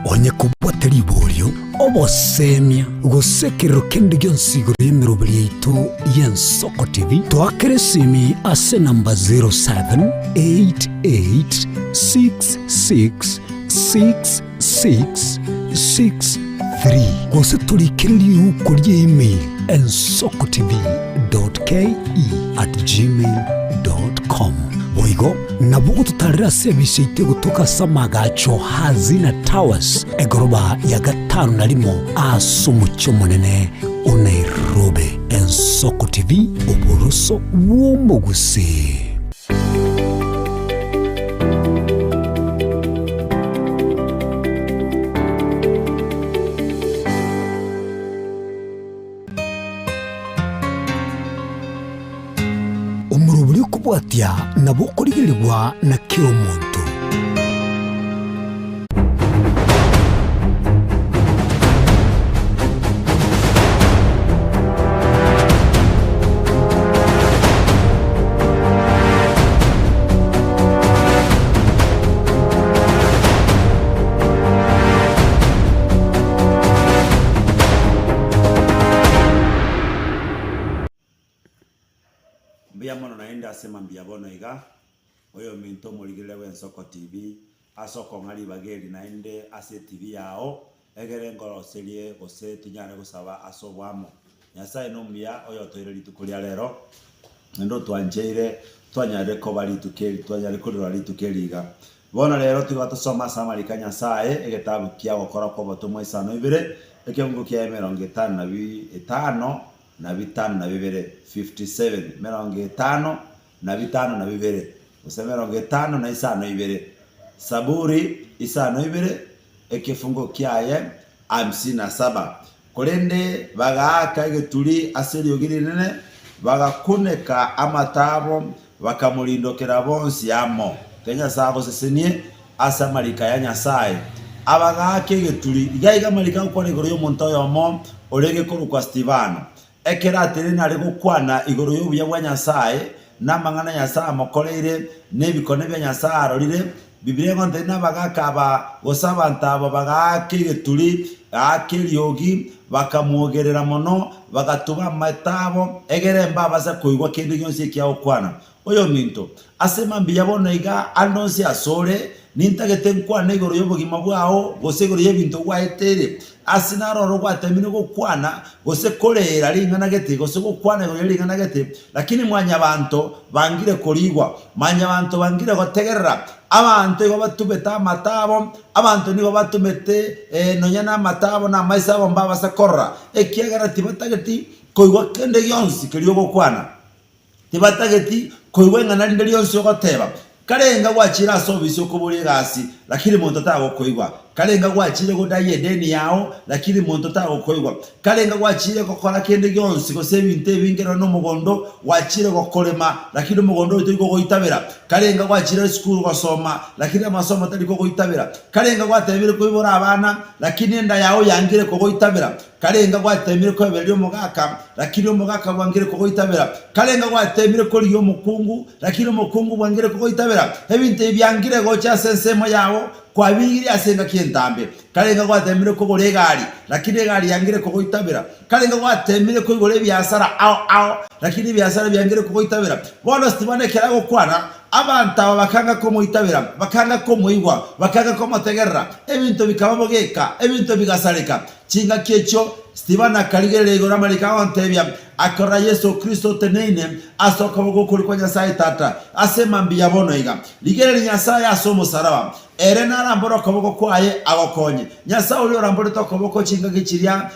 Onye kobwate riborio, obosemia, gose ekerero kende gionsi igoro y'emeroberi yaito y'Ensoko TV, toakere esimi ase enamba 0788666663 gose torikere riuko ria email ensokotv.ke@gmail.com. Boigo nabo ogototarera ase ebise yaito egotoka ase amagacho Hazina Towers, egoroba ya gatano na rimo ase omochie omonene o Nairobi. Ensoko TV, oboroso bw'omogusii. Omorobori okobwatia nabo okorigerigwa na kera omonto. Mbuya mono naende ase mambia bono iga, oyominto omorigereria bw'Ensoko TV, ase okong'a ribaga eri naende ase etibi yao, egere nkoroserie gose tinyare gosaba ase oboamo. Nyasae nomuya oyotoire rituko ria rero, naende otwancheire twanyarire koba rituko eri twanyarire korirora rituko eri iga. Bono rero tiga tosome ase amariko a Nyasae, egetabu kia Ogokora kw'Obotomwa isano ibere, ekeungo kiaye emerongo etano na bi etano na bitano na bibere, 57, emerongo etano na bitano na bibere, gose emerongo etano na isano ibere. Saburi isano ibere, ekefungo kiaye hamsini na saba. Korende bagaaka egeturi ase eriogi rinene, bagakuneka amato abo, bakamorindokera bonsi amo. Ekero Nyasae agosesenie ase amariko aya Nyasae, abagaaka egeturi. Iga iga amariko agokwana igoro y'omonto oyomo orenge korokwa Stefano. Ekero atenene are gokwana igoro y'obuya bwa Nyasae, na amang'ana Nyasae amokoreire, na ebikone bia Nyasae arorire, Bibilia egontebia nabagaaka aba, gose abanto aba bagaaka egeturi, gaaka eriogi, bakamwogerera mono, bagatuba amato abo, egere mbabase koigwa kende gionsi ekiagokwana. Oyominto, ase mambia bono iga ande onsi asore, nintagete nkwane igoro y'obogima bwao, gose igoro y'ebinto gwaeteire. Ase naroro gwateemire gokwana, gose koreera ring'ana gete, gose gokwana igoro ye ring'ana gete, lakini mwanyabanto bangire korigwa, mwanyabanto bangire gotegerera. Abanto igo batumete amato abo, abanto nigo batumete nonya namato abo na amaiso abo mbabase korora, ekiagera tibatageti koigwa kende gionsi keria ogokwana. Tibatageti koigwa ing'ana rinde rionsi ogoteba. Karenga gwachire ase obisi okoboria egasi, lakini monto tagokoigwa. Karenga gwachire godai edeni yao, lakini monto tagokoigwa. Karenga gwachire gokora kende gionsi gose ebinto ebinge nonya nomogondo, gwachire gokorema, lakini omogondo oyo tori kogoitabera. Karenga gwachire esukuru gosoma, lakini amasomo tari kogoitabera. Karenga gwatebire koibora abana, lakini enda yao yangire kogoitabera. Karenga gwateemire koebereria omogaka, lakini omogaka bwangire kogoitabera. Karenga gwateemire korigia omokungu, lakini omokungu bwangire kogoitabera. Ebinto ebi biangire gocha ase ensemo yao, kwabirigirie ase engaki entambe. Karenga gwateemire kogora egari, lakini egari yangire kogoitabera. Karenga gwateemire koigora ebiasara ao ao, lakini ebiasara biangire kogoitabera. Bono Stefano ekero agokwana, abanto aba bakanga komoitabera, bakanga komoigwa, bakanga komotegerera. Ebinto bikaba bogeka, ebinto bigasareka. Chingaki echio Stefano akarigereria igoro amariko agontebia, Akarora Yeso Kristo oteneine ase okoboko okorio kwa Nyasae Tata, ase emambia ya bono iga. Rigereria Nyasae ase omosalaba, ere narambore okoboko kwaye agokonye. Nyasae oria oramborete okoboko chingaki chiria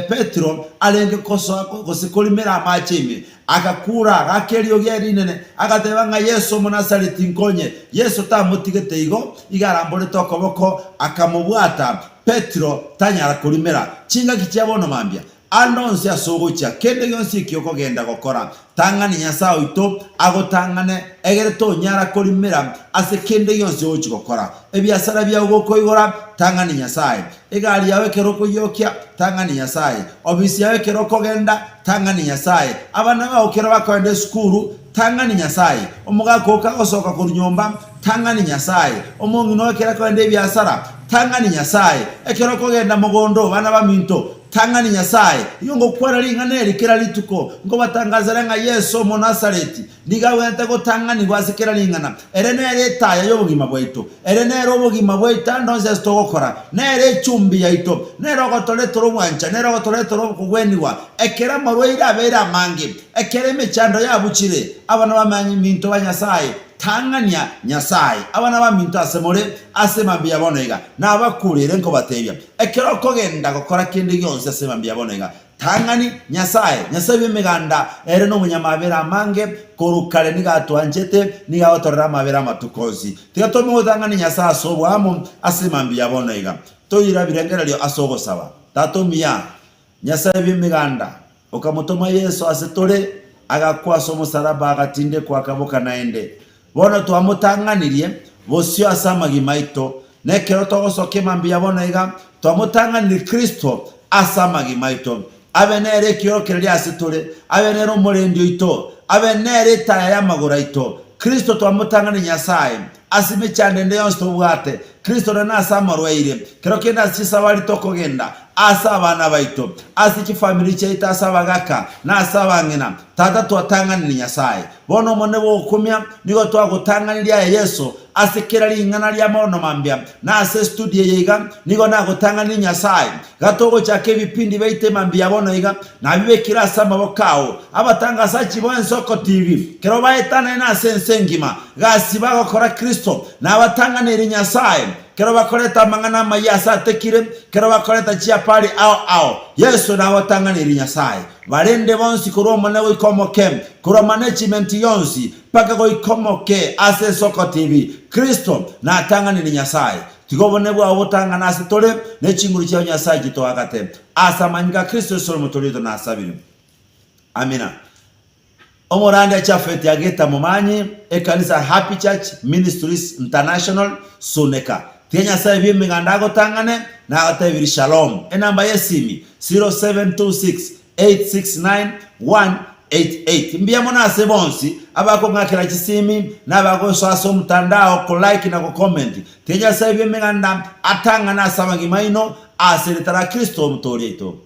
Petero arenge kosoa gose korimera amache ime, Agakura, agaaka eriogi rinene, agateba ng'a Yeso Omonasareti, nkonye. Yeso tamotigete igo, iga aramborete okoboko, akamobwata. Petero tanyara korimera chingaki chia bono mambia. Ande onsi ase ogochia, kende gionsi eki okogenda gokora, tang'ani Nyasae oito agotang'ane, egere tonyara korimera ase kende gionsi ogochia gokora. Ebiasara biao gokoigora, tang'ani Nyasae. Egari yao ekero okoyiokia, tang'ani Nyasae. Obisi yao ekero okogenda, tang'ani Nyasae. Abana bao ekero bakogenda esukuru. Tang'ani Nyasae. Omogaka oo kagosoka korwa nyomba, tang'ani Nyasae. Omong'ina oo ekero akogenda ebiasara, tang'ani Nyasae. Ekero okogenda mogondo, bana baminto, tang'ani Nyasae. Igo ngokwana ring'ana eri kera rituko, nkobatangasera ng'a Yeso Omonasareti nigo agwenerete gotang'anigwa ase kera ring'ana. Ere nere etaya y'obogima bwaito. Ere nere obogima bwaito ande onsi ase togokora. Nere echumbi yaito. Nere ogotoretera obwancha. Nere ogotoretera okogwenigwa. Ekero amarwaire abeire amange, ekero emechando yabuchire, abana baminto ba Nyasae, tang'ania Nyasae. Abana baminto ase more, ase mambia bono iga, nabakurere nkobatebia, ekero okogenda gokora kende gionsi ase mambia bono iga, Tang'ani Nyasae, Nyasae bw'Emeganda, ere nomonyamabera amange, korwa kare nigo atwanchete, nigo agotorera amabera amatuko onsi. Tiga tome gotang'ani Nyasae ase oboamo ase mambia bono iga. Toira birengererio ase ogosaba. Tata omuya, Nyasae bw'Emeganda, okamotoma Yeso ase tore, agakwa ase omosalaba agatindekwa akaboka naende. Bono twamotang'anirie bosio ase amagima aito, na ekero togosoka emambia bono iga, twamotang'anirie Kristo ase amagima aito. Abe nere ekiorokererio ase tore, abe nere omorendi oito, abe nere etaya y'amagoro aito. Kristo twamotang'anirie Nyasae ase emechando ende yonsi tobwate. Kristo nere nase amarwaire, kero kende ase chisabari tokogenda, ase abana baito, ase chifamiri chiaito, ase abagaka, na ase abang'ina. Tata twatang'anirie Nyasae. Bono Omonene bw'ogokumia, nigo twagotang'anirie aye Yeso, ase kera ring'ana ria mono mambia, na ase estudio eye iga, nigo nagotang'anirie Nyasae. Iga togochaka ebipindi biaito emambia bono iga, nabibekire ase amaboko ao. Abatangasachi b'Ensoko TV, kero baetanaine ase ense engima, gasi bagokora Kristo, nabatang'aneire Nyasae, kero bakoreta amang'ana amayia ase atekire, kero bakoreta chiapari ao ao, Yeso nagotang'aneire Nyasae. Barende bonsi korwa omonene goika omoke, korwa management yonsi mpaka goika omoke ase Ensoko TV, Kristo natang'anire Nyasae. Tiga obonene bwao botang'ane ase tore, ne chinguru chiao Nyasae chitoagate. Ase amanyinga a Kristo Yeso ore omotoori oito nasabire. Amina. Omorandia Japhet Ageta Momanyi, Ekanisa Happy Church Ministries International, Suneka. Tiga Nyasae bw'Emeganda agotang'ane na agotebirie Shalom. Enamba y'esimi, 0726869188. Mbuya mono ase bonsi abakong'akera chisimi na abagosoa ase omotandao ko like na go comment. Tiga Nyasae bw'Emeganda atang'ane ase amagima aino ase erieta ra Kristo Omotoori oito.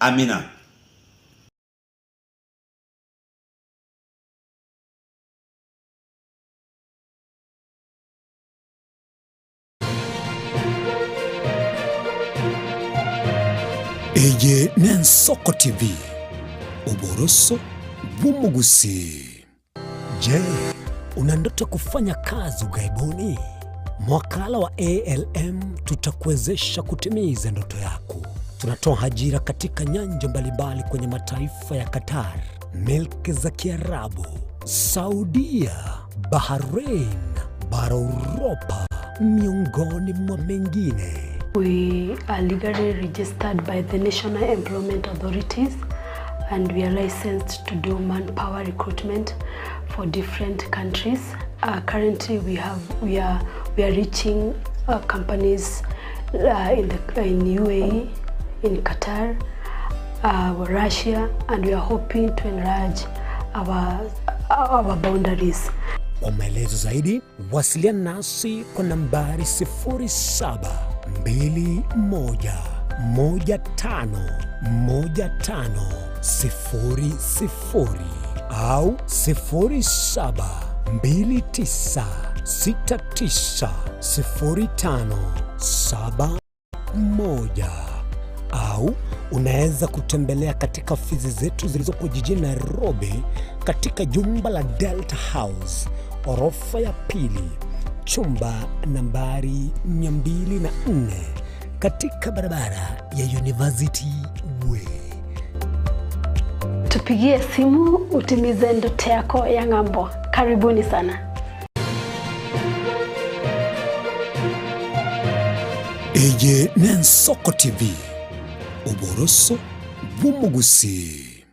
Amina. Eye n'Ensoko TV, oboroso bw'omogusii. Je, una ndoto kufanya kazi ughaibuni? Mwakala wa ALM tutakuwezesha kutimiza ndoto yako. Tunatoa ajira katika nyanja mbalimbali kwenye mataifa ya Qatar, milki za Kiarabu, Saudia, Bahrain, bara Uropa, miongoni mwa mengine. We are legally registered by the National Employment Authorities and we are licensed to do manpower recruitment for different countries. Uh, currently we have we are we are reaching uh, companies uh, in the in UAE, in Qatar, uh, Russia, and we are hoping to enlarge our our boundaries. Kwa maelezo zaidi wasiliana nasi kwa nambari 0721151500 au 0729690571 au unaweza kutembelea katika ofisi zetu zilizoko jijini Nairobi katika jumba la Delta House orofa ya pili chumba nambari 204 katika barabara ya University Way. Tupigie simu utimize ndoto yako ya ng'ambo. Karibuni sana. Eye n'Ensoko TV, oboroso bw'omogusii.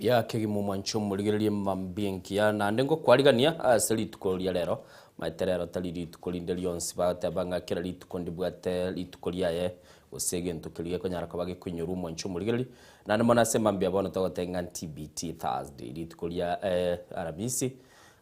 Buya kegima omwanche omorigererie mambia engiya naende ngokwarigania ase rituko ria rero. Omanyete rero tari rituko rinde rionsi bagoteba ng'a kera rituko ndibwate rituko riaye gose egento keria gekonyara koba gekoinyorwa omwanche omorigereria. Naende mono ase mambia bono togoteba ng'a TBT Thursday, rituko ria Aramisi.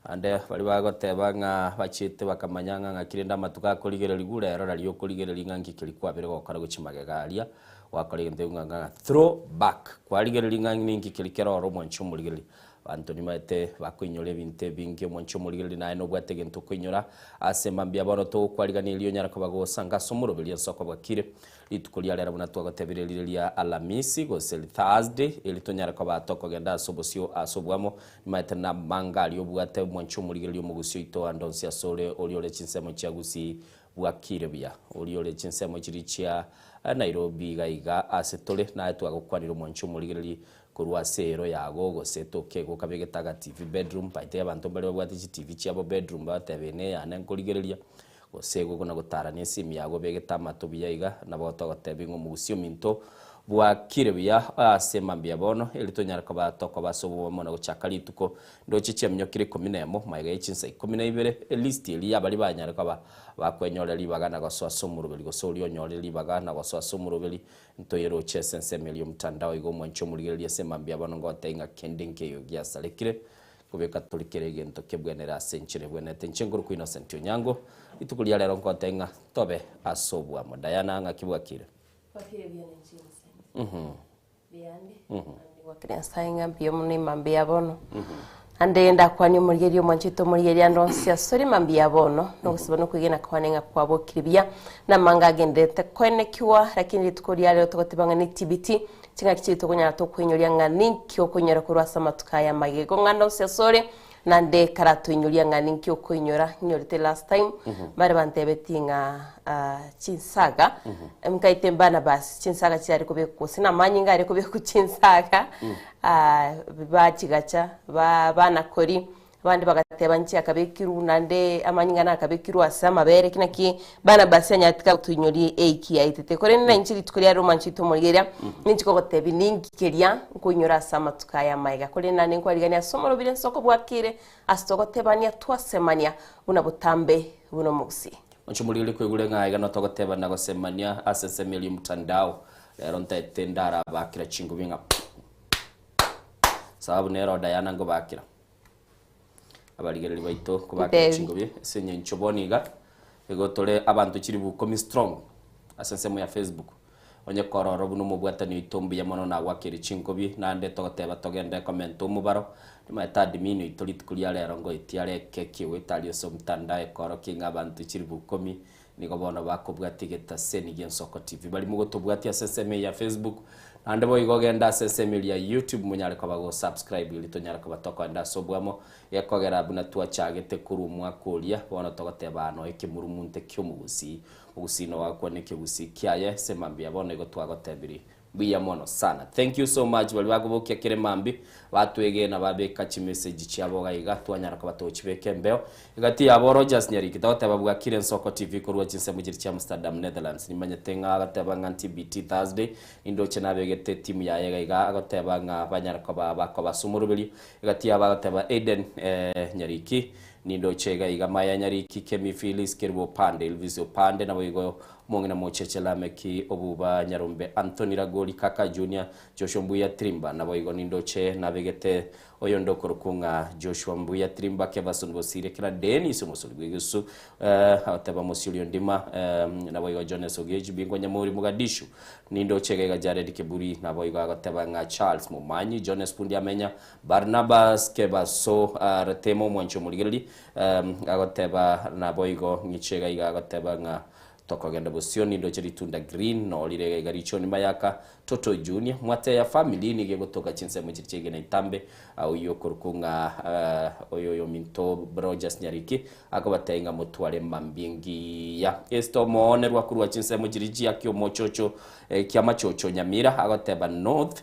Naende baria bagoteba ng'a bachiete bakamanya ng'a ng'aki rende amatuko akorigererigwa, rero raria okorigereria ng'a nki keria kwabire gokora gochia magega aria, gwakora egento ekio ng'a ng'a throw back, kwarigereria ng'a ninki keria kere oro omwanche omorigereria. Abanto nimaete bakoinyora ebinto ebinge omwanche omorigereria naye nobwate egento okoinyora ase mambia bono togokwarigania erio onyare koba gosanga ase omoroberio ase okobwakire. Rituko ria rero buna twagotebire rire ria Alamisi gose Thursday, eri tonyare koba tokogenda ase obosio ase obwamo, nimaete namanga aria obwate omwanche omorigereria omogusii oito ande onsi asore oria ore chinsemo chia Gusii bwakire buya, oria ore chinsemo chiria chia Nairobi iga iga ase tore, naye twagokwanire omwanche omorigereria korwa ase ero yago gose toke igo okabegete aga TV bedroom, by the way abanto mbare babwate chitivi chiabo bedroom bagoteba eye neyane nkorigereria. Gose igo buna gotara nesimi yago obegete amato buya iga, nabo togotebia ng'a omogusi ominto bwakire buya ase mambia bono, erio tonyare koba tokoba ase obomo na gochaka rituko. Ndoche chiaminyokire ikomi nemo, magega ye chinsa ikomi na ibere, elist eria y'abaria banyare koba bakwenyorera ribaga na gosoa ase omoroberi, gose oria onyorire ribaga na gosoa ase omoroberi, ntoyeroche ase ensemo eria y'omotandao. Igo omwanche omorigereria ase mambia bono ngotebia ng'a kende nkeiyo giasarekire. Kobeka tori kera egento kebwenere ase enchera ebwenerete. Inche nkorokwa Innocent Onyango, rituko ria rero nkogotebia ng'a tobe ase oboamo. Diana ng'aki bwakire? Bwakire buya nenche Innocent. Biyande, naende gwakire Nyasaye ng'a mbuya mono emambia ya bono. Ande ndakwanie omorigereria omwanchete omorigereria ande onsi asore emambia ya bono, nogosaba na okwegena kwane ng'a kwabokire buya, na amanga agendererete koenekiwa, lakini rituko ria rero togoteba ng'a ne TBT, Chingaki chiaito tokonyara tokoinyoria ng'a ninki okoinyora korwa ase amatuko aya amagego ng'a ndonsi asore, naende karatoinyoria ng'a ninki okoinyora, nyorete last time, mbare bantebetie ng'a ah, chinsaga, nkaete Barnabas, chinsaga chiare kobekwa gose na amanyinga are kobekwa chinsaga, ah, bachigacha, ba banakori, Abande bagateba, Inche akabekirwe, naende amanyinga nakabekirwe ase amabere. Ki naki Barnabas anyarete gotoinyoria eiki yaetete? Korende nainche rituko riarero mwanchete omorigereria, ninche kogotebia ninki keria nkoinyora ase amatuko aya amaiga. Korende naende nkwarigania ase omorobiri ase okobwakire, ase togotebania twasemania buna botambe buna omogusii. Inche omorigereria koigure ng'a aiga notogotebana gosemania ase ensemo eria omotandao, rero ntaete ndarabakera chingubi ng'a sababu nero Diana nkobakera. Abarigereria baito kobakera Ntebi. chingobi ase eng'encho bono iga, igo tore abanto chilifu ikomi strong ase ensemo ya Facebook. Onye korora buna omobwatani oito mbuya mono nagwakeire chingobi, naende togoteba togende komenta omobaro, nimaete admin oito rituko ria rero ngoetie are ekeki egoeta aria ase omotandao ekorokia ng'a abanto chilifu ikomi Nigo bono bakobwatia egetaseni gi'Ensoko TV. Baria mogotobwatia ase ensemo eye ya Facebook, naende boigo genda ase ensemo eria ya YouTube monyare koba go subscribe erio tonyare koba tokoenda ase oboamo gekogera buna twachagete korwa omwaka oria bono togoteba aa noe ekemurumunte ki'omogusii. Omogusii nogo agokwana ekegusii kiaye ase mambia bono igo twagotebiri Mbuya mono sana. Thank you so much baria bakobokia kere mambi batwegena babeka chimessage chiabo iga iga twanyara koba togochibeka embeo. Egati yabo Rogers Nyariki tagoteba bwakire Ensoko TV korwa chinsemo chiria chia Amsterdam Netherlands. Nimanyete ng'a agoteba ng'a TBT Thursday nindoche nabegete etimu yaye iga iga agoteba ng'a banyare koba bakoba ase omoroberio. Egati yabo agoteba Eden eh Nyariki nindoche iga iga Maya Nyariki, Kemi Phyllis, Kerubo Opande, Elvis Opande naboigo Omong'ina mocheche Lameki, Obuba, Nyarombe, Anthony Ragori, Kaka Junior, Joshua Mbuya Trimba, naboigo nindoche nabegete oyonde okorokwa ng'a Joshua Mbuya Trimba, Kevason Bosire, kera Denis omosori bw'egesu, agoteba Mosiori Ondima, naboigo Jones Ogechi, Bingwa Nyamori Mogadishu, nindoche iga iga Jared Kiburi, naboigo agoteba ng'a Charles Momanyi, Jones Pundi Amenya, Barnabas Kebaso, Ratemo omwanchi omorigereria, agoteba naboigo ng'iche iga iga agoteba ng'a Tokogenda bosio nindoche ritunda green norire iga iga richoni mayaka Toto Junior mwateya family nigo egotoka chinsemo chiria chiaigena itambe oyio okorokwa ng'a oyo oyominto Rogers Nyariki akobatebia ng'a motware mambia engiya Esther omoonerwa korwa chinsemo chiria chia kiomochocho kiamachocho Nyamira agoteba North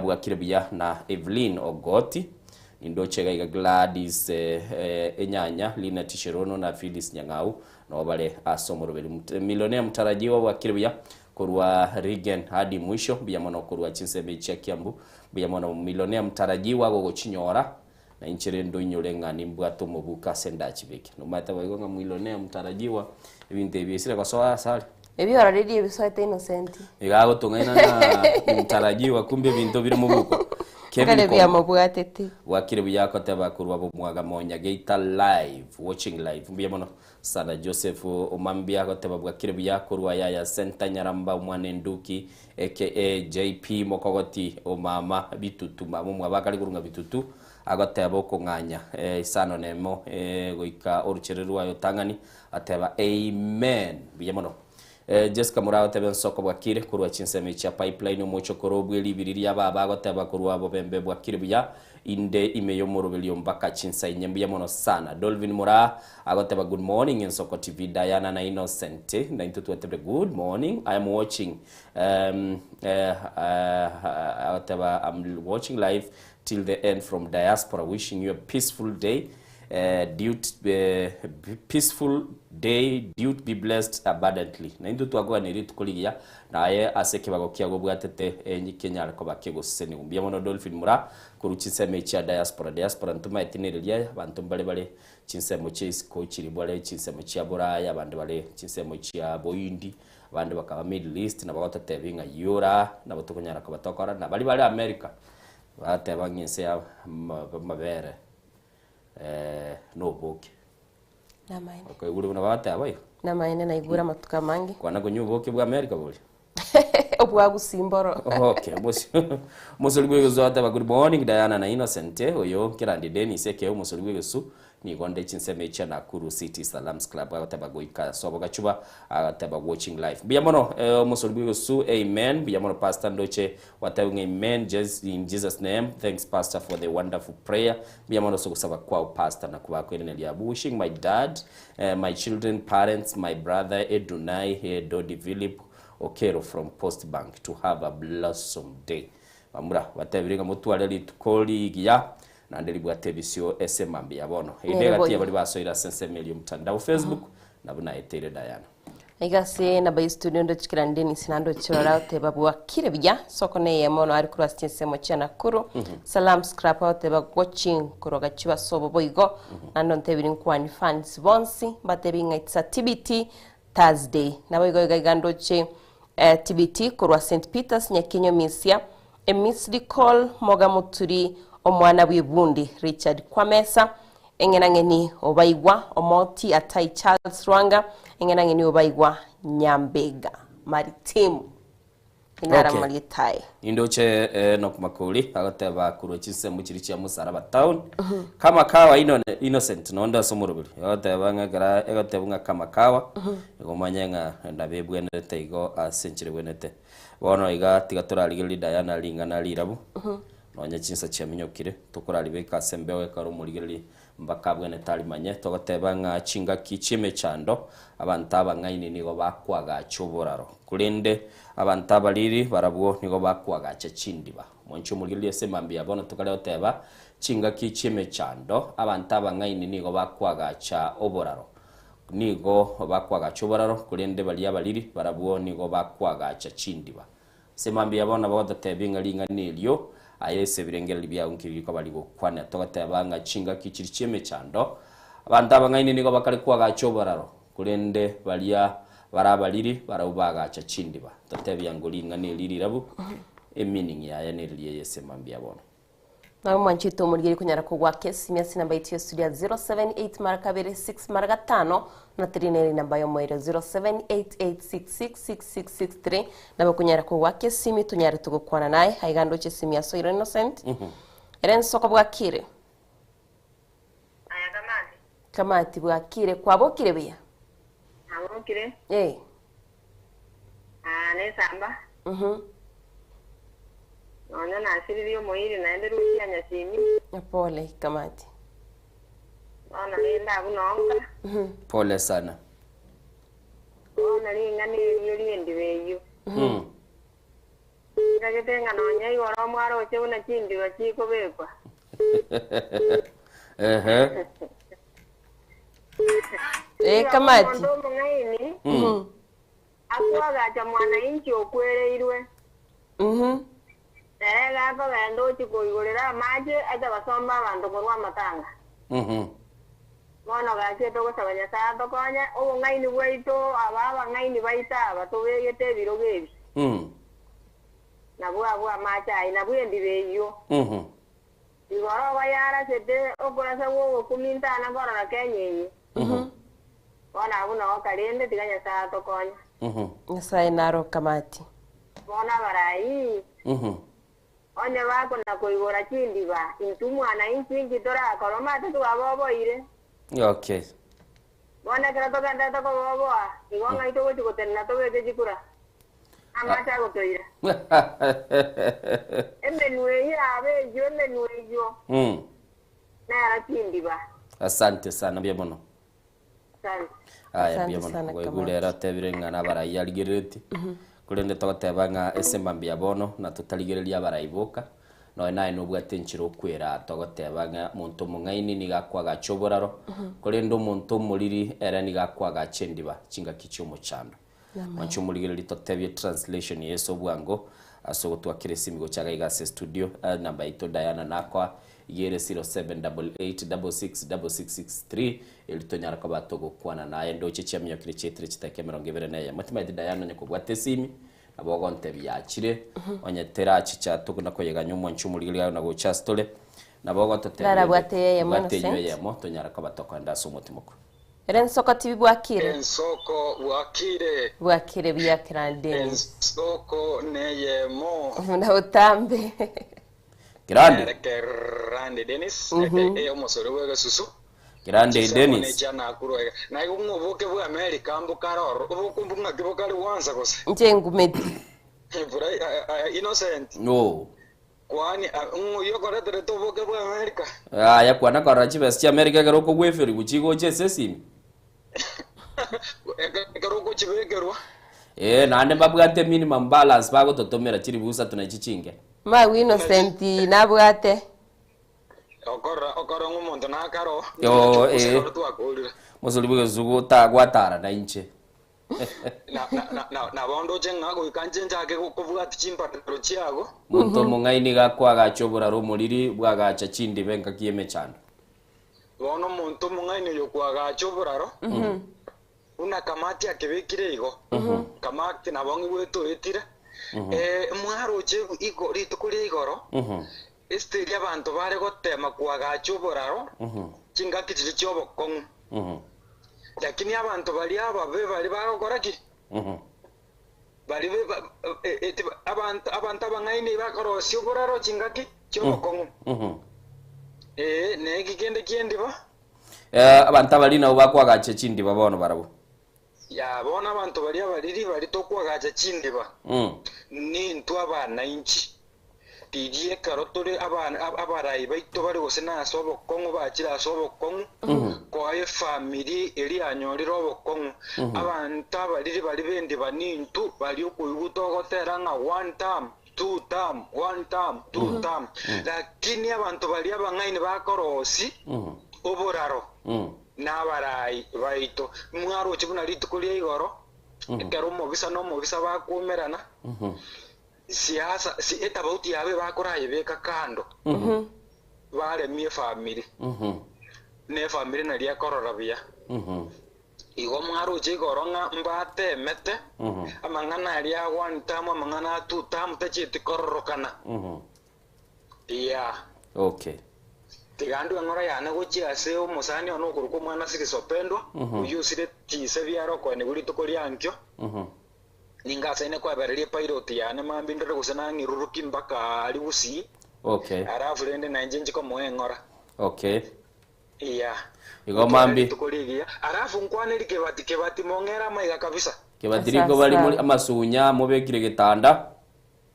bwakire buya na Evelyn Ogoti nindoche iga iga Gladys Enyanya Linet Cherono na Phyllis Nyang'au Nabo bare ase omoroberi. Millionaire mtarajiwa bwakire buya. Korwa Reagan hadi mwisho, mbuya mono korwa chinsemo echi chia Kiambu, mbuya mono Millionaire mtarajiwa gogochinyora, na inche rende oinyore ng'a nimbwate omobuko ase ndachibeke. Nomanyete boigo ng'a Millionaire mtarajiwa, ebinto ebi biaisire gosoa ase are. Ebi oraririe ebisoete Innocent. Iga agotong'aina ng'a mtarajiwa kumbe ebinto bire mobuko. Kevin Kare Komba. biamobwatete. Bwakire buya akoteba korwa bomwaga monya Geita live watching live mbuya mono Sana Joseph Omambia agoteba bwakire buya korwa Yaya Center Nyaramba omwana Enduki aka JP Mokogoti omama Bitutu mama omwabo akare korwa ng'a Bitutu agoteba okong'anya isano nemo goika oruchere rwaye otang'ani ateba Amen mbuya mono. Jessica Mura agoteba ensoko bwakire korwa chinsemo chia Pipeline omochokoro bwe ribiri ria baba agoteba korwa bobembe bwakire buya inde ime yomoroberio mpaka chinsa inye mbuya mono sana. Dolvin Mura agoteba good morning Ensoko TV Diana na Innocent naintwe twatebire good morning I am watching um, eh, uh, agoteba I'm watching live till the end from diaspora wishing you a peaceful day Deut peaceful day deut be blessed abundantly. Na intwe twakogania rituko rigiya naye ase ekebago kiago obwatete enyi kenyare koba kegosesenigwa. Mbuya mono Dolphin Mura korwa chinsemo echi chia diaspora. Diaspora ntomaeti nereria aya abanto mbare bare chinsemo chia isiko chiri bare chinsemo chia boraya abande bare chinsemo chia boindi abande bakaba middle east nabo bagototebia ng'a yora nabo tokonyara koba tokora na baria bare America bateba ng'a ense ya amabere. noboke. Namaene. Okaigure buna bagateba igo? Namaene naigure amatuko amange. Kwana konywa oboke bwa America boria? Obwa gusii mboro. Okay, omosori bw'egesu agateba good morning Diana na Innocent, oyo Kerandi Dennis aka omosori bw'egesu, nigo nde chinsemo echia Nakuru City Salams Club agoteba goika sobo gachuba agateba watching live. Mbuya mono omosori bw'egesu, amen, mbuya mono Pastor ndoche Gwatebwa ng'a amen in Jesus name thanks pastor for the wonderful prayer mbuya mono ase ogosaba kwao pastor na kobakoiraneria abwo wishing my dad my children parents my brother Edunai Dodi Philip Okero from post bank to have a blossom day bamura batebire ng'a motware rituko rigiya naende ribwate ebisio ase mambia bono ende Nere egati boigo. ya baria basoire ase ensemo eria omotandao Facebook nabwo naeteire Diana. Iga ase namba ye studio ndochikera Dennis naende ochirora oteba bwakire buya soko neyemo ono ari korwa ase chinsemo chia Nakuru Salam Scrap agoteba watching korwa Gachuba sobo boigo naende ontebiri nkwani fans bonsi mbatebi ng'a it's a TBT Thursday naboigo iga iga ndoche eh, TBT korwa St Peters Nyakinyo Misia Emisiri Call Moga Muturi omwana bw'ebundi Richard Kwamesa Eng'enang'eni obaigwa Omoti Atai Charles Rwanga Eng'enang'eni obaigwa Nyambega Maritimu Inara Okay. Marietae. Nindoche Enock Makori agoteba korwa chinsemo chiria chia Musaraba town kama kawa Innocent nonde ase omoroberi agoteba ng'a ekero egotebwa ng'a kama kawa igo omanye ng'a nabo ebwenerete igo ase enchera ebwenerete. Bono iga tiga torarigererie Diana ring'ana rirabu Nonya chinsa chiaminyokire, tokoraribeka ase embeo ekero omorigereria mpaka abwenerete arimanye. Togoteba ng'a chingaki chi'emechando abanto abang'aini nigo bakoagacha oboraro, korende abanto abariri barabwo nigo bakoagacha chindiba. Omonche omorigereria ase mambia ya bono tokare goteba, chingaki chi'emechando abanto abang'aini nigo bakoagacha oboraro, nigo bakoagacha oboraro, korende baria abariri barabwo nigo bakoagacha chindiba. Ase mambia bono nabo gototebia ng'a ring'ana erio, aye ase ebirengererio biao nki rikoba rigokwana. Togoteba ng'a chingaki chiri chi'emechando, abanto abang'aini nigo bakare koagacha oboraro, korende baria bare abariri barabwo baagacha chindiba. Totebia ngo ring'ana eri rirabu, emeaning yaye neriria eye ase mambia bono. Nawe mwanchete omorigeri konyara kogwaka esimi ase enamba yaito ya studio ya 078 mara kabere 6 mara gatano na 3 nere enamba y'omoerio 0788666663 nabo konyara kogwaka esimi tonyare togokwana naye aiga ndoche esimi ya Soiro Innocent ere nsoko bwakire Aya Kamati. Kamati bwakire kwabokire buya Nabokire. Eh. Aa nesamba. Mhm. Nonya nasiririe omoiri naende rusia nyasimi. Pole Kamati. Bono rende abwo nonka. Pole sana. Bono ring'ana erio ri'endiba eyio. Mm. Ntagete ng'a nonya igoro mwaroche buna chindiba chikobekwa. Ehe. Eh, Igo Kamati. omonto omong'aini Mm. Akwagacha mwananchi okwereirwe. Nere iga akogenda ochia koigorera amache, ache gosomba abanto korwa amatanga. Bono gaki togosaba Nyasae atokonye, obong'aini bwaito, aba abang'aini baito aba tobegete ebirogo ebi, nabwo abwo amache ayio, nabwo endiba eyio. Igoro ogo yarasete okorasa gw'ogokumia ntana korora Kenya eye. Bono abwo noo karende, tiga Nyasae atokonye. Nyasae naro okamati. Bono abarai, onye bakona koigora chindiba, intwe mwana inki inki torakore? Omanyete twaboboire. Okay. Bono ekero togenderete koboboa, igo ng'ai togochia gotenena tobeke chikura? Amache agotoira. Emenwa eyio yabo eyio, emenwa eyio, nero chindiba. Asante sana, mbuya mono. Asante. Aya, Asante mbuya mono. sana, Gwaigure Kamati. ere otebire ng'a nabarai arigereretie, korende togoteba ng'a ase mambia bono na totarigereria abarai boka, nonya naye nobwate enchera okwera togoteba ng'a monto omong'aini nigo akoagacha oboraro, korende omonto omoriri ere nigo akoagacha endiba chingaki chi'omochando. Mwanche omorigereria totebie translation ya ase obwango ase ogotwakera esimi gocha iga iga ase studio enamba yaito Diana nakoa iga ere 0788666663 eri tonyara koba togokwana naye ndoche chiaminyokire chiaetire chidakika 21 timaeti Diana onye kobwate esimi nabo ogontebia yachire onye terachicha tokona koyeganya omwanche omorigereria aye na gocha ase tore nabo ogototebia Narabwate eyemo bwate eywo Innocent. eyemo tonyara koba tokoenda ase omotimoko. Ere ensoko tibi bwakire. Ensoko bwakire. Bwakire buya Kirandi Dennis. Ensoko neyemo. Buna botambe. Kirandi. Nere Kerandi Dennis aka omosori bw'egesusu. Kirandi Chisemo Dennis. nechia Nakuru aiga. Naigo ng'a oboke bwa America mbokare ororo. Oboke mbwo ng'aki bokare gwansa gose? Inche ngumeti. Innocent. No. Kwani ng'o oyio okoreterete oboke bwa Amerika? Aye kwana korora chibesa chia Amerika ekero okogwa eferi chigocha ase esimi. Ekero okochibekerwa. Ee, naende mbabwate minimum balance bagototomera chiribu isato na echi chinke. Magu Innocent nabwate. Okorora okorora ng'a omonto nakare oo. Yoo, ee. Ekero twakorire. Mosori bw'egesusu gwatara nainche. Na, na, na, na, nabo ndoche ng'a goika nche nchake kobwatia chimbarero chiago. Monto omong'aini iga akoagacha oboraro omoriri bw'agacha chindiba engaki y'emechando. Bono omonto omong'aini oyo okoagacha oboraro, buna kamati akebekire igo, kamati nabo ng'igwete oetire, eh, mwaroche igo rituko ria igoro, esiteri abanto bare gotema koagacha oboraro, chingaki chiria chi'obokong'u. Lakini abanto baria ababe baria bagokora ki? Baria be- ba- e- e- tiba- abanto abanto abang'aini bakorosia oboraro chingaki chi'obokong'u. Ee, neki kende ki'endiba? Eh, abanto abariri nabo bakoagacha chindiba bono barabwo. Ya, bono abanto baria abariri baria tokoagacha chindiba, nintwe abanainchi. Riria ekero tore abarai baito bare gose nase obokong'u bachire ase obokong'u, koa efamiri eria yanyorire obokong'u, abanto abariri baria b'endiba nintwe baria okoigwa togotera ng'a one term, two term, one term, two term. Lakini abanto baria abang'aini bakorosia oboraro nabarai baito. Mwaroche buna rituko ria igoro, ekero omobisa na omobisa bakuomerana, Siasa si etabauti yabo ebakorayebeka kando baremie efamiri na efamiri naria ekorora buya. Igo mwaroche igoro ng'a mbatemete amang'ana aria a one term amang'ana a two term tachieti kororokana. Yeah. Okay. Tiga ndue eng'ora yane gochia ase omosani one okorokwa omwana Sirisopendwa, oyio osire chinse biare okoenigwa rituko ria ankio. Ningasaine kwebereria epilot yane mambia ndore gose nang'iruruki mpaka aria gusii, Okay. alafu rende nainche nchi komoa eng'ora. Okay. Yeah. Igo Gotwara mambia. rituko rigiya. Alafu nkwaneri Kebati, Kebati mong'ere amaiga kabisa. Kebati riko bari muri amasunya mobekire getanda.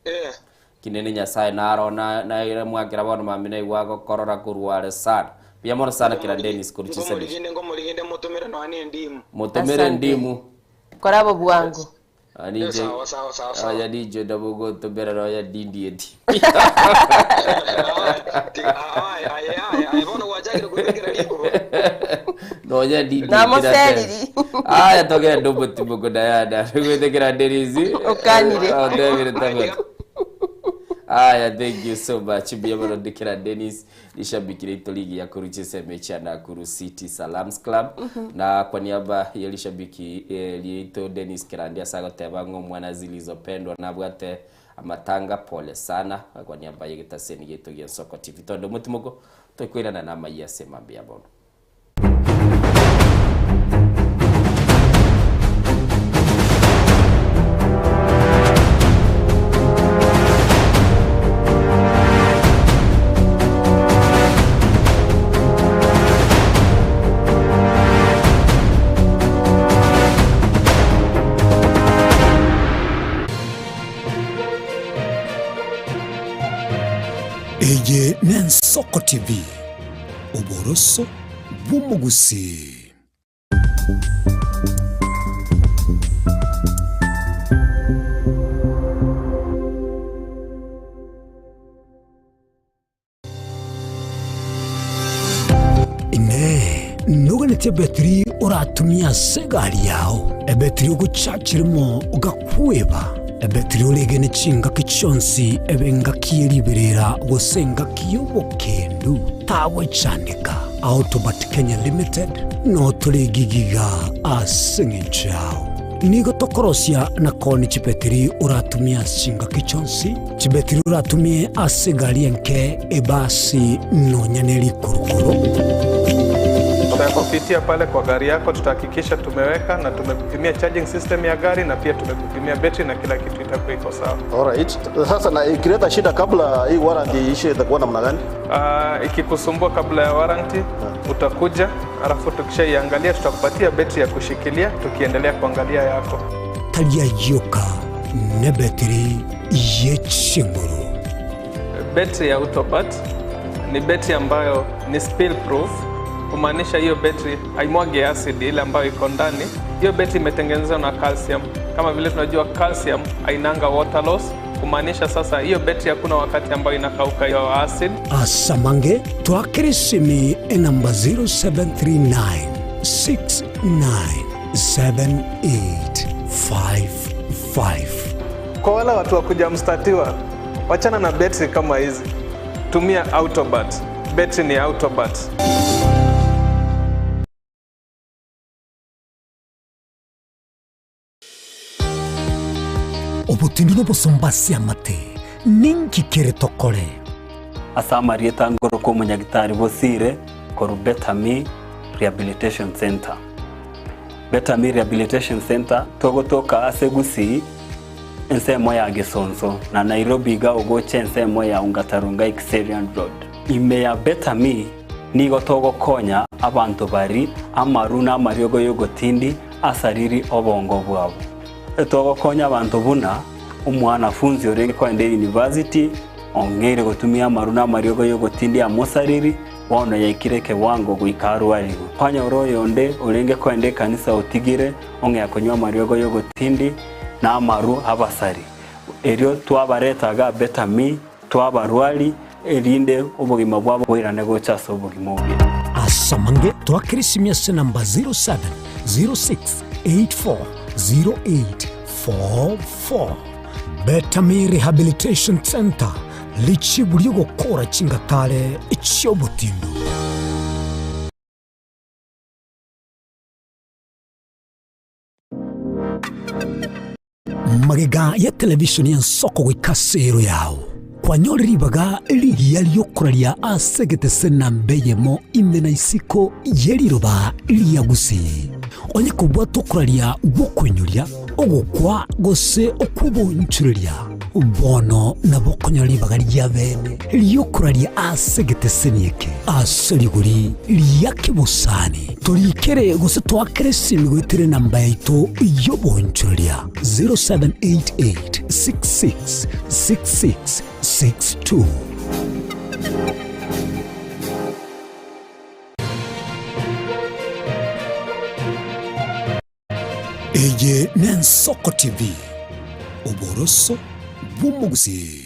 Eh. Kinene Nyasaye naro na naire mwakera bono mambia naigwa agokorora korwa are sana. Mbuya mono sana kera Dennis korwa chisemi. Ngomoriginde ngomoriginde motomere nonya ne endimu. Motomere Asante. endimu. Kora bo bwango. Ah, ninche Sawa sawa sawa sawa. oya ninche nabo gotomera nonya ndindieti. Aye aye aye bono gwachakire kobekera rikuba. Nonya ndindi Namoseriri. Aya togende omotimoko Diana. Gwete Dennis. Okanire. Otebire tabete. Aya, thank you so much. Mbuya mono ndikira Dennis. Lishabiki leito ligi ya kuruchisa mechi ya Nakuru City Salams Club. Na kwa niaba ya lishabiki lieito Dennis Kirandi asagoteba ng'o mwana zilizopendwa nabwate amatanga pole sana kwa niaba ya getaseni gieto gia Nsoko TV. Tondo motimoko tokwirana na maiya sema mbuya bono. Eye n'Ensoko TV, oboroso bw'omogusii. Inee! Noganetie ebetiri oratumie ase egari yao, ebetiri ogochachiremo ogakweba, ebetiri oregene chingaki chionsi ebe engaki ye riberera gose engaki y'obokendu? Tagwechandeka. Autobat Kenya Limited notore egigiga ase engencho yao. Nigo tokorosia na koonia chibetiri oratumie ase chingaki chionsi, chibetiri oratumie ase egari enke, ebasi, nonya ne rikurukuru. Tutakupitia pale kwa gari yako, tutahakikisha tumeweka na tumekupimia charging system ya gari na pia tumekupimia betri na kila kitu itakuwa iko sawa. Alright. Sasa na ikileta shida kabla hii warranty iishe itakuwa namna gani? Ikikusumbua kabla ya warranty utakuja, alafu tukishaiangalia tutakupatia betri ya kushikilia tukiendelea kuangalia yako. Tari ayioka nebetiri ye chinguru. Betri ya Autobat ni betri ambayo ni spill proof, kumaanisha hiyo betri haimwagi acid ile ambayo iko ndani. Hiyo betri imetengenezwa na calcium. Kama vile tunajua calcium hainanga water loss, kumaanisha sasa hiyo betri hakuna wakati ambayo inakauka hiyo acid. Asamange twakere esimi enamba 0739 697855. Kwa wale watu wa kuja mstatiwa, wachana na betri kama hizi, tumia Autobat. Betri ni Autobat. Obotindu nobosomba ase amate, ninki kere tokore? Ase amarieta ngoroka omonyagitari Bosire korwa Betami Rehabilitation Centre. Betami Rehabilitation Centre togotoka ase Gusii ensemo ya Gesonso na Nairobi iga ogocha ensemo ya Ongata-Rongai Kiserian Road. Ime ya Betami nigo togokonya abanto bari amaru na amariogo y'ogotindi asariri obongo bwabo. Togokonya abanto buna omwanafunzi orenge kogenda university ong'eire gotumia amaru na amariogo y'ogotindi amosariri bono yaikire ekewango goika arwarigwe. Kwanyora oyonde orenge kogenda ekanisa otigire ong'ea konywa amariogo y'ogotindi na amaru abasari. Erio twabareta iga Betami twabarwari erinde obogima bwabo boirane gocha ase obogima obuya. Asamange twakere esimi ase namba 0706840844. Betami Rehabilitation Centre, richibu ri'ogokora chingatare chi'obotindu. Magega ya televishoni y'ensoko goika ase ero yao, kwanyore ribaga rigiya ri'okoraria ase egetese namba eyemo ime na isiko ye riroba ria Gusii. Onye kobwata okoraria gw'okoinyoria, ogokwa gose okw'obonchoreria, bono nabo okonyora ribaga ria bene ri'okoraria ase egeteseni eke ase rigori ria kebosani. Torikere gose toakere esimi goetera enamba yaito y'obonchoreria 0788 66 66 62. Eye n'Ensoko TV, oboroso bw'omogusii.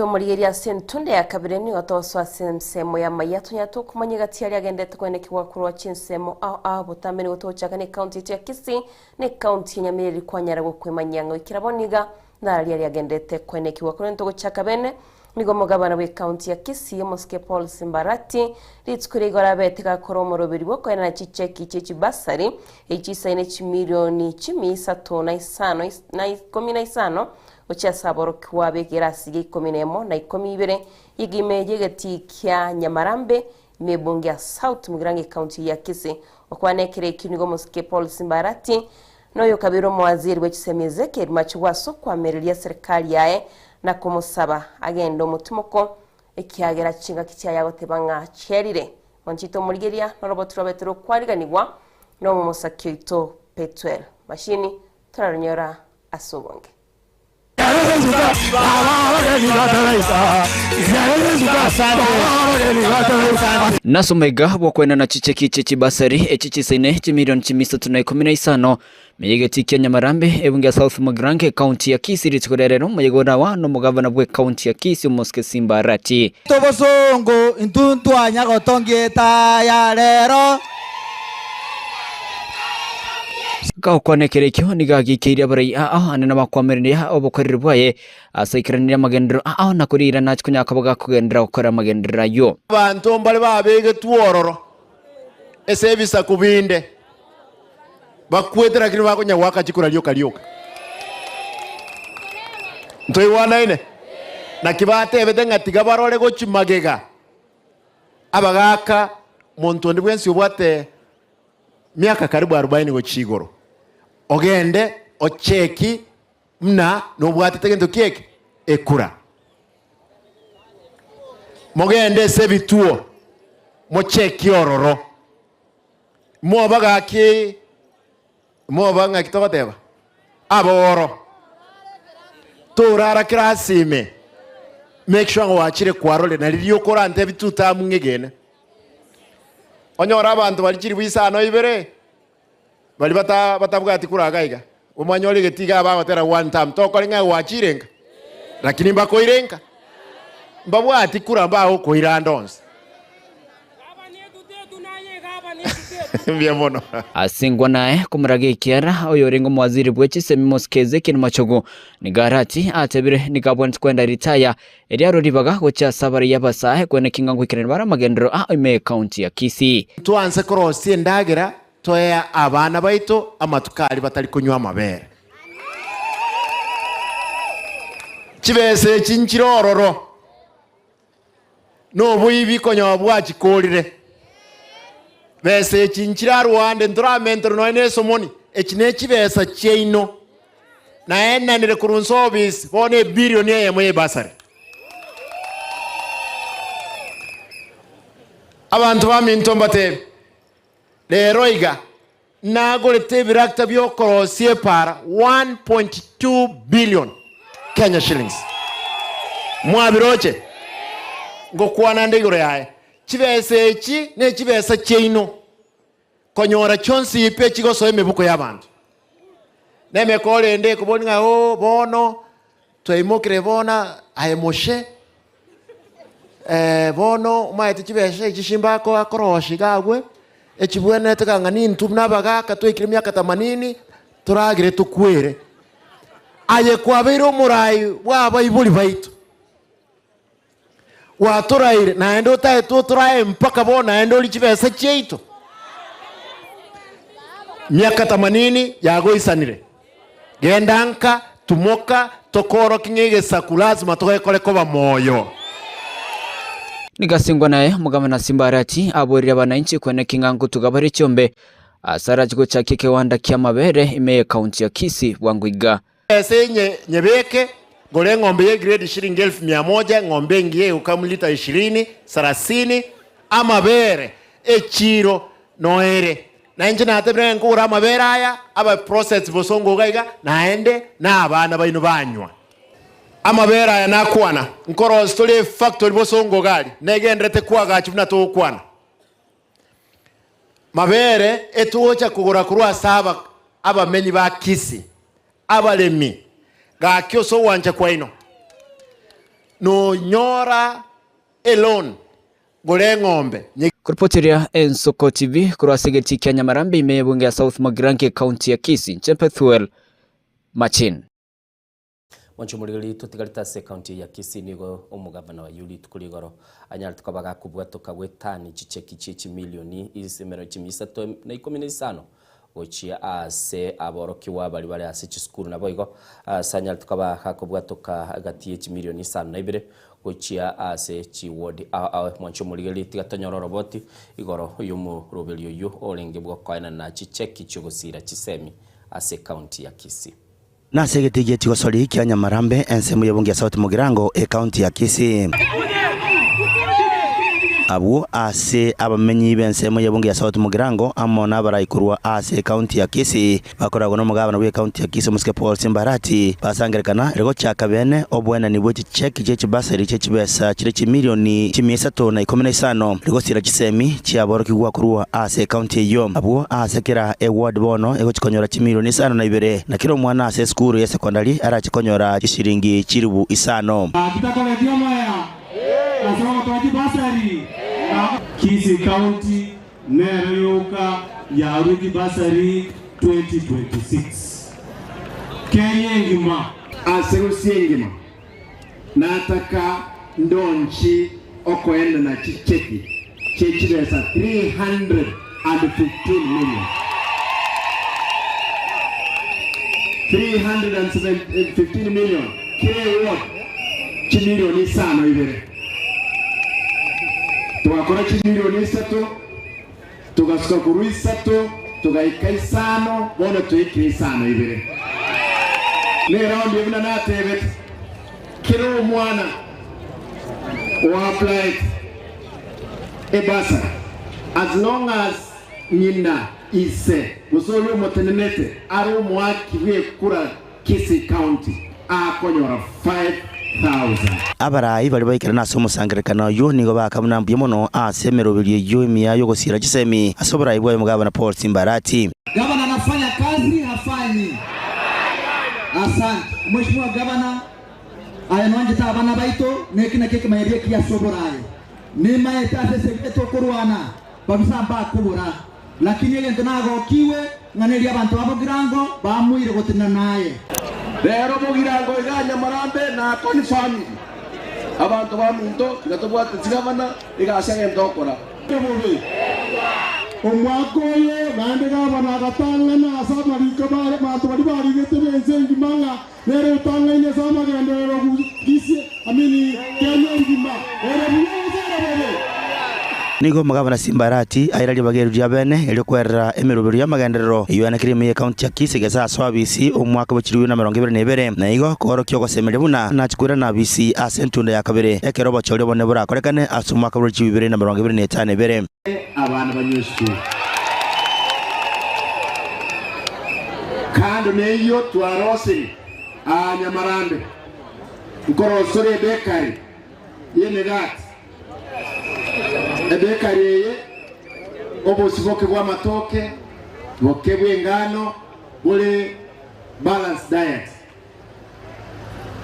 Mwanchete omorigereria ase entunde ya kabere nigo togosoa ase ensemo y'amaiya tonya tokomanya egati aria agendete koenekigwa korwa chinsemo ao ao botambe nigo togochaka ne ekaunti yaito ya Kisii na ekaunti ya Nyamira eria kwanyara gokwemanyia ng'a goikera bono iga nararia aria agendete koenekigwa korende togochaka bene nigo omogabana bw'ekaunti ya Kisii omosike Paul Simbarati rituko riria igoro abete gakora omoroberi bw'okoenana chicheki chie chibasari echi chisaine chimilioni chimi isato na isano na ikomi na isano Gochia ase aborokigwa b'ekerasi gia ikomi nemo na ikomi ibere, y'egime y'egetii kia Nyamarambe, ime ebunge ya South Mugirango ecounty ya Kisii. Okwana ekero ekio nigo omosike Paul Simbarati na oyo kabere omowaziri bwe chisemi Ezekiel Machogu ase okwamereria serikali yaye na komosaba agende omotimoko ekiagera chingaki chiaye agoteba ng'a chiarire. Mwanchete omorigeria noroboti rwabete rokwariganigwa nomomosaki oito Petuel Mashini torarunyora ase obonge. Nase omaiga bw'okoenana chicheki chie chibasari echi chisaine chimilioni chimisato na ikomi na isano, meyegeti kia Nyamarambe, ebunge ya South Mugirango, ekaunti ya Kisii rituko ria rero omoyega orawa nomogavana bw'ekaunti ya Kisii Omosike Simba Arati. Tobosongo intwe ntwanya gotongia etaya rero. Gakwana ekero ekio nigo agiikeirie abarai ao ane nabakwamireria obokoreri bwaye ase aikeranirie amagenderero ao na koriira nache konya koba gakogenderera gokora amagenderero ayio. Abanto mbare babegetwe ororo ase ebisaku binde, bakwete lakini bakonya goaka chikura rioka rioka. Ntoigwanaine? Naki batebete ng'a tiga barore gochia magega abagaaka monto onde bwensi obwate miaka karibu arubaini gochia igoro, ogende ocheki buna nobwatete gento ki eke? Ekura. Mogende ase ebituo mocheki ororo, moba gaki moba ng'aki togoteba aboro, torara class ime, make sure ng'a gwachire kwarorire nari rioka orantebi two term ng'egene. Onyore abanto baria chilifu isano ibere, baria bata batabwati kura iga iga, omwanyore egeti iga bagotera one term, tokore ng'a gwachire nka, lakini mbakoire nka, mbabwati kura mbagokoira ande onsi. Mbuya mono. Asingwa naye komoraga ekiara oyorenge omowaziri bwe chisemi Mosike Ezekiel Machogu nigo arati atebire nigo abwenerete kwenda ritaya Erio arue ribaga gochia ase abaraiyo abasae kweneki ng'a ngoikerania bare amagenderero a ime y'ekaunti ya Kisii. Twanse korosia endagera toe abana baito amatuko aria batari konywa amabere. Chibesa echi nchire ororo, noboibi konya bwachikorire. Besa echi nchire arwande ntoramenterwe nonya nesomoni, echi nechibesa chiaino. Naenanire korwa inse obisi, bono ebilioni eyemo y'ebasari. Abanto baminto mbateebie, Rero iga nagorete ebirakita bi'okorosia epaara 1.2 billion Kenya shillings. Mwabiroche? Ngokwana nde igoro yaye. Chibesa echi nechibesa chiaino. Konyora chionsi pi echigosoa emebuko y'abanto. Nemekoro ende ekobori ng'a oo bono twaimokire bono aye moshe eh, bono omaete chibesa echi chimbako akorosia iga agwo, echibwenerete kang'a nintwe buna abagaka twaikire emiaka themanini toragere tokwere. Aye kwabeire omorai bwa abaibori baito. Gwatoraire, naende otaete otorae mpaka bono naende orie chibesa chiaito. Miaka themanini yagoisanire. Genda nka, tumoka, tokoorokie ng'a egesaku lazima togekore koba moyo. Nigasingwa naye omogabana Simba Arati aborire abananchi kweneki ng'a nkotuga bare chiombe ase arache gochakia ekewanda ki'amabere ime y'ekaunti ya Kisii bwango iga. Ase inye nyebeke, ngore eng'ombe ye grade shilingi elfu mia moja, eng'ombe engiya egokamwa lita ishirini, sarasini, amabere, echiiro noere. Na inche natebire ng'a nkogora amabere aya, abe processed bosongo iga iga, naende na abana baino banywa. Amabere aya nakwana, nkorosia tore efactory bosongo iga aria, negenderete koagachwa buna togokwana. Mabere etogocha kogora korwa ase aba abamenyi ba Kisii, abaremi, gaki ase ogwancha kwaino. Nonyora eloan gora eng'ombe. Koripoteria Ensoko TV korwa ase egetii kia Nyamarambe ime y'ebunge ya South Mugirango ekaunti ya Kisii, inche Pethuel Machin. Mwanche omorigereria totigarete ase ekaunti eye ya Kisii nigo omogavana oyio rituko rigoro anyarete koba gakobwatoka gwetani chicheki chie chimilioni emerero chimia isato na ikomi na isano gochia aase aborokigwa baria bare ase chisukuru naboigo aase anyarete koba gakobwatoka egati ye chimilioni isano na ibere gochia ase chiwodi ao ao. Mwanche omorigereria tiga tonyore oroboti igoro y'omoroberi oyio orenge bw'okoenana chicheki chi'ogosiira chisemi ase ekaunti ya Kisii. Nase egetii gie chigosori kia Nyamarambe, ensemo y'ebunge ya South Mugirango, ekaunti ya Kisii. Abwo ase abamenyi b'ensemo y'ebunge ya South Mugirango amo nabarai korwa ase ekaunti ya Kisii bakoragwa nomogabana bw'ekaunti ya Kisii Omosike Paul Simbarati basangerekana ere gochaka bene oboenani bwe chicheki chie chibasari chie chibesa chire chimilioni chimia isato na ikomi na isano rigosira chisemi chiaborokigwa korwa ase ekaunti eyio. Abwo ase kera eward bono egochi konyora chimilioni isano na ibere, na kera omwana ase esukuru ya sekondari arache konyora chishilingi chilifu isano. Titakoretie omwea ase ogotoa chibasari. Kisii County nero yoka yarwe chibasari 2026. Kenya engima. Ase Gusii engima nataka ndonchi okoenda na chicheki chie chibesa 315 million. 315 million kere ward chimilioni isano ibere tugakora chimilioni isato tugasuka korwa isato tugaika isano bono toikire isano ibere ne round buna natebete kera omwana oapplied ebasari as long as ng'ina ise gose oria omotenenete are omoaki bw'ekura Kisii County akonyora 5000. Abarai baria baikerana ase omosangererekano oyio nigo baaka buna mbuya mono ase emeroberio eyio emiya y'ogosiira chisemi ase oborai bwaye omogabana Paul Simbarati. Gavana anafanya kazi hafanyi? Asante Mheshimiwa Gavana, aye nwanchete abana baito neki nakio ekemanyererio ekiya ase oboraai. Nimaete ase esegi etokorwana babisa mbakobora, lakini egento nagokigwe ng'a neria abanto ba Bogirango baamuire gotenena naye. Rero Bogirango iga Nyamarambe na Akoni family abanto baminto tiga tobwate chigavana egasi agente gokora. Bobe. Omwaka oyo naende gavana agatang'ana ase amariko abanto baria barigete b'ense engima ng'a nere otang'aine ase amagenderero Kisii, I mean Kenya engima. Ere buya gose ere bobe? Nigo omogabana Simbarati aira ribaga erio ria bene erio kwerera emeroberio y'amagenderero eyio yanekire ime y'ekaunti ya Kisii gese ase abisi omwaka bwe chilifu na emerongo ebere na ebere, na igo koorokia ogosemeria buna nache koirana abisi ase entunda ya kabere ekero obochori obonene borakorekane ase omwaka bwe chilifu ibere na emerongo ebere na etano ebere. Abana banywe esukuru. Kando neyio twarosirie aa Nyamarambe, nkorosore ebekari y'emegati. Ebekari eye obosiboke bw'amatoke, boke bw'engano bore balanced diet.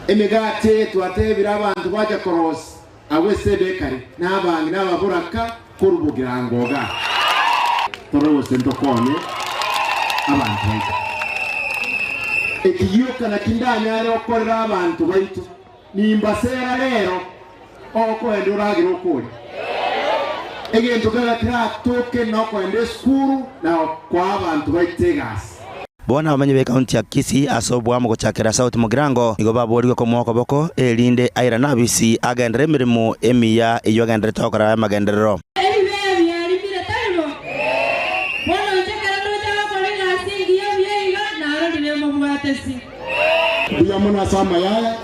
Emegati eye twatebire abanto bacha korosia agwo ase ebekari, na abang'ina ababoraka korwa bogirango iga. Torore gose ntokonye abanto baito. Eki gioka nakio ndanyare gokorera abanto baito, nimbasera rero okoenda oragere okoria. Egento kega keratoke nokoenda esukuru na koa abanto baito egasi. Bono abamenyi b'ekaunti ya Kisii ase oboamo gochakera South Mugirango nigo baboorigwe komoa okoboko, erinde airane abisi agenderere emeremo emiya eyio agendererete gokora y'amagenderero. Ebibe biarimire, tari bo? Bono inche ekero ndoche agokora egasi engiya buya iga, narorire mobwatesi. Mbuya mono ase amaya aya,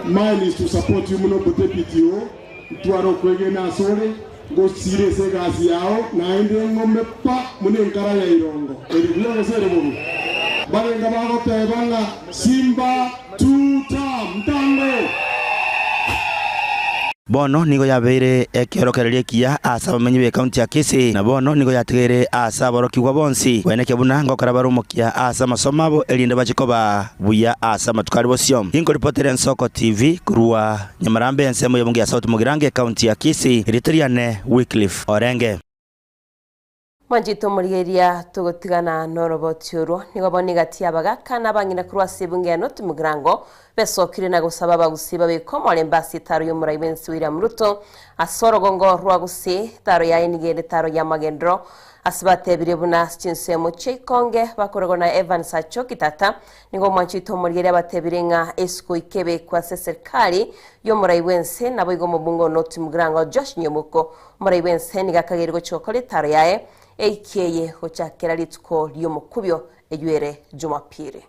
mine is to support you muno Deputy oo, ntware okwegena ase ore, ngosiire ase egasi yao, naende ng'ome pa buna enkara ya irongo. Ere buya gose ere bobe? Mbarenge bagoteba ng'a Simba two term, ntango! Bono nigo yabeire ekeorokererio ekiya ase abamenyi b'ekaunti ya Kisii, na bono nigo yatigaire ase aborokigwa bonsi koenekia buna ngokora bare omokia ase amasomo abo erinde bachie koba buya ase amatuko aria bosio. Inkoripotera Ensoko TV korwa Nyamarambe ensemo y'ebunge ya South Mugirango ekaunti ya Kisii, erieta riane Wycliffe Orenge. Mwanchete omorigereria togotigana noroboti orwo. Nigo bono egati y'abagaka na abang'ina korwa ase ebunge ya North Mugirango besokire na gosaba abagusii babeke omorembe ase etaro y'omorai bw'ense William Ruto ase orogongo rwa Gusii, etaro yaye nigo ere etaro y'amagenderero ase batebirie buna ase chinsemo chia ikonge bakoragwa na Evans Achoki Tata. Nigo omwanchete omorigereria abatebirie ng'a esiko ikebekwe ase eserikari y'omorai bw'ense naboigo omobunge o North Mugirango Josh Nyomoko Omorai bw'ense nigo akageire gochia gokora etaaro yaye eiki eye gochakera rituko ri'omokubio eyio ere Jumapili.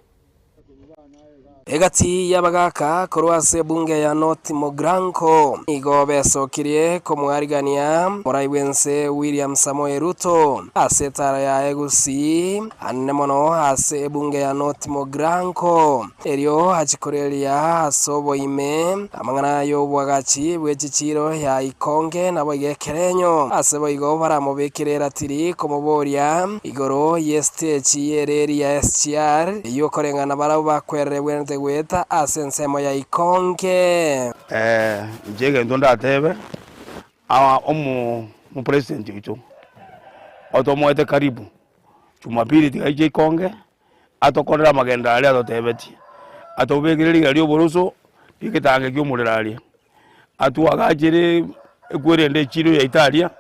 Egati y'abagaaka korwa ase ebunge ya North Mogrango nigo besokirie komoarigania omorai bw'ense William Samoei Ruto ase etara yaye Gusii anene mono ase ebunge ya North Mogrango erio achie koreria ase oboime Amang'ana y'oboagachi bwe chichiiro ya Ikonge naboigo ekerenyo, ase boigo baramobekere eratiri komoboria igoro y'esitechi y'ereri ya SGR, eyio koreng'ana barabwo bakwerire ebwenerete goeta ase ensemo ya Ikonge. Inche egento ndatebe, aa omo omopresident oito, otomoete karibu, jumapili tiga aiche ikonge. atokorere amagenderero aria atotebetie, atobekere rigena ri'oboroso ri'egetange ki'omorero aria, atwagachere ekwerende echiro yaito aria,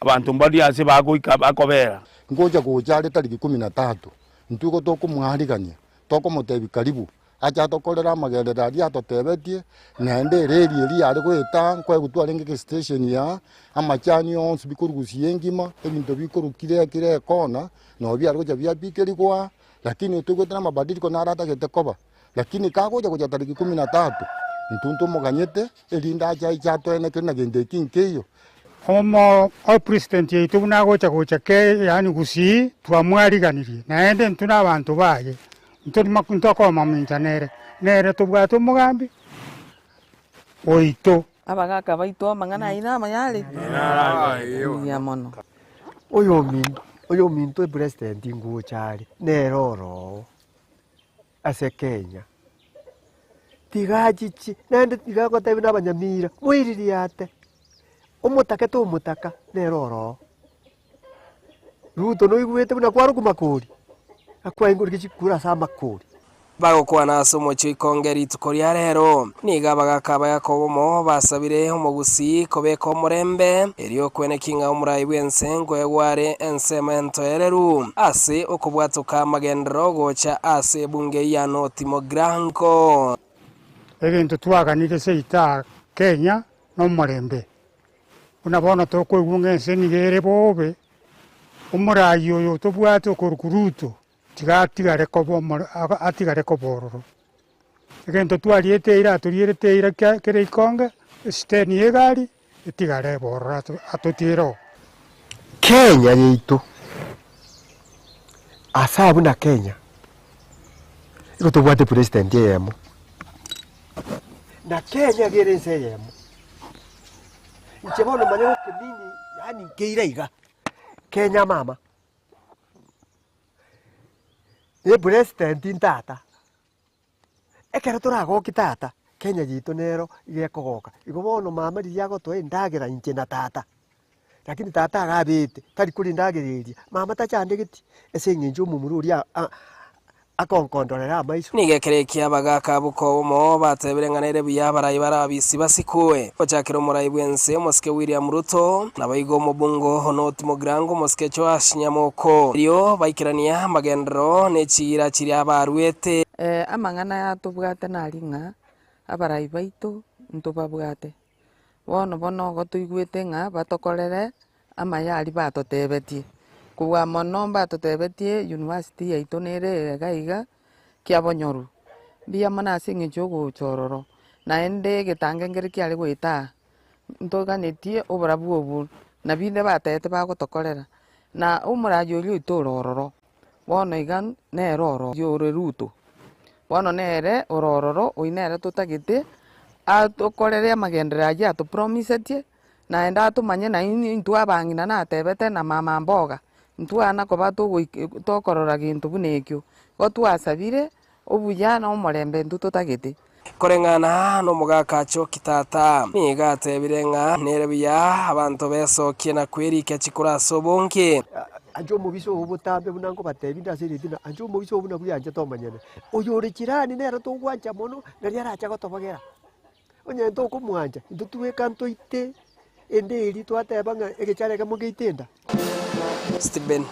abanto mbaria ase bagoika bakobera. Ngocha gocha are tariki kumi na tatu, intwe igo tokomwarigania, tokomotebia karibu, ache atokorere amagenderero aria atotebetie, naende ereri eria yare goeta nkoegwa twarenge gestation ya amachani onsi bikorugusia engima, ebinto bikorwa kire kire ekona. Nabo biare gocha biabikerigwa, lakini toigwete namabadiliko naro atagete koba, lakini kagocha gocha tariki kumi na tatu, intwe ntomoganyete, erinde ache aiche atoenekere na gento eki nkeiyo. Omo opresident yaito buna agocha gocha ke yaani Gusii twamwariganirie naende intwe na abanto baye ntwe ntokomamincha nere, nere tobwate omogambi oito. Abagaka baito amang'ana ayio namaya are? Mbuya mono. Oyominto oyominto epresident ngocha are nere oroo ase Kenya, tiga achiche naende tiga agotebi na abanyamira moiririate, omotake tomotaka nere oroo. Ruto noigwete buna kwarokwa makori, akwaingorire chikura ase amakori. Bagokwana ase omochie o Ikonge rituko ria rero, nigo abagaaka ba Yakobo omo basabire omogusii kobeka omorembe, erio okweneki ng'a omorai bw'ense nkoegwa are ensemo entoereru ase okobwatoka amagenderero gocha ase ebunge ya North Mogrango. Egento twaganire seito aa Kenya nomorembe. Buna bono tokoigwa ng'a ense nigo ere bobe, omoraai oyo tobwate okorokwa Ruto, tiga atigare koba omore atigare koba ororo. Egento twariete eira atorierete eira kia kere ikonge, esiteni ya egari, etigare ebe ororo ato atotiere oo. Kenya yaito, ase abwo na Kenya, igo tobwate president eyemo, na Kenya iga ere ense eyemo. Inche bono manya gokemini yaani nkeira iga, Kenya mama, ne president ntata, ekero toragokie tata, Kenya yaito nero iga ekogoka. Igo bono mama riria agotoa endagera inche na tata, lakini tata iga abete, tari koria endagera eria, mama tachandegeti, ase eng'encho omomura oria a- akonkondorera amaiso. Nigo ekero ekia abagaaka abwo kobomo batebire ng'a nere buya abarai bare abisi basikwe. Gochakera omorai bw'ense omosike William Ruto, naboigo omobungo o North Mugirango omosike Joash Nyamoko. Erio baikerania amagenderero ne chiira chiria baruete. Amang'ana aya tobwate nari ng'a abarai baito ntobabwate, bono bono igo toigwete ng'a batokorere amaya aria batotebetie. Kobua mono mbatotebetie university yaito nere iga iga kiabonyoru, mbuya mono ase eng'encho ya ogocha ororo, naende egetange nkere kiare goeta aa, ntoganetie oborabu obwo, na binde batebete bagotokorera, na omoraia oria oito ore ororo, bono iga nere oro ore Ruto, bono nere ore ororo oywo nere totagete. Atokorere amagenderero ayio atopromisetie, naende atomanye naende intwe abang'ina natebete na mama mboga, ntwana koba togoik tokorora gento buna ekio. Igo twasabire, obuya na omorembe intwe totagete. Koreng'ana nomogaka Choki tata, nigo atebire ng'a nere buya abanto besokie na kwerikia chikura ase obonge. Ancha omobisa oo botambe buna nkobatebia inde ase erieta ng'a ancha omobisa oo buna bweanchete omonyene. Oyo ore jirani nere togwancha mono, nari arache gotobogera. Onye ntokomwancha, intwe tweka ntoite ende eria twateba ng'a egechara ekemo ngeite enda. Stephen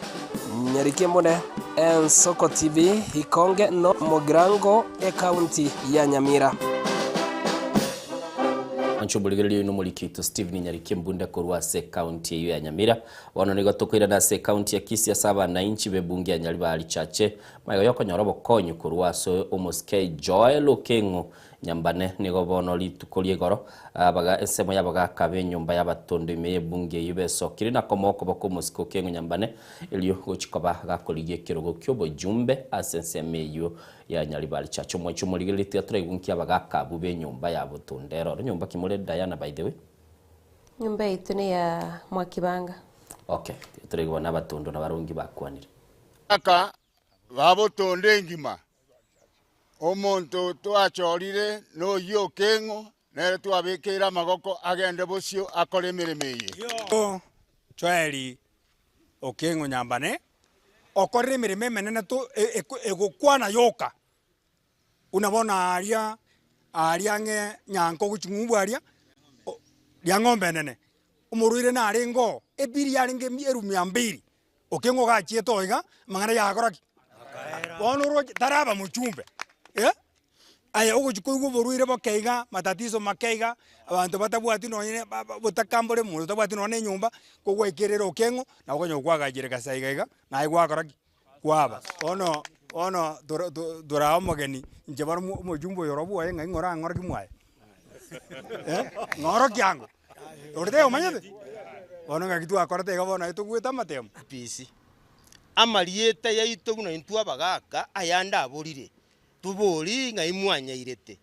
Nyarikembune, Ensoko TV, Ikonge no Mogirango, Ekaunti ya Nyamira. Anche omorigereria oino omoriki oito Stephen Nyarikembunde korwa ase ekaunti eyio ya Nyamira. Bono nigo tokoirana ase ekaunti ya Kisii ase abanainchi b'ebunge ya Nyaribari Chache magega yokonyora obokonyi korwa ase omosike Joel Okeng'o Nyambane nigo bono rituko ria igoro abaga ensemo y'abagaaka b'enyomba y'abatondo ime y'ebunge eyio besokire na komoa okoboko omosike okeng'u Nyambane erio gochia koba gakorigia ekerogo ki'obojumbe ase ensemo eyio ya Nyaribari Church. Omwanchi omorigereria tiga toraigwe nki abagaaka abwo b'enyomba ya botondo ero oro nyomba ki more Diana by the way? Nyomba yaito neya Mwakibanga. Okay, tiga toraigwe bono abatondo nabarobwo nki bakwanire. Aka babotondo engima. Omonto twachorire noyio okeng'o, nere twabekeire amagoko agende bosio akore emeremo eye. Joeli okeng'o nyambane, okorire emeremo emenene to egokwana yoka, buna bono aaria aaria ang'e nyanko gochia ng'umbu aria, ria ng'ombe enene, omorwaire narenge oo, ebiri yarenge erumia mbiri. Okeng'u ogachiete oo iga, amang'ana yagokora ki? Bono oroche taraba mochumbe eh, aye ogochia koigwa oborwaire boke iga, matatizo make iga, abanto batabwati nonye ne ba ba botaka mbore monto otabwati nonye na enyomba, kogwaikerera okeng'u, nabo okonyora kwagachire gasa iga iga, naye gwakora ki? Kwaba. Bono bono toro to toraa omogeni, inche bono mo omochumbe oyo oro bwoye ng'ai ng'ora ang'oroki mwaye eh, ng'oroki ango. Ore taiyo omanyete? Bono ng'aki twakorete iga bono aye togwete amatemo. Peace. Amarieta yaito buna intwe abagaaka ayande aborire, tobori ng'ai mwanyairete.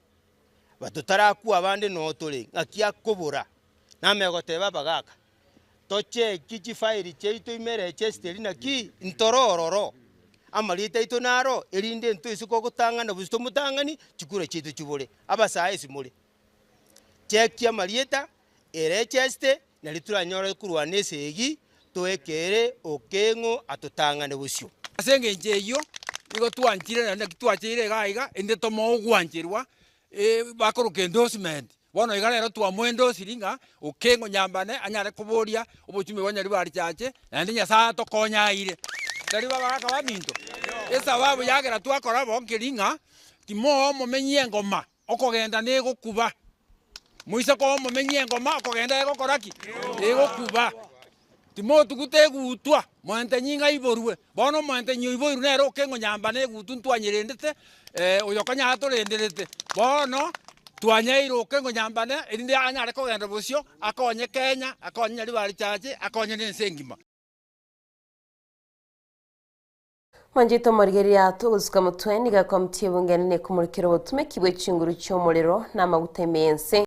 But totarakwa abande noo tore, ng'aki akobora? Namanya goteba abagaaka, tocheki chifairi chiaito ime erechesteri naki ntore ororo. Amarieta aito naro, erinde intwe ase kogotang'ana gose tomotang'ani, chikura chiaito chibore. Abasae ase more. Chekia amarieta, erecheste, nario toranyore korwana esegi, toekere okeng'o atotang'ane bosio. Ase engencho eyio nigo twanchire naende naki twacheire iga iga, erinde tomoe ogwancherwa bakoroka endorsement. Bono iga rero twamoendosiri ng'a okeng'o nyambane anyare koboria obochumbe bwa Nyaribari Church, naende Nyasaye atokonye aire. Tari babagaka baminto? Esababu yagera twakora bo nkeri ng'a timoa omomenyi engoma. Okogenda negokuba. Moise koba omomenyi engoma, okogenda egokora ki? Egokuba. Timotuguta egutwa, moentenyi ng'a aiborwe. Bono omoentenyi oiboirwe nere okeng'o nyamba na egutwa ntwanyerendete, oyo konya atorenderete. Bono, twanyaeire okeng'o nyambane, erinde anyare kogenda bosio, akonye Kenya, akonye Nyaribari Church, akonye na ense engima. Mwanchete omorigereria togosuka motwe nigo ekomiti y'ebunge enene ekomorikera obotumeki bwe chinguru chi'omorero na amaguta ime y'ense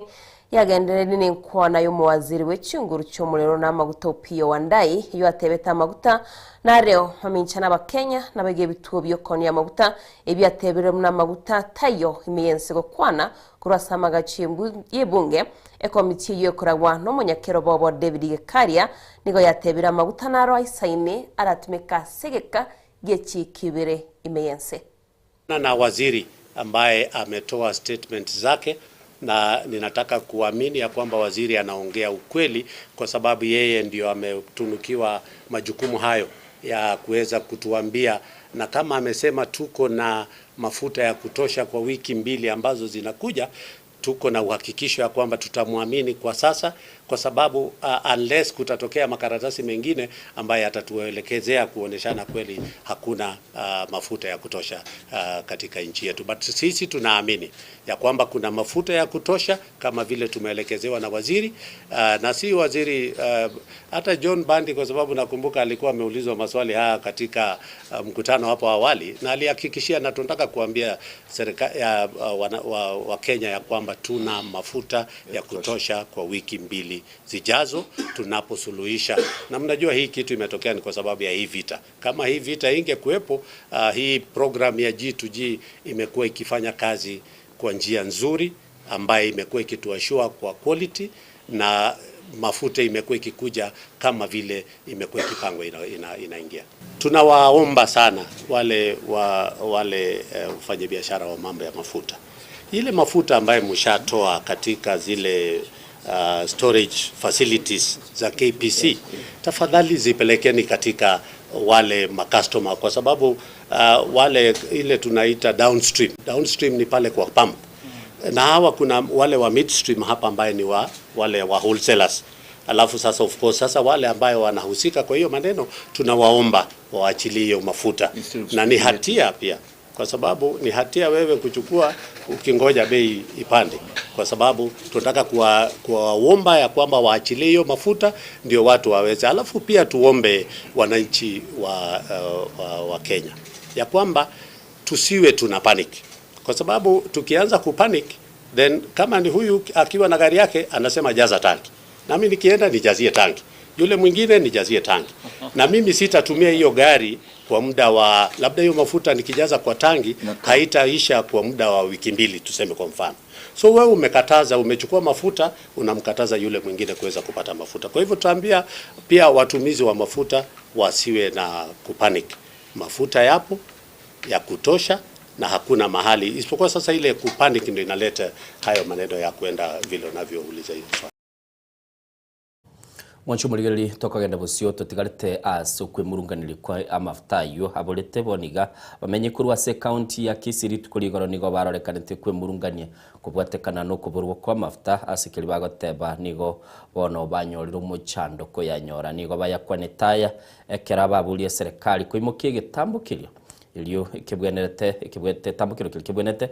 yagendereire nenkwana y'omowaziri bwe chinguru chi'omorero na amaguta Opiyo Wandayi eyio atebete amaguta nareo mamincha n'abakenya nabaiga ebituo bi'okonia amaguta ebio atebire buna amaguta taiyo ime y'ense gokwana korwa ase amagacho y'ebunge ekomiti eyio ekoragwa n'omonyakero bobo David Gekaria Nigo yatebire amaguta naro aisaine aratumeke ase egeka gie chiiki ibere ime y'ense. Na waziri ambaye ametoa statement zake na ninataka kuamini ya kwamba waziri anaongea ukweli kwa sababu yeye ndio ametunukiwa majukumu hayo ya kuweza kutuambia, na kama amesema tuko na mafuta ya kutosha kwa wiki mbili ambazo zinakuja, tuko na uhakikisho ya kwamba tutamwamini kwa sasa kwa sababu unless kutatokea makaratasi mengine ambayo yatatuelekezea kuoneshana kweli hakuna mafuta ya kutosha katika nchi yetu. But sisi tunaamini ya kwamba kuna mafuta ya kutosha kama vile tumeelekezewa na waziri na si waziri hata John Bandi, kwa sababu nakumbuka alikuwa ameulizwa maswali haya katika mkutano hapo awali na alihakikishia, na tunataka kuambia serikali ya wa Kenya ya kwamba tuna mafuta ya kutosha kwa wiki mbili zijazo tunaposuluhisha. Na mnajua hii kitu imetokea ni kwa sababu ya hii vita. Kama hii vita ingekuwepo, hii program ya G2G imekuwa ikifanya kazi kwa njia nzuri ambayo imekuwa ikituashua kwa quality na mafuta imekuwa ikikuja kama vile imekuwa ikipangwa inaingia. Tunawaomba sana wale wale wafanyabiashara wa mambo ya mafuta, ile mafuta ambayo mshatoa katika zile storage facilities za KPC, tafadhali zipelekeni katika wale makastoma, kwa sababu wale ile tunaita downstream. Downstream ni pale kwa pump, na hawa kuna wale wa midstream hapa ambaye ni wale wa wholesalers. Alafu sasa of course sasa wale ambayo wanahusika kwa hiyo maneno tunawaomba waachilie hiyo mafuta, na ni hatia pia, kwa sababu ni hatia wewe kuchukua ukingoja bei ipande, kwa sababu tunataka kuwaomba ya kwamba waachilie hiyo mafuta ndio watu waweze. Alafu pia tuombe wananchi wa Kenya ya kwamba tusiwe tuna panic, kwa sababu tukianza kupanic then kama ni huyu akiwa na gari yake anasema jaza tanki, nami nikienda nijazie tanki, yule mwingine nijazie tanki, na mimi sitatumia hiyo gari kwa muda wa labda hiyo mafuta nikijaza kwa tangi haitaisha kwa muda wa wiki mbili tuseme kwa mfano. So wewe umekataza, umechukua mafuta, unamkataza yule mwingine kuweza kupata mafuta. Kwa hivyo tutaambia pia watumizi wa mafuta wasiwe na kupanic. Mafuta yapo ya kutosha na hakuna mahali isipokuwa sasa ile kupanic ndio inaleta hayo maneno ya kwenda vile unavyouliza hiyo swali. Mwancho murigereri tokagenda bosio totigarete ase okwemurunganiri kwa amafuta ayo aborete boniga bamenye korwa ase county ya Kisii rituko rigoro nigo barorekanete kwemurungania kobwatekana na okoborwa kwa amafuta ase keri bagoteba nigo bono banyorire omochando koyanyora nigo bayakwanete aya ekero baburie serikali koimokia egetambo keria erio ekebwenerete ekebwete tambokero keri kebwenete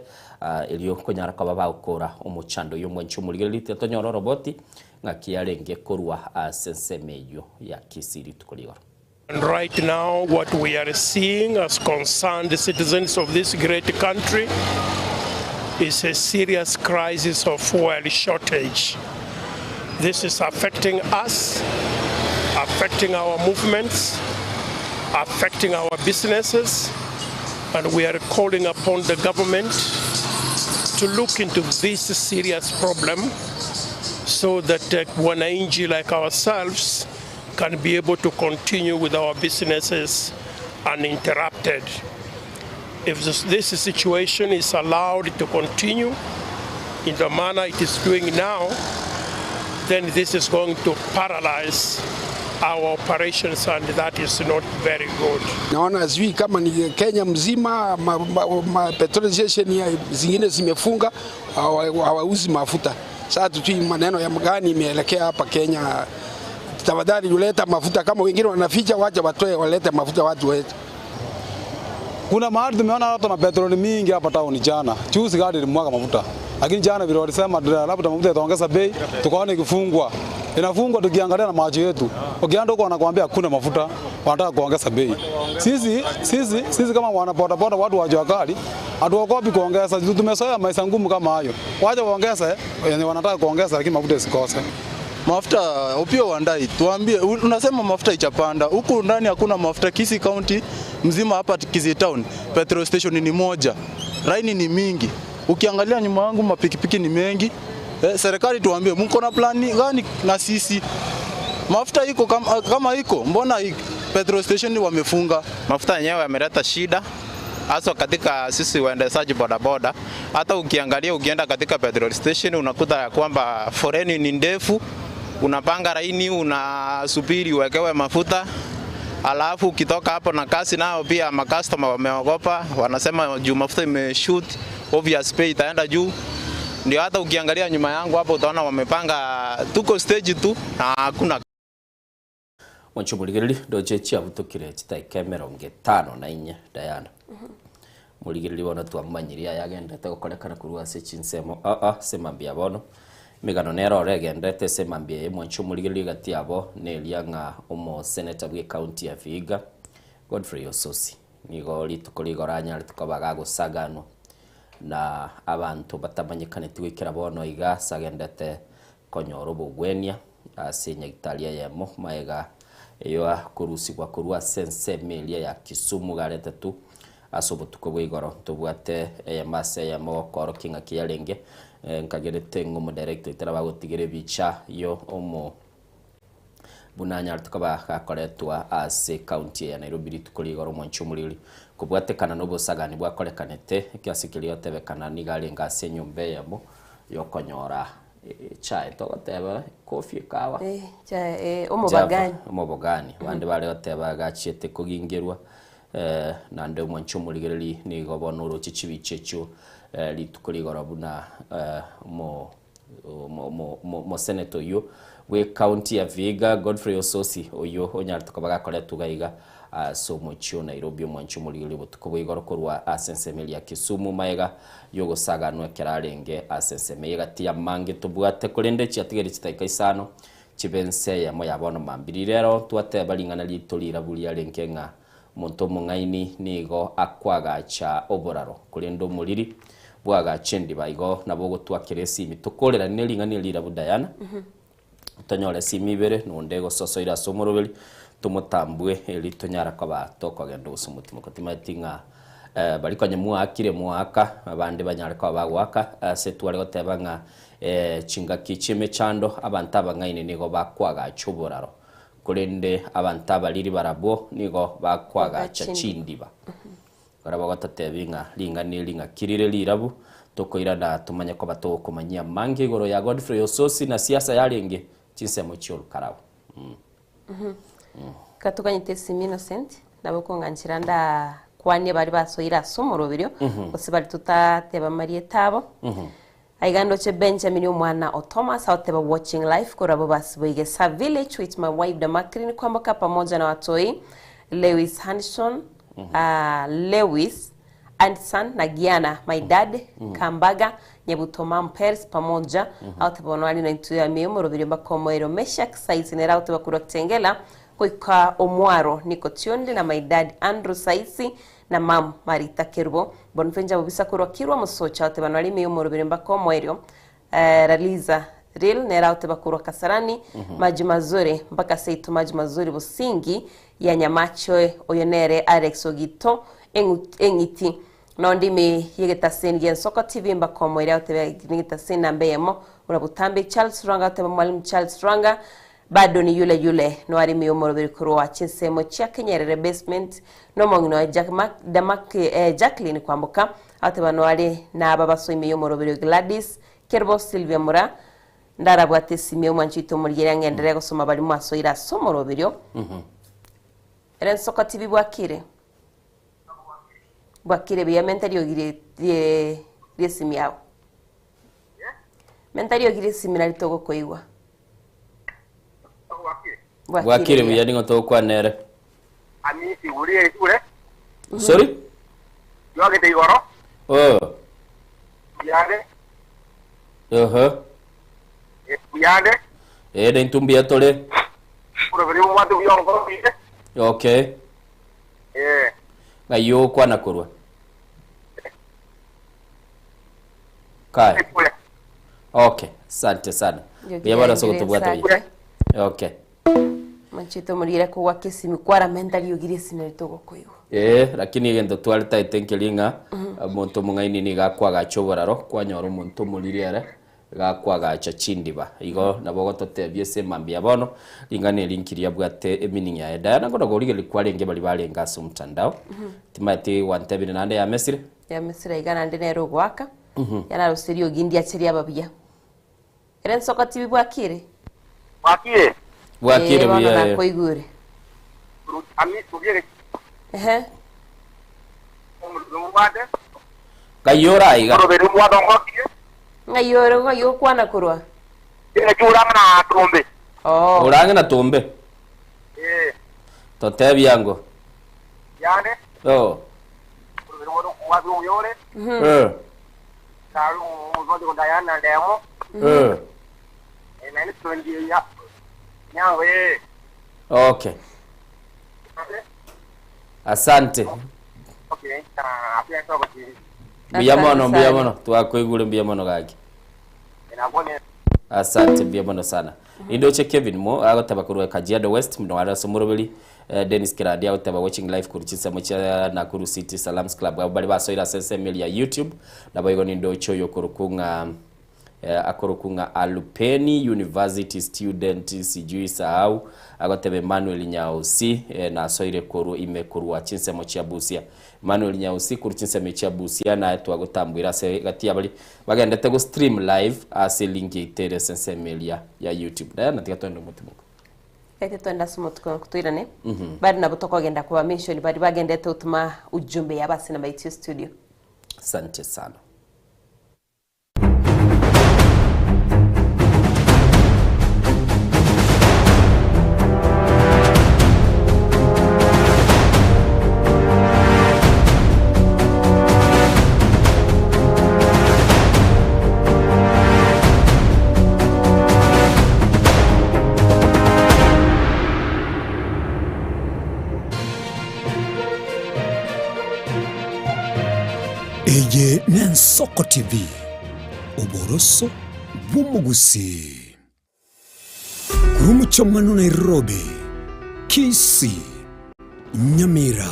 erio konyara koba bagokora omochando oyo omwancho omorigereri totonyora oroboti ng'aki yarenge korwa ase ensemo eywo ya Kisii rituko rigoro. And right now, what we are seeing as concerned citizens of this great country is a serious crisis of fuel shortage. This is affecting us, affecting our movements, affecting our businesses, and we are calling upon the government to look into this serious problem so that wananchi like ourselves can be able to continue with our businesses uninterrupted. If this situation is allowed to continue in the manner it is doing now, then this is going to paralyze our operations, and that is not very good. Naona sijui kama ni Kenya mzima ma petrol station ya zingine zimefunga, hawauzi mafuta. Sasa tujui maneno ya gani imeelekea hapa Kenya. Tafadhali uleta mafuta, kama wengine wanaficha, wacha watoe walete mafuta watu wetu. Kuna mahali tumeona watu na petroli mingi hapa town jana. Juzi gari ilimwaga mafuta. Lakini jana vile walisema labda mafuta itaongeza bei, tukaona ikifungwa. Inafungwa tukiangalia na macho yetu. Ukienda huko wanakuambia hakuna mafuta, wanataka kuongeza bei. Sisi kama wana boda boda watu wa jua kali, hatuogopi kuongeza. Tumezoea maisha ngumu kama hayo. Wacha waongeze, wenye wanataka kuongeza lakini mafuta isikose. Mafuta Opiyo Wandayi, tuambie, unasema mafuta ichapanda. Huku ndani hakuna mafuta. Kisii County mzima hapa Kisii Town petrol station ni moja. Raini ni mingi. Ukiangalia nyuma yangu mapikipiki ni mengi. Serikali tuambie mko na plani gani na sisi? Mafuta iko kama iko, mbona petrol station wamefunga? Mafuta yenyewe yameleta shida hasa katika sisi waendeshaji bodaboda. Hata ukiangalia ukienda katika petrol station unakuta ya kwamba foleni ni ndefu, unapanga laini, unasubiri uwekewe mafuta. Alafu ukitoka hapo na kasi nao pia makastoma wameogopa, wanasema juu mafuta imeshoot, obvious pay itaenda juu. Ndio hata ukiangalia nyuma yangu hapo utaona wamepanga, tuko stage tu na hakuna. Mwanche omorigereria, ndoche chiabutokire chidaeka emerongo etano na inye, Diana. Morigereria bono twamomanyirie aya agenderete gokorekana korwa ase chinsemo aa ase mambia bono. Emegano nere oro egenderete ase mambia eye mwanche omorigereria egati yabo neria ng'a omoseneta bwe county ya Vihiga, Godfrey Osotsi, nigo rituko rigoro anyarete koba gagosaganwa na abanto batamanyekaneti goikera bono iga ase agenderete konyora obogwenia ase enyagitari eyemo magega ya korusigwa korwa ase ensemo eria ya Kisumu garetetwe ase obotuko bwa igoro. Ntobwate eyemo ase eyemo gokoorokia ng'aki yarenge, nkagerete ng'a omodirector oito nabo agotigera ebicha yo omo buna anyarete koba gakoretwa ase ecounty eye ya Nairobi rituko ria igoro omwanchi omoriri kobwatekana na obosagani bwakorekanete ekiase keria gotebekana nigo arenge ase enyomba eyemo yokonyora Echae togoteba coffee ekawa. Eh, chae, eh, omobagani. Java, omobogani. Abande bare goteba gachiete kogingerwa eh, naende omwanchi omorigereri nigo bono oroche chibicha echio eh, rituko rigoro buna eh, omo omo omo omo omoseneta oyio bwe county ya Vihiga Godfrey Osotsi oyio onyarete koba gakoretwa iga iga Ase omochie o Nairobi omwanchi omorigereria obotuko bwa igoro korwa ase ensemo eria ya Kisumu maega yogosaganwa ekero arenge ase ensemo eye gati y'amange tobwate korende chiatigaire chidakika isano chibe ense eyemo ya bono mambia. Rirero twateba ring'ana riaito rirabu riarenge ng'a omonto omong'aini nigo akoagacha oboraro korende omoriri bwagacha endiba igo nabo ogotwakera esimi tokoreranie ne ring'ana eri rirabu Diana. Tonyore esimi ibere, na onde gososoire ase omoroberi, tomotambue eri tonyara koba tokogenda gose omotimoko. Timanyeti ng'a baria konya mwaakire mwaaka, abande banyare koba bagoaka, ase tware goteba ng'a chingaki chi'emechando abanto abang'aini nigo bakoagacha oboraro, korende abanto abariri barabwo nigo bakoagacha chindiba. Barabwo bagototeebia ng'a ring'ana eri ng'aki rire rirabu, tokoirana tomanye koba togokomanyia amange igoro ya Godfrey Osotsi na siasa yarenge chinsemo chi'orukarau. Ekero tokanyete esimi Innocent, nabo okong'anchera ndakwanie baria basoire ase omoroberio, gose baria totateba amarieta abo. Aiga ndoche Benjamin omwana o Thomas agoteba watching live korwa Bobasi Boigesa village with my wife Damaklin Kwamboka pamoja na watoi Lewis Hanson ah, Lewis Anderson na Giana my dad Kambaga Nyabuto mam Peres pamoja agoteba bono ari naintwe ime omorobiri mpaka omoerio Meshak Saisi nere agoteba korwa Kitengela goika Omwaro Niko Tionde na my dad Andrew Saisi Na mam Marita Kerubo, Bonvenja bobisa korwa Kirwa mosocha oteba nore ime y'omorobere mbaka omoerio, eh, Raliza Ril nere aoteba korwa Kasarani, Maji Mazuri mpaka seito Maji Mazuri Bosingi ya Nyamache oyo nere Alex Ogito eng'u- eng'iti nonde ime y'egetaseni gi'ensoko TV mbaka omoerio aotebe negetaseni namba eyemo buna botambe Charles Rwanga aoteba Mwalimu Charles Rwanga Bado ni yule yule noarimiwe omoroberi korwa chinsemo chia Kenyerere basement nomong'ina oye Jack Mac, Damak, eh, Jacqueline Kwamboka agoteba noare naba basoime y'omoroberi o Gladys Kerubo Sylvia Mura ndarabwate esimi omwanchi oito omorigereria ng'enderere gosoma baria mwasoire ase omoroberio ere nsoko tibi bwakire bwakire buya menta riogi rie- rie- riesimi yao menta riogi riesimi nari togokoigwa Bwakire buya ning'o togokwana nere? Amisi ure ure Sorry? yoagete igoro Oh. buyande Oho. buyande Eh, naintwe mbuya tore. uroberi omwate buya onkorire Okay. eh Ng'ai ogokwana korwa? Kaya. Okay, asante sana. Buya bono ase ogotobwata buya. Okay. Manchete omorire kogwaka esimi kwaramenta riogi riesimi eri togokoigwa. Eh, lakini egento twaretaete nkeri ng'a omonto omong'aini nigo akoagacha oboraro, kwanyora omonto omoriri ere iga akoagacha chindiba. Igo nabo ogototebia ase emambia bono, ring'ana eri nki riabwate emeaning yaye. Diana ngono korigereria kwarenge baria barenge ase omotandao, timanyeti gwantebire naende yamesire? Yamesire iga naende nere ogoaka, yanarusia riogi ndiache riaba buya. Ere nsoko tibi bwakire? Bwakire. Bwakire Eh, bono buya eh. nakoigure. Ehe. Ng'ai ore aiga? Ng'ai ore ng'ai okwana korwa? Naki ore ang'e na Tombe. Oo. Ore ang'e na Tombe? Ee. Totebie ango. Yane. Oo. Orobere bono omwami omuya ore. Eh. Kare omosote kondayana na ndemo. Eh. Eh, naende twengi ya. Nyango ee. Okay. Asante. Okay, na pia togo chiri. Mbuya Asante mono, mbuya sana. mono. Twakoigure mbuya mono gaki. Nakone Asante mbuya mono sana. Indoche Kevin mo agoteba korwa Kajiado West mno ara somoroberi Dennis Kirandi agoteba watching live korwa chinsemo chia Nakuru City Salams Club abo bari basoire ase ensemo eria ya YouTube nabo igo nindoche oyo okorokwa ng'a akorokwa ng'a Alupeni University student sijui sahau agoteba Emmanuel Nyausi nasoire korwa ime korwa chinsemo chia Busia. Emmanuel Nyausi korwa chinsemo chia Busia naye twagotambwire ase gati yabari bagendete go stream live ase link yaito ere ase ensemo eria ya YouTube. Diana tiga twende omotimoko. Ete twende ase omotuko toirane. Bari nabo tokogenda koba mention bari bagendete gotuma ujumbe yabo ase namba yaito ya studio. Asante sana. Eye n'Ensoko TV, oboroso bw'omogusii. Korwa omochie Nairobi, Kisii, Nyamira,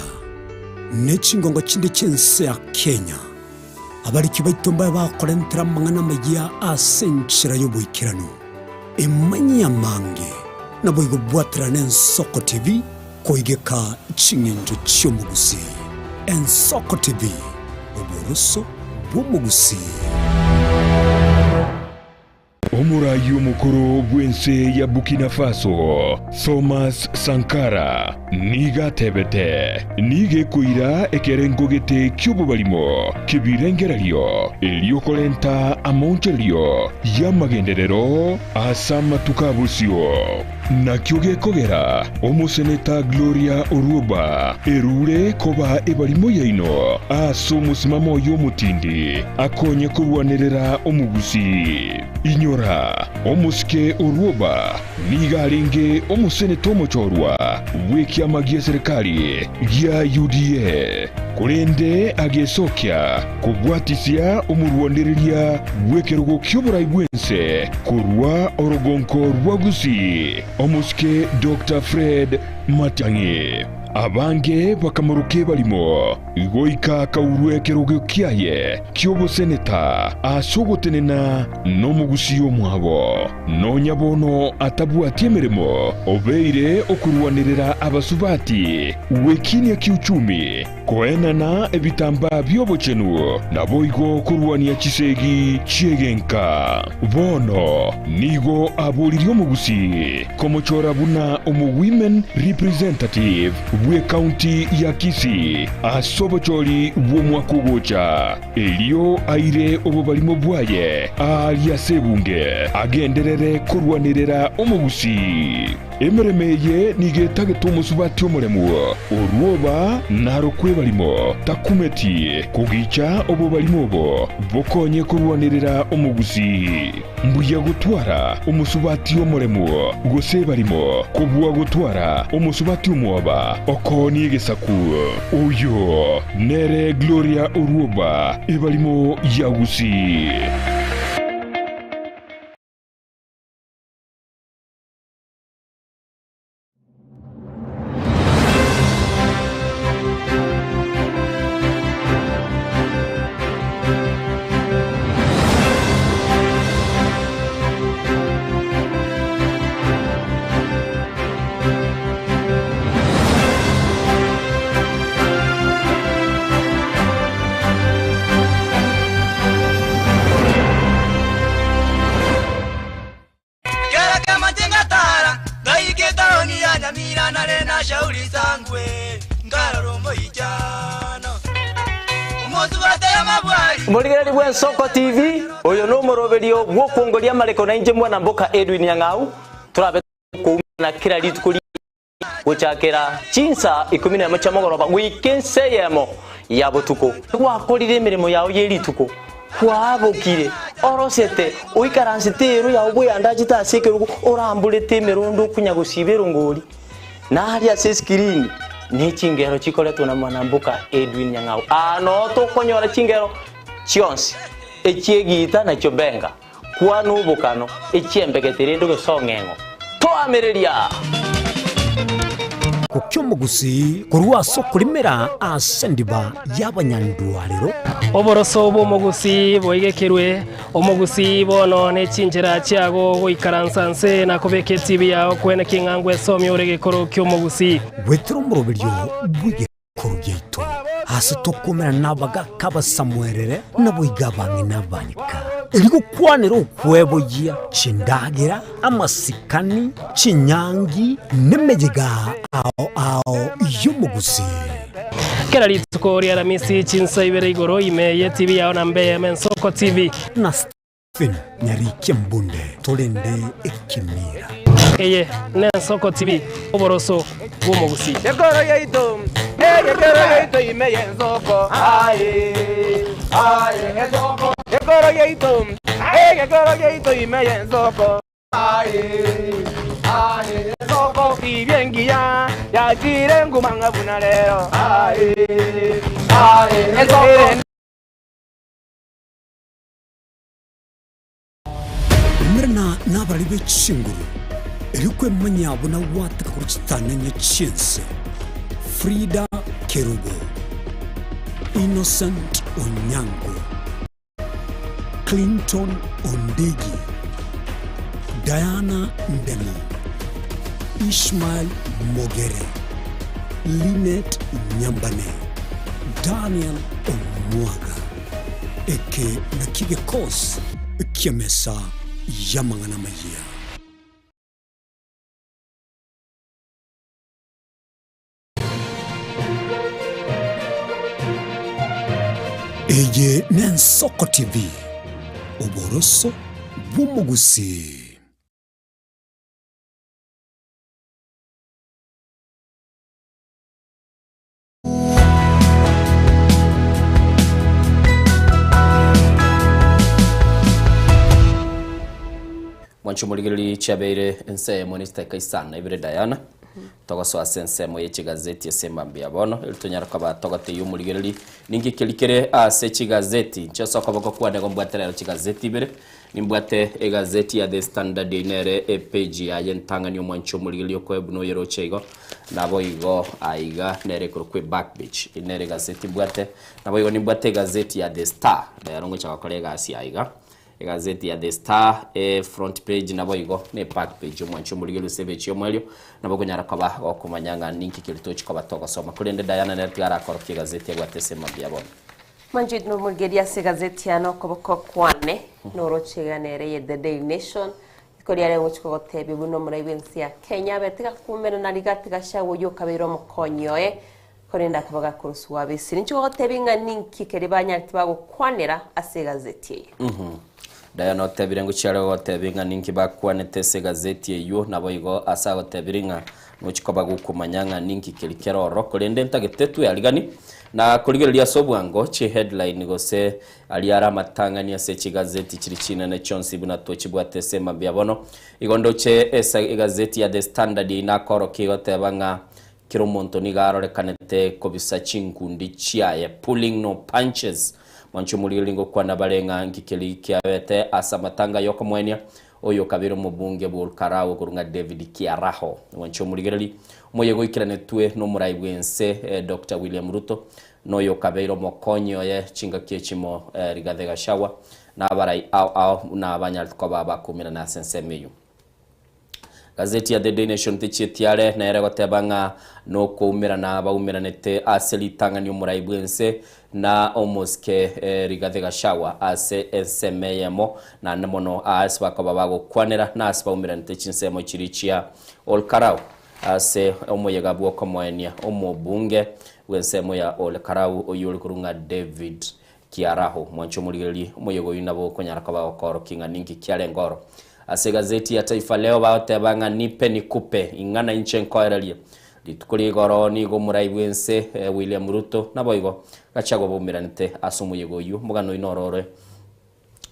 ne chingongo chinde chi'ense ya Kenya, abariki baito mbabe bakorentera amang'ana amayia ase enchera y'oboikeranu. Emanyie amange, naboigo bwaterana Ensoko TV koigeka ching'encho chi'omogusii. Ensoko TV, oboroso bw'omogusii. Omoraai omokoro bw'ense ya Burkina Faso, Thomas Sankara, nigo atebete, Nigo ekoira ekerengo gete ki'obobarimo ki'ebirengererio erio korenta amaonchorerio y'amagenderero ase amatuko a bosio. Nakio gekogera omoseneta Gloria Orwoba erure koba ebarimo yaino ase omosimamo oye omotindi akonye korwanerera omogusii. Inyora, omosike Orwoba nigo arenge omoseneta omochorwa bw'ekiama gia serikali gia UDA, korende agesokia kobwatisia omorwanereria bw'ekerogo ki'oborai bw'ense korwa orogonko rwa Gusii, omosike Dr. Fred Matiang'i. Abange bakamoroka ebarimo goika akaurwa ekerogo kiaye ki'oboseneta ase ogotenena n'omogusii omwabo. Nonya bono atabwati emeremo, obeire okorwanerera abasubati gwekinia kiuchumi, koenana ebitambaa bi'obochenu, naboigo korwania chisegi chiegenka. Bono nigo aboririe omogusii komochora buna omo women representative bw'ekaunti ya Kisii ase obochori bw'omwaka ogocha. Erio aire obobarimo bwaye aaria ase ebunge, agenderere korwanerera omogusii. Emeremo eye nigo etagete omosubati omoremu, orwoba narokwe ebarimo, takumeti kogicha obobarimo obo bokonye korwanerera omogusii. Mbuya gotwara omosubati omoremu gose ebarimo, kobua gotwara omosubati omwoba okoonie egesaku. Oyo nere Gloria Orwoba, ebarimo ya Gusii. Morigereria bw'Ensoko TV, oyo nomoroberio bw'okwongoria amareko nainche mwana mboka Edwin Nyang'au, torabe tokoumana kera rituko ria gochakera chinsa ikomi nemo chia mogoroba goika ensa eyemo ya botuko. Gwakorire emeremo yao ye rituko, kwabokire, orosete, oikaransete ero yao bweyandachete ase ekerogo, oramborete emerondo okonya gosiba erongori. Na aria ase esikirini ne chingero chikoretwe na mwanamboka Edwin Nyang'au. Aa noo tokonyora chingero chionsi, echi'egiita na chiobenga, kwana obokano, echi'embegete rende ogesong'eng'o. Toamereria! Gokia omogusii korwa ase okorimera ase endiba y'abanyandwarero. Oboroso bw'omogusii boigekerwe Omogusii bono ne chinchera chiago goikaransa nse na kobeka etibi yao kwene king'a ngwesomia ore gekoro ki'omogusii. Gwetera omoroberio bw'egekoro giaito, ase tokomerana nabagaaka abasamuerere, naboigo abang'ina abanyika, erio gokwanera okweboyia, chindagera, amasikani, chinyangi, nemeyega ao ao y'omogusii. Kera rituko ri'Aramisi chinsa ibere igoro ime y'etibi yao na mbe Mensoko TV. Na Stephen Nyarikia Mbunde torende ekemira. Eye n'Ensoko TV, oboroso bw'omogusii. Gekoro yaito, egekoro yaito ime y'ensoko, aye, aye, ensoko. Gekoro yaito, egekoro yaito ime y'ensoko. Umerana nabarari be chinguru, erio kwemanya buna gwateka korwa chitananya chi'ense. Frida Kerubo, Innocent Onyango. Clinton Ondigi, Diana Ndemo, Ishmael Mogere, Linet Nyambane, Daniel Omwaga. Eke nakio gekosi ki'emesa y'amang'ana amayia. Eye n'Ensoko TV, oboroso bw'omogusii. Mwanche omorigereria chiabeire ense eyemo ne chidakika isano na ibere Diana. Togosoa ase ensemo ye chigazeti ase mambia bono, eri tonyare koba togotebia omorigereria ninki keri kere ase chigazeti. Inche ase okoboko kwane igo mbwate rero chigazeti ibere, nimbwate egazeti ya The Standard eyio nere epage yaye entang'ani omwanche omorigereria okoe buna oyeroche igo, naboigo aiga nere ekorokwa eback page, eyio nere egazeti mbwate. Naboigo nimbwate egazeti ya The Star, rero ngocha gokora egasi aiga. Egazeti ya The Star, e front page naboigo ne back page omwanchi omorigereria ase ebechi y'omoerio nabo okonyara koba gokomanya ng'a ninki keria tochi koba togosoma. Korende Diana nere tiga arakorokia egazeti ebwate ase mambia bono. Mwanchi nomorigereria ase egazeti yane okoboko kwane noroche iga nere ye The Daily Nation riko riare gochi kogotebia buna omorai bw'ense ya Kenya abe tiga kumerana Rigathi Gachagua oyio okabeire omokonyi oye Korende akaba gakorosugwa abesire. Inche gogotebia ng'a ninki keria banyarete bagokwanera ase egazeti eye. Diana otebire ng'a chiare gogotebia ng'a ninki bakwanete ase egazeti eyio, naboigo ase agotebire ng'a nochi koba gokomanya ng'a ninki keria kere ororo. Korende ntagete twearigani na korigereria ase obwango chiheadline gose aria are amatang'ani ase chigazeti chiri chinene chionsi buna tochibwate ase mambia bono. Igo ndoche ase egazeti ya The Standard nakorokia egoteba ng'a Kera omonto nigo arorekanete kobisa chinkundi chiaye, pulling no punches. Mwanche omorigereria ngokwana bare ng'a nki keria kiabete ase amatanga y'okomoenia oyo okabeire omobunge bw'Olkarau okorwa ng'a David Kiaraho. Mwanche omorigereria, omoyega oikeranetwe nomorai bw'ense Doctor William Ruto na oyo okabeire omokonyi oye chingaki echimo Rigathi Gachagua na abarai ao ao buna banyarete koba bakumirana ase ensemo eyio. Gazeti ya The Daily Nation techieti are nere goteba ng'a nokoumerana baumeranete ase ritang'ani omorai bw'ense na omosike Rigathi Gachagua ase ensemo eyemo naende mono aase bakoba bagokwanera na ase baumeranete chinsemo chiria chia Olkarau ase omoyega bw'okomoenia omobunge bw'ensemo ya Olkarau oyio ore korwa ng'a David. Kiaraho. Mwanche omorigererie omoyega oyio nabo okonyara koba gokoorokia ng'a ninki kiarenge oro. Ase egazeti ya Taifa Leo bagoteba ng'a nipe nikupe, ing'ana inche nkoererie. Rituko ria igoro nigo omorai bw'ense William Ruto naboigo Gachagua baumeranete ase omoyega oyio. Omogano oyio noro ore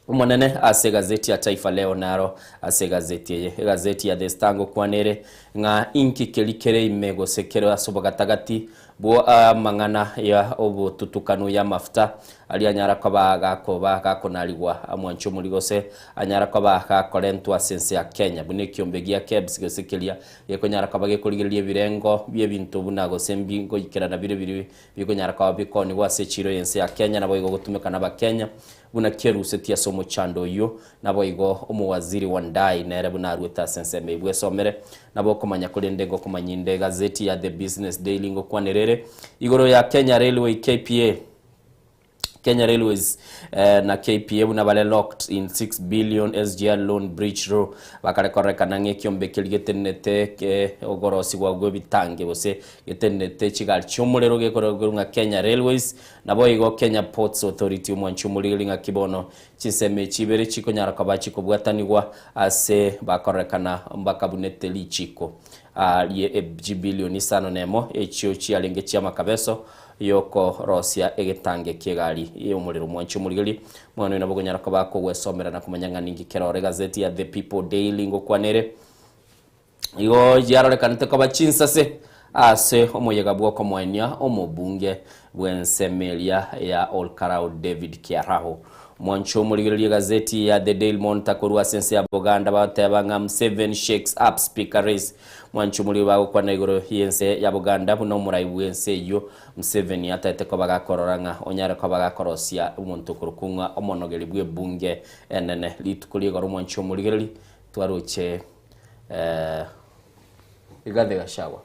omonene ase egazeti ya Taifa Leo naro ase egazeti eye. Egazeti ya The Star ngokwana ere ng'a inki keria kere ime gose kere ase obogatagati bwo amang'ana ya obotutukanu y'amafuta aria anyara koba gakoba gakonarigwa amwanche omori gose anyara koba gakorentwa ase ense ya Kenya buna ekiombe gia KEBS gose keria gekonyara koba gekorigereria ebirengo bi'ebinto buna gose mbi ngoikerana bire biria bikonyara koba bikonigwa ase echiiro y'ense ya Kenya naboigo gotumeka n'Abakenya buna kerusetie ase omochando oyio Naboigo omowaziri Wandayi nere buna aruete ase ensemo eyio bwesomere, nabo okomanya korende ngokomanya inde egazeti ya The Business Daily ngokwanera ere igoro ya Kenya Railway KPA. Kenya Railways na KPA buna bare locked in 6 billion SGR loan breach row bakare kororekana ng'a ekiombe keria getenenete ke ogorosigwa gw'ebitange gose getenenete chigari chi'omorero gekorerwa ng'a Kenya Railways naboigo Kenya Ports Authority omwanchi omorigeri ng'aki bono Chinsemo echi ibere chikonyara koba chikobwatanigwa ase bakororekana mbakabunete richiiko rie chibilioni isano nemo echio chiarenge chi'amakabeso y'okorosia egetange ki'egari y'omorero. Mwanche omorigereria, omwana oyo nabo okonyara koba akogwesomera na komanya ng'a ninki kerore. Egazeti ya The People Daily ngokwana ere. Igo yarorekanete koba chinsase ase omoyega bw'okomoenia omobunge bw'ensemo eria ya Olkarau David Kiaraho. Mwanche omorigererie egazeti ya The Daily Monitor korwa ase ense ya Buganda bagoteba ng'a Museveni shakes up speaker race. Mwanche omorigereria bagokwana igoro y'ense ya Buganda buna omorai bw'ense eyio Museveni ataete koba gakorora ng'a onyare koba gakorosia omonto okorokwa ng'a omonogeri bw'ebunge enene. Rituko ri'igoro mwanche omorigereria twaroche Rigathi Gachagua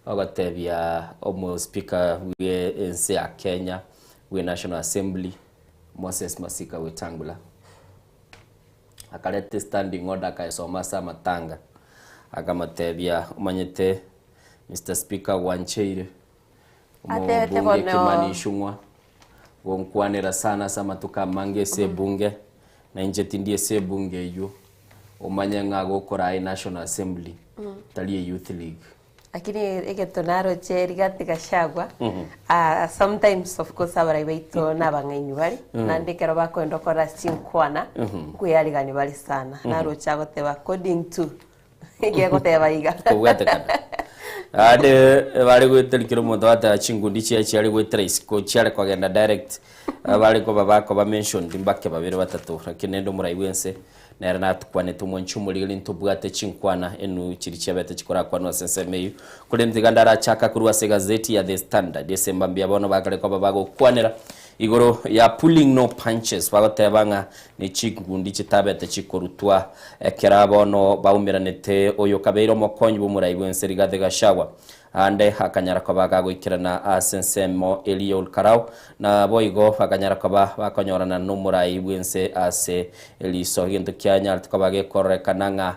ogotebia omospika bwe ense ya Kenya bwe National Assembly Moses Masika Wetangula akareta standing order akayesoma ase amatanga akamotebia omanyete Mister Speaker gwancheire Atebete omobunge bono Kimani Ichung'wa gonkwanera sana ase amatuko amange ase ebunge na inche tindi ase ebunge eywo Omanye ng'a gokoraa eNational Assembly tari eYouth League. Lakini egento naroche Rigathi Gachagua, ah, sometimes of course abarai baito nabang'aini bare, naende ekero bakoenda okora ase chinkwana, nkoyarigania bare sana. Naroche agoteba according to, egegoteba iga. Kobwatekana. Naende bare goeteri kera omonto bateba chinkundi chiaye chiare goetera isiko chiare kogenda direct, bare koba bakoba mentioned mbake babere batato, lakini rende omorai bwense Nere natukwanete omwanchi omorigeri ntobwate chinkwana enu chiria chiabete chikorakwanwa ase ensemo eyio. Korende tiga ndarachaka korwa ase egazeti ya The Standard ase embambi ya bono bakare koba bagokwanera igoro ya pulling no punches bagoteba ng'a ne chinkundi chitabete chikorutwa ekero bono baumeranete oyo kabeire omokonyi bw'omorai bw'ense Rigathi Gachagua Aande akanyara koba gagoikerana ase ensemo eria ya Olkarau, naboigo bakanyara koba bakonyorana nomorai bw'ense ase eriso. Egento kianyarete koba gekororekana ng'a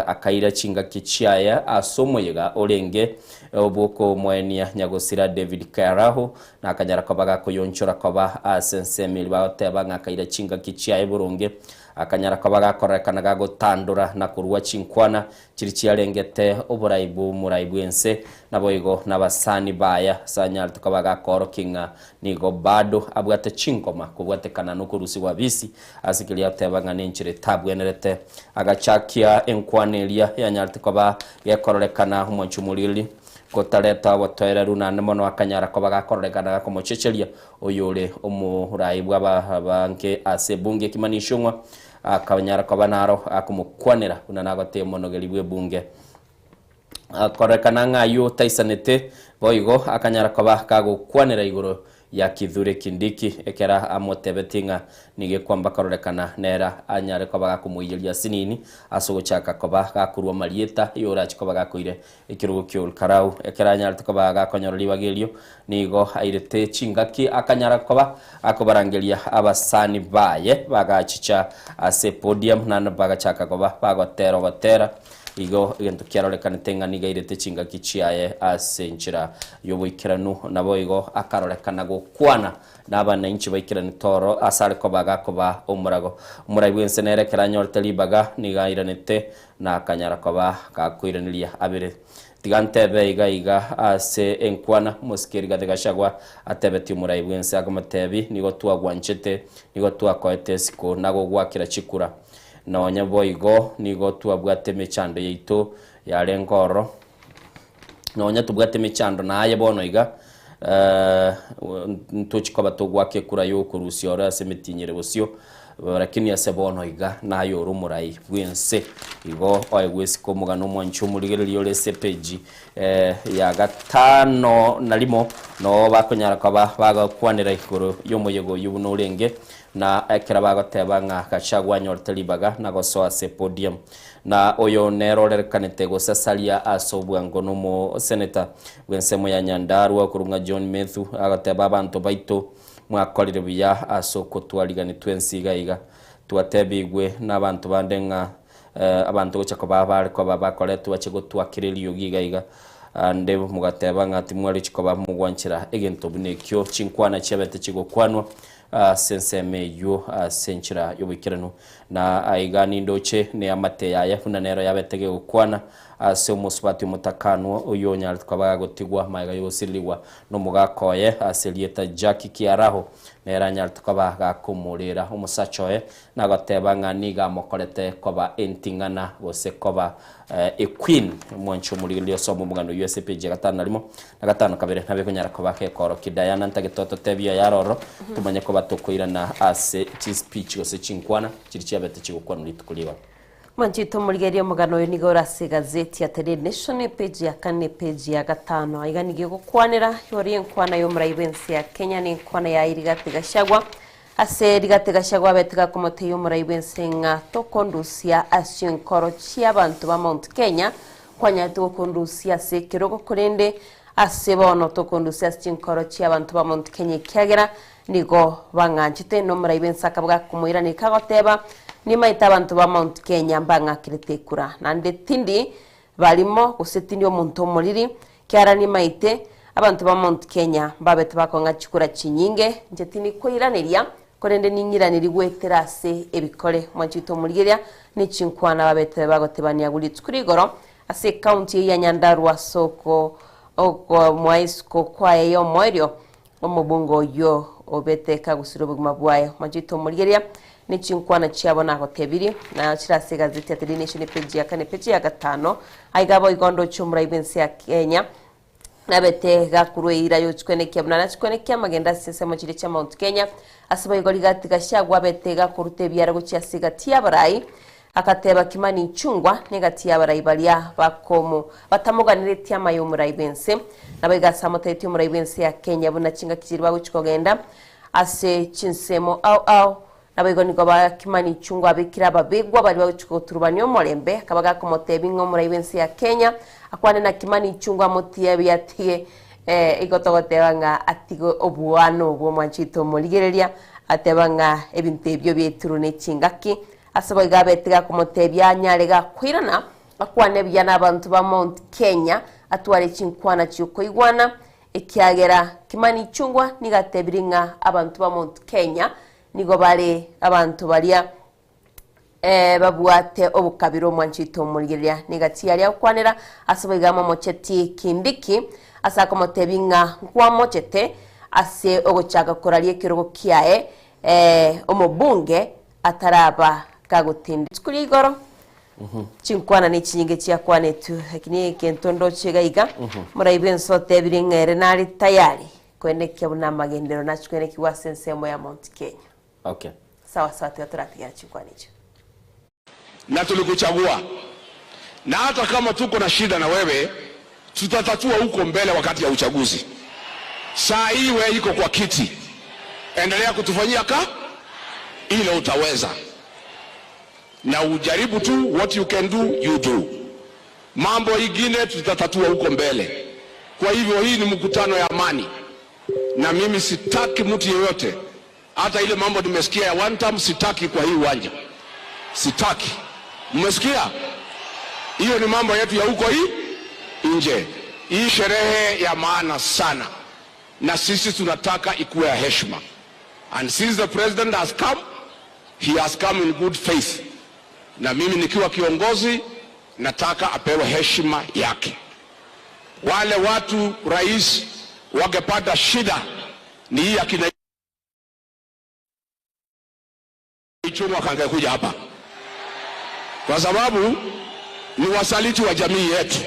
akaira chingaki chiaye ase omoyega orenge bw'okomoenia nyagosira David Karahu, na akanyara koba gakoyonchora koba ase ensemo eria bagoteba ng'a akaira chingaki chiaye boronge, akanyara koba gakororekana gagotandora na korua chinkwana Chiria chiarengete oborai bw'omorai bw'ense, naboigo nabasani baye, ase anyarete koba gakoorokia ng'a nigo bado abwate chingoma kobwatekana nokorusigwa bisi ase keria ateba ng'a nenchera etabwenerete. Agachakia enkwana eria yanyarete koba gekororekana omwanchi omorigereria gotareta obotoereru naende mono akanyara koba gakororekana gakomochecheria oyore omorai bw'ababange ase ebunge Kimani Ichung'wa Akanyara koba naro akomokwanera buna nagotee omonogeri bw'ebunge. Akorekana ng'a ayio taisanete, boigo akanyara koba kagokwanera igoro ya Kithure Kindiki ekero amotebetie ng'a nigo ekwamba kororekana nere anyare koba gakomoiyeria asinini ase ogochaka koba gakorua amarieta yorache koba gakoire Ekerogo ki'Olkarau ekero anyarete koba gakonyora ribaga erio, nigo airete chingaki akanyara koba akobarangeria abasani baye bagachicha ase podium naende bagachaka koba bagotera ogotera. Igo egento kiarorekanete ng'a nigo airete chingaki chiaye ase enchera y'oboikeranu, naboigo akarorekana gokwana nabananchi baikeranete oro ase are koba gakoba omorago. Omorai bw'ense nere ekero anyorete ribaga nigo airanete na akanyara koba gakoiraneria abere. Tiga ntebe iga iga ase enkwana, Omosike Rigathi Gachagua atebetie omorai bw'ense akomotebi, Nigo twagwanchete, nigo twakoete esiko na gogwakera chikura. Nonya boigo nigo twabwate emechando yaito yarenge ororo. Nonya tobwate emechando na aye bono iga, ntochi koba togwaka ekura y'okorusia ore ase emetienyi ere bosio, lakini ase bono iga naye ore omorai bw'ense. Igo oegwe esiko omogano omwanchi omorigereria ore ase epeji ya gatano na rimo, noo bakonyara koba bagokwanera igoro y'omoyega oyio buna orenge, na ekero bagoteba ng'a Gachagua anyorete ribaga na gosoa ase podium. Na oyo nere orerekanete gosasaria ase obwango nomoseneta bw'ensemo ya Nyandarua okorwa ng'a John Methu agoteba abanto baito mwakorire buya ase okotwarigani twensi iga iga. Twatebigwe nabanto bande ng'a abanto gocha koba bare koba bakoretwe bache gotwakera eriogi iga iga ande mogateba ng'a timwarichi koba mogwanchera egento buna ekio chinkwana chiabete chigokwanwa ase ensemo eyio ase enchera y'oboikeranu. Na aiga nindoche neamate yaye buna nero yabete gegokwana ase omosubati omotakanwa oyio onyarete koba gagotigwa magega y'ogosirigwa nomogaka oye ase erieta Jackie Kiaraho, nere anyarete koba gakomorera omosacha oye nagoteba ng'a nigo amokorete koba enting'ana gose koba equeen. Mwanche omorigereria osome omogano oyio ase epeji ya gatano na rimo na gatano kabere nabo ekonyara koba gekoorokia Diana ntagete ototebie oyo aroro tomanye koba tokoirana ase chispeech gose chinkwana chiria chiabete chigokwanwa rituko rigoro. Mwanchete omorigereria omogano oyo nigo ore ase egazeti ya The Daily Nation epeji ya kane na epeji ya gatano. Aiga nigo egokwanera igoro y'enkwana y'omorai bw'ense ya Kenya na enkwana yaye Rigathi Gachagua. Ase Rigathi Gachagua abete gakomotebia omorai bw'ense ng'a tokondusia ase enkoro chi'abanto ba Mount Kenya Kwanyarete gokondusia ase ekerogo, korende ase bono tokondusia ase chinkoro chi'abanto ba Mount Kenya, ekiagera nigo bang'anchete. Na omorai bw'ense akaboga akomoiraneria kagoteba, Nimaete abanto ba Mount Kenya mbang'akerete ekura, naende tindi barimo, gose tindi omonto omoriri, ekiagera nimaete abanto ba Mount Kenya mbabete bakong'a chikura chinyinge, inche tindi koiraneria Korende ning'iranerie goetera ase ebikore. Mwanchete omorigereria ne chinkwana babete bagotebania agwo rituko rigoro ase ekaunti eyio ya Nyandarua ase oko okomoa isiko kwaye y'omoerio omobunge oyio obete kagosira obogima bwaye. Mwanchete omorigereria ne chinkwana chiabo nagotebirie na chire ase egazeti ya The Daily Nation epeji ya kane epeji ya gatano. Aiga boigo ndoche omorai bw'ense ya Kenya Nabete gakurwa eira y'ochikwenekia buna nachikwenekia amagendo ase chinsemo chiria chia Mount Kenya, ase boigo rigati Gachagua abete gakoruta ebiara gochia ase egati y'abarai, agateba Kimani Ichung'wa negati y'abarai baria bakomo batamoganeretie amaya omorai bw'ense. Naboigo ase amotebetie omorai bw'ense ya Kenya buna chingaki chiria bagochia kogenda ase chinsemo ao ao Naboigo nigo ba Kimani Ichung'wa abekire ababegwa baria bagochia goturubania omorembe, akaba gakomotebia ng'a omorai bw'ense ya Kenya akwane na Kimani Ichung'wa amotiebie atige eh, igo togoteba ng'a atige oboana obwo omwanchete omorigereria, ateba ng'a ebinto ebio biaetirwe ne chingaki. Ase boigo abete gakomotebia anyare gakoirana akwane buya na abanto ba Mount Kenya, atware chinkwana chiokoigwana, ekiagera Kimani Ichung'wa nigo atebirie ng'a abanto ba Mount Kenya Nigo bare abanto baria babwate obokabira omwanchete omorigereria negati yaria agokwanera ase boigo amomochetie Kindiki ase akomotebia ng'a nkwamochete ase ogochaka koraria ekerogo kiaye omobunge ataraba kagotinda rituko ria igoro. Chinkwana ne chinyinge chiakwanetwe lakini egento ndoche iga iga morai bwense otebirie ng'a ere nare tayari Koenekia buna amagenderero nachie koenekigwa ase ensemo ya Mount Kenya. Okay. Sawa sawa tiga toratigera chinkwana echio. Na tulikuchagua na hata kama tuko na shida na wewe tutatatua huko mbele wakati ya uchaguzi. Saa hii wewe iko kwa kiti, endelea kutufanyia ka ile utaweza, na ujaribu tu, what you can do you do. Mambo ingine tutatatua huko mbele. Kwa hivyo hii ni mkutano ya amani, na mimi sitaki mtu yeyote, hata ile mambo nimesikia ya one term sitaki kwa hii uwanja, sitaki. Mmesikia? Hiyo ni mambo yetu ya huko hii nje. Hii sherehe ya maana sana, na sisi tunataka ikuwe ya heshima. And since the president has come, he has come in good faith, na mimi nikiwa kiongozi nataka apewe heshima yake. Wale watu rais wangepata shida ni hii akina Ichung'wa kangekuja hapa, kwa sababu ni wasaliti wa jamii yetu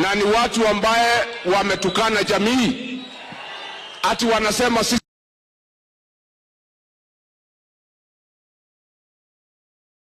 na ni watu ambaye wametukana jamii, ati wanasema sisi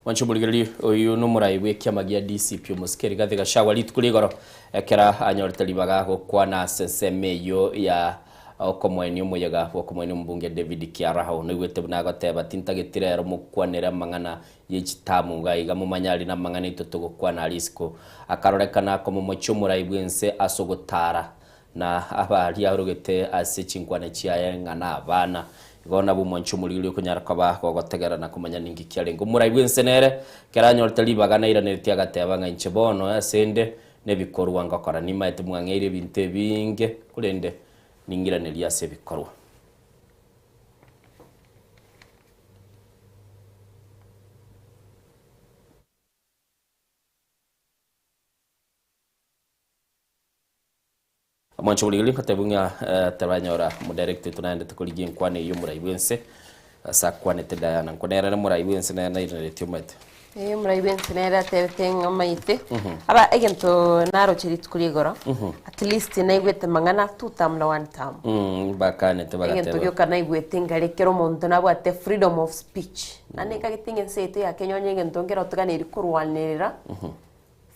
Mwancho omorigereria oyio nomorai bw'ekiama gia DCP omosike Rigathi Gachagua rituko ria igoro ekero anyorete ribaga gokwana ase ensemo eyio ya okomoenia omoyega bw'okomoenia omobunge David Kiaraho. Noigwete buna agoteba tintageti rero mokwanere amang'ana ye chitamu iga iga momanye aria namang'ana aito togokwana aria isiko. Akarorekana komomochia omorai bw'ense ase ogotara Na abaria arogete ase chinkwana chiaye ng'a nabana. Igo nabwo omonche omoriri okonyara koba gogotegera na komanya ninki kiarenge. Omorai bw'ense nere, ekero anyorete ribaga nairaneretie agateba ng'a inche bono ase 'nde nebikorwa ngokora. Nimaete mwang'eire ebinto ebinge, korende ning'iranerie ase ebikorwa. Omwancho borigereria nkotebwa ng'a tebanyora omodirect oito naendete korigia enkwana eyio omorai bwense ase akwanete Diana. Nkwana ere nomorai bwense nere nairaneretie omanyete. Ee, omorai bwense nere atebete ng'a omanyete. Aba egento naroche rituko ria igoro, at least naigwete mang'ana two term na one term. Bakanete Egento bagateba. gioka naigwete nkare ekero omonto nabwate freedom of speech. Naende nkagete ng'a ense yaito ya Kenya onye egento nkero toganeiri korwanerera,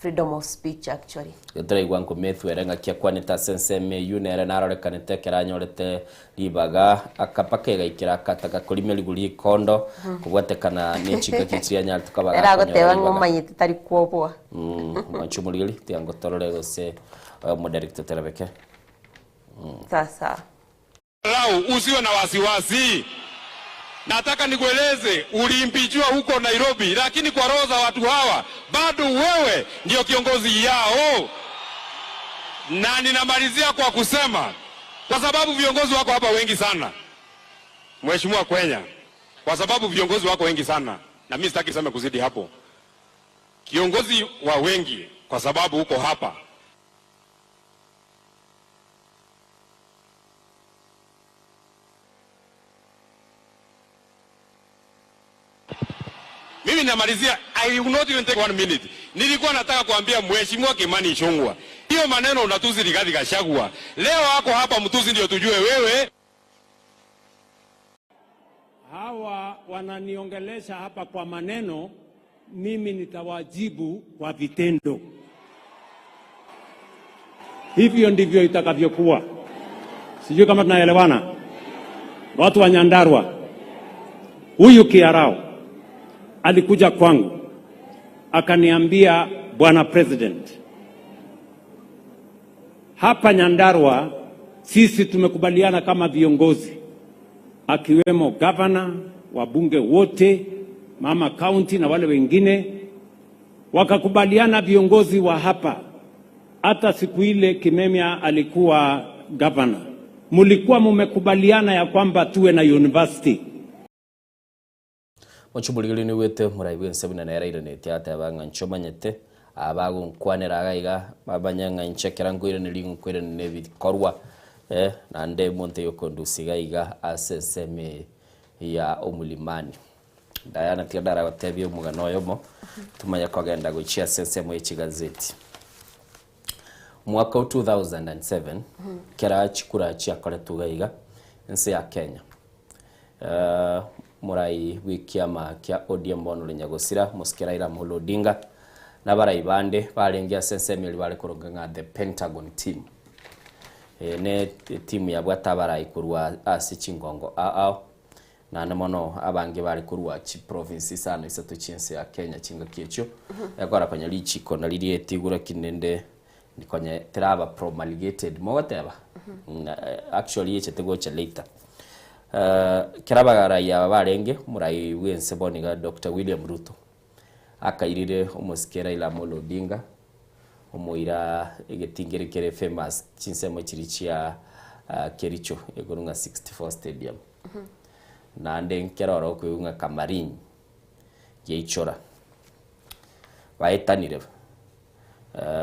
Freedom of speech actually. Getaraigwa nkometwe ere ng'aki akwanete ase ensemo eyio, nere narorekanete ekero anyorete ribaga, akapaka egaikera akataka korima rigori rikondo, kobwatekana ne chingaki chiria anyarete koba Ere gakonyora agoteba ng'a ribaga. omanyete tari kwoboa. Mwanche omorigeri, tiga ngotorore gose omodirector terebeke. Sasa. Rau, usiwe na wasiwasi. Nataka nikueleze uliimpichiwa huko Nairobi, lakini kwa roho za watu hawa bado wewe ndio kiongozi yao. Na ninamalizia kwa kusema, kwa sababu viongozi wako hapa wengi sana, Mheshimiwa Kwenya, kwa sababu viongozi wako wengi sana, na mimi sitaki niseme kuzidi hapo, kiongozi wa wengi, kwa sababu uko hapa Mimi namalizia, I will not even take one minute. Nilikuwa nataka kuambia Mheshimiwa Kimani Ichung'wah, hiyo maneno unatusi Rigathi Gachagua. Leo ako hapa mtusi ndio tujue wewe. Hawa wananiongelesha hapa kwa maneno, mimi nitawajibu kwa vitendo. Hivyo ndivyo itakavyokuwa. Sijui kama tunaelewana, watu wa Nyandarua. Huyu Kiarao alikuja kwangu akaniambia, Bwana President, hapa Nyandarua sisi tumekubaliana kama viongozi, akiwemo gavana, wabunge wote, mama county na wale wengine, wakakubaliana viongozi wa hapa. Hata siku ile Kimemia alikuwa gavana, mulikuwa mumekubaliana ya kwamba tuwe na university. Mochumorigereria noigwete morai bw'ense buna nere airanetie agateba ng'a inche omanyete, aba bagonkwanera iga iga, bamanye ng'a inche ekero nkoiraneria nigo nkoiraneria na ebikorwa, eh, naende monto oyokondusia iga iga ase ensemo eye ya omolimani. Diana tiga ndaragotebie omogano oyomo, tomanye kogenda gochia ase ensemo ye chigazeti. Omwaka o 2007, kera chikura chiakoretwe iga iga, ense ya Kenya, Morai bw'ekiama kia ODM bono ore Nyagosira, Mosike Raila Amolo Odinga, na abarai bande barenge ase ensemo eria bare koronga ng'a the Pentagon team. Eye ne etimu yabwate abarai korwa ase chingongo ao ao, naende mono abange bare korwa chiprovince isano isato chi'ense ya Kenya chingaki echio, ekora konya richiko nari rietigwe lakini rende konye teraba promulgated mogoteba actually echete gocha later. Ekero abarai aba barenge, omorai bw'ense bono iga Doctor William Ruto, Akairire omosike Raila Amolo Odinga, omoira egetingeri kere famous chinsemo chiria chia Kericho ekorwa ng'a 64 stadium. Naende nkere oro okoigwa ng'a Kamarin giaichora. Baetanire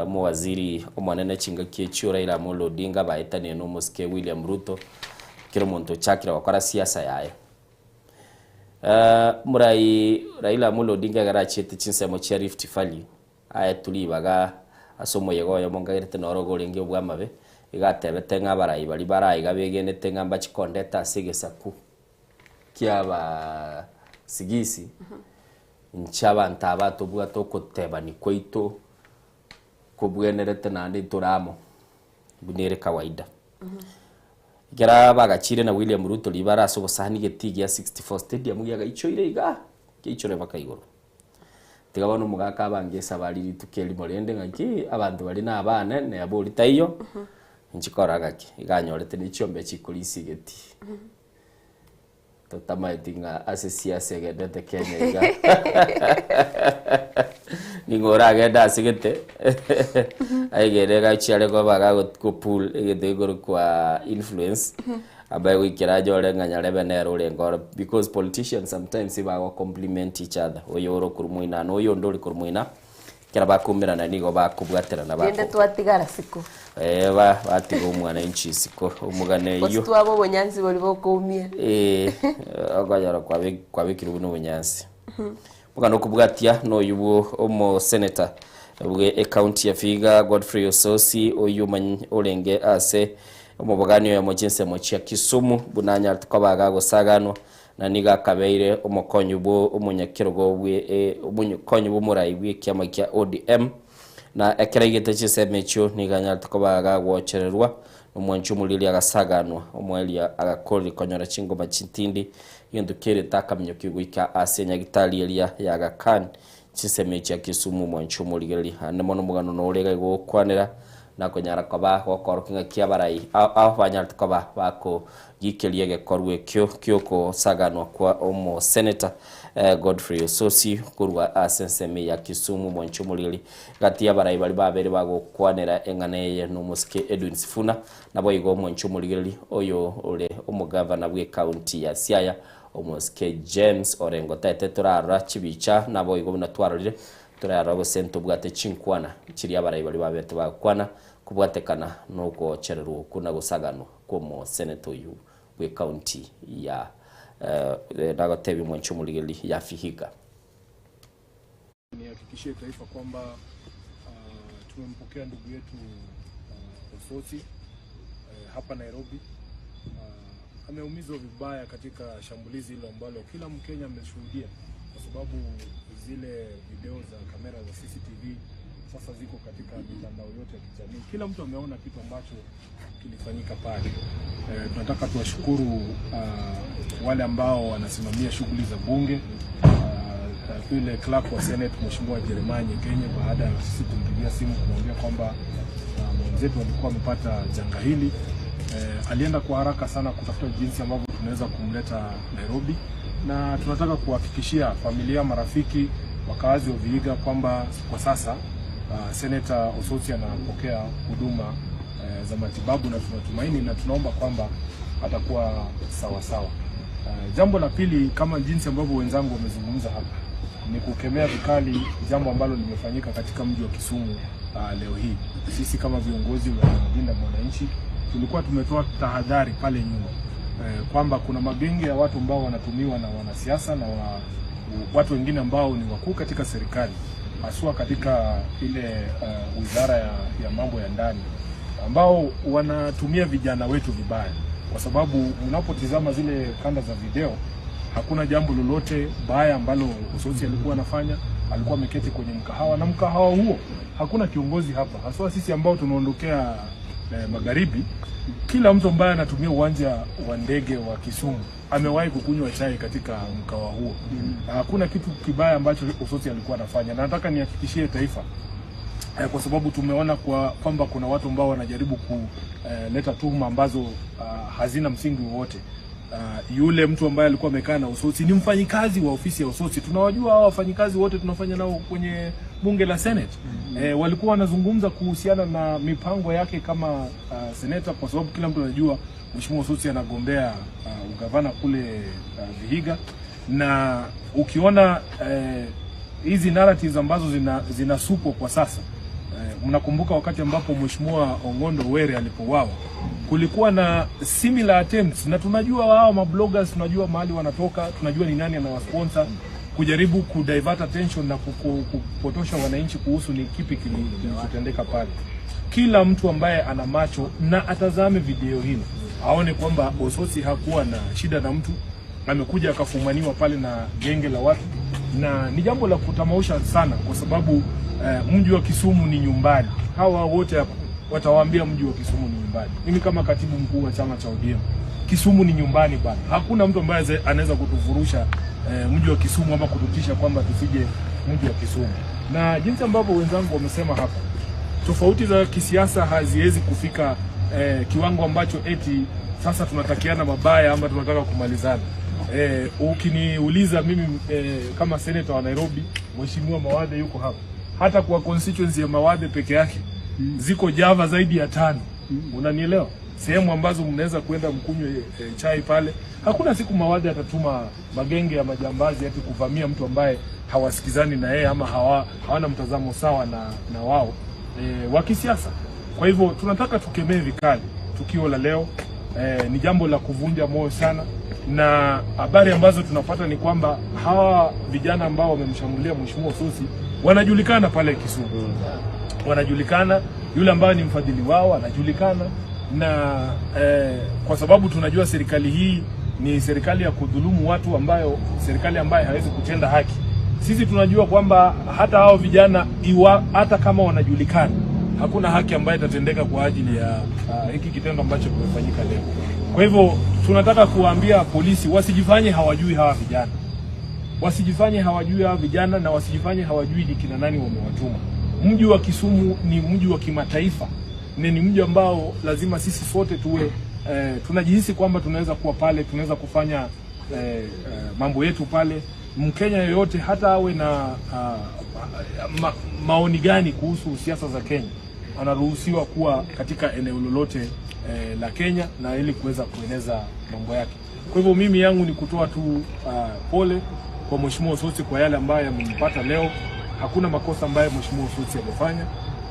omowaziri omonene chingaki echio Raila Amolo Odinga baetanire na omosike William Ruto, kera omonto ochakire gokora siasa yaye. Omorai Raila Amolo Odinga ekero achiete chinsemo chia Rift Valley, aetwe ribaga ase omoyega oyomo nkagerete noro iga orenge obw'amabe, iga atebete ng'a abarai baria bare aiga begenete ng'a mbachi kondeta ase egesaku kiabasigisi, inche abanto aba tobwate okotebani kwaito kobwenerete naende ntore amo, buna ere kawaida. Ekero bagachire na William Ruto ribare ase obosani getii gia 64 stadium giagaichoire igaa, kiaichore mpaka igoro. Tiga bono omogaka abange esabari rituko erimo rende ng'aki abanto baria na abane nabori taiyo, inche korora ng'aki iga anyorete ne chiombe chikorisia egetii. Totamaeti ng'a ase siasa egendete Kenya iga ning'o oragende ase gete aigere gachiare koba gagopull egento gekorokwa influence amanye goikera anyore ng'a nyarebe nere orenge oro because politicians sometimes bago compliment each other oyo ore okorwa moina na oyo onde ore korwa moina. Ekero bakoumerana nigo bakobwaterana Rende bako twatigara siko. Eh, ba batiga omwananchi isiko omogano Gose eyio. twaba obonyansi boria bokoumia. Eh, okonyora kwabe kwabekirwe buna obonyansi. Omogano okobwatia noyio bwo omoseneta bwe ecounty ya Vihiga Godfrey Osotsi oyio omany orenge ase omobogani oyomo chinsemo chia Kisumu buna anyarete koba agagosaganwa Na nigo akabeire omokonyi bwo omonyakerogo bwe omokonyi bw'omorai bw'ekiama kia ODM, na ekero aigete chinsemo echio nigo anyarete koba gagwochererwa nomwanchi omoriri agasaganwa, omoerio agakoria konyora chingoma chintindi, egento kerete akaminyokia goika ase enyagitari eria ya Aga Khan chinsemo echia Kisumu omwanchi omorigereria. Aande mono omogano nore iga igokwanera nakonyara koba gokorokia ng'aki abarai ao ao banyarete koba bakogikeria egekorwa ekio kiokosaganwa kwa omoseneta Godfrey Osotsi korwa ase ensemo ya Kisumu omwanchi omorigereria. Gati y'abarai baria babere bagokwanera eng'ana eye nomosike Edwin Sifuna naboigo omwanchi omorigereria oyo ore omogavana bw'ecounty ya Siaya Omosike James Orengo taete torarora chibicha naboigo buna twarorire torarora gose ntobwate chinkwana chiria abarai baria babete bagokwana kobwatekana nogochererwa okwo na gosaganwa kw'omoseneta oyio bw'ecounty ya nagotebia omwanchi omorigereria ya Vihiga. Nihakikishie taifa kwamba uh, tumempokea ndugu yetu uh, Osotsi uh, hapa Nairobi. Uh, ameumizwa vibaya katika shambulizi hilo ambalo kila Mkenya ameshuhudia, kwa sababu zile video za kamera za CCTV sasa ziko katika mitandao yote ya kijamii. Kila mtu ameona kitu ambacho kilifanyika pale. Eh, tunataka tuwashukuru uh, wale ambao wanasimamia shughuli za bunge uh, yule clerk wa Senate Mheshimiwa Jeremiah Nyegenye, baada ya sisi kumpigia simu kumwambia kwamba uh, mwenzetu alikuwa amepata janga hili eh, alienda kwa haraka sana kutafuta jinsi ambavyo tunaweza kumleta Nairobi, na tunataka kuhakikishia familia, marafiki, wakaazi wa Vihiga kwamba kwa sasa uh, Senator Osotsi anapokea huduma eh, za matibabu na tunatumaini na tunaomba kwamba atakuwa sawa sawa. Eh, jambo la pili, kama jinsi ambavyo wenzangu wamezungumza hapa, ni kukemea vikali jambo ambalo limefanyika katika mji wa Kisumu uh, leo hii. Sisi kama viongozi wa Linda Mwananchi tulikuwa tumetoa tahadhari pale nyuma eh, kwamba kuna magenge ya watu ambao wanatumiwa na wanasiasa na wa, watu wengine ambao ni wakuu katika serikali haswa katika ile uh, wizara ya, ya mambo ya ndani ambao wanatumia vijana wetu vibaya, kwa sababu mnapotizama zile kanda za video hakuna jambo lolote baya ambalo Osotsi alikuwa anafanya. Alikuwa ameketi kwenye mkahawa na mkahawa huo hakuna kiongozi hapa, haswa sisi ambao tunaondokea eh, magharibi. Kila mtu ambaye anatumia uwanja wa ndege wa Kisumu amewahi kukunywa chai katika mkahawa huo. Hakuna kitu kibaya ambacho Osotsi alikuwa anafanya, na nataka nihakikishie taifa eh, kwa sababu tumeona kwa kwamba kuna watu ambao wanajaribu kuleta tuhuma ambazo uh, hazina msingi wowote. Uh, yule mtu ambaye alikuwa amekaa na Osotsi ni mfanyikazi wa ofisi ya Osotsi. Tunawajua hao wafanyikazi wote, tunafanya nao kwenye bunge la Senate. Mm -hmm. Eh, walikuwa wanazungumza kuhusiana na mipango yake kama uh, seneta, kwa sababu kila mtu anajua Mheshimiwa Osotsi anagombea uh, ugavana kule uh, Vihiga, na ukiona hizi eh, narratives ambazo zina zinasukwa kwa sasa eh, mnakumbuka wakati ambapo Mheshimiwa Ong'ondo Were alipouawa kulikuwa na similar attempts, na tunajua wao mabloggers, tunajua mahali wanatoka, tunajua ni nani anawasponsor kujaribu kudivert attention na kupotosha wananchi kuhusu ni kipi kilichotendeka pale. Kila mtu ambaye ana macho na atazame video hilo aone kwamba Osotsi hakuwa na shida na mtu, amekuja akafumaniwa pale na genge la watu, na ni jambo la kutamausha sana, kwa sababu eh, mji wa Kisumu ni nyumbani. Hawa wote hapa watawaambia mji wa Kisumu ni nyumbani. Mimi kama katibu mkuu wa chama cha ODM, Kisumu ni nyumbani bana. Hakuna mtu ambaye anaweza kutufurusha eh, mji wa Kisumu ama kututisha kwamba tusije mji wa Kisumu. Na jinsi ambavyo wenzangu wamesema hapa, tofauti za kisiasa haziwezi kufika eh, kiwango ambacho eti sasa tunatakiana mabaya ama tunataka kumalizana. Eh, ukiniuliza mimi eh, kama seneta wa Nairobi, Mheshimiwa Mawathe yuko hapa, hata kwa constituency ya Mawathe peke yake ziko Java zaidi ya tano. Unanielewa? Sehemu ambazo mnaweza kwenda mkunywe e, chai pale. Hakuna siku Mawathe atatuma magenge ya majambazi ati kuvamia mtu ambaye hawasikizani na yeye ama hawa, hawana mtazamo sawa na, na wao e, wa kisiasa. Kwa hivyo tunataka tukemee vikali tukio la leo. E, ni jambo la kuvunja moyo sana, na habari ambazo tunapata ni kwamba hawa vijana ambao wamemshambulia Mheshimiwa Osotsi wanajulikana pale Kisumu wanajulikana, yule ambaye ni mfadhili wao anajulikana, na eh, kwa sababu tunajua serikali hii ni serikali ya kudhulumu watu, ambayo serikali ambayo hawezi kutenda haki. Sisi tunajua kwamba hata hao vijana iwa, hata kama wanajulikana, hakuna haki ambayo itatendeka kwa ajili ya uh, hiki kitendo ambacho kimefanyika leo. Kwa hivyo tunataka kuwaambia polisi wasijifanye hawajui hawa vijana, wasijifanye hawajui hawa vijana na wasijifanye hawajui ni kina nani wamewatuma. Mji wa Kisumu ni mji wa kimataifa, ni ni mji ambao lazima sisi sote tuwe eh, tunajihisi kwamba tunaweza kuwa pale, tunaweza kufanya eh, eh, mambo yetu pale. Mkenya yoyote hata awe na uh, ma, maoni gani kuhusu siasa za Kenya anaruhusiwa kuwa katika eneo lolote eh, la Kenya na ili kuweza kueneza mambo yake. Kwa hivyo mimi yangu ni kutoa tu uh, pole kwa Mheshimiwa Osotsi kwa yale ambayo yamempata leo. Hakuna makosa ambayo Mheshimiwa Osotsi amefanya,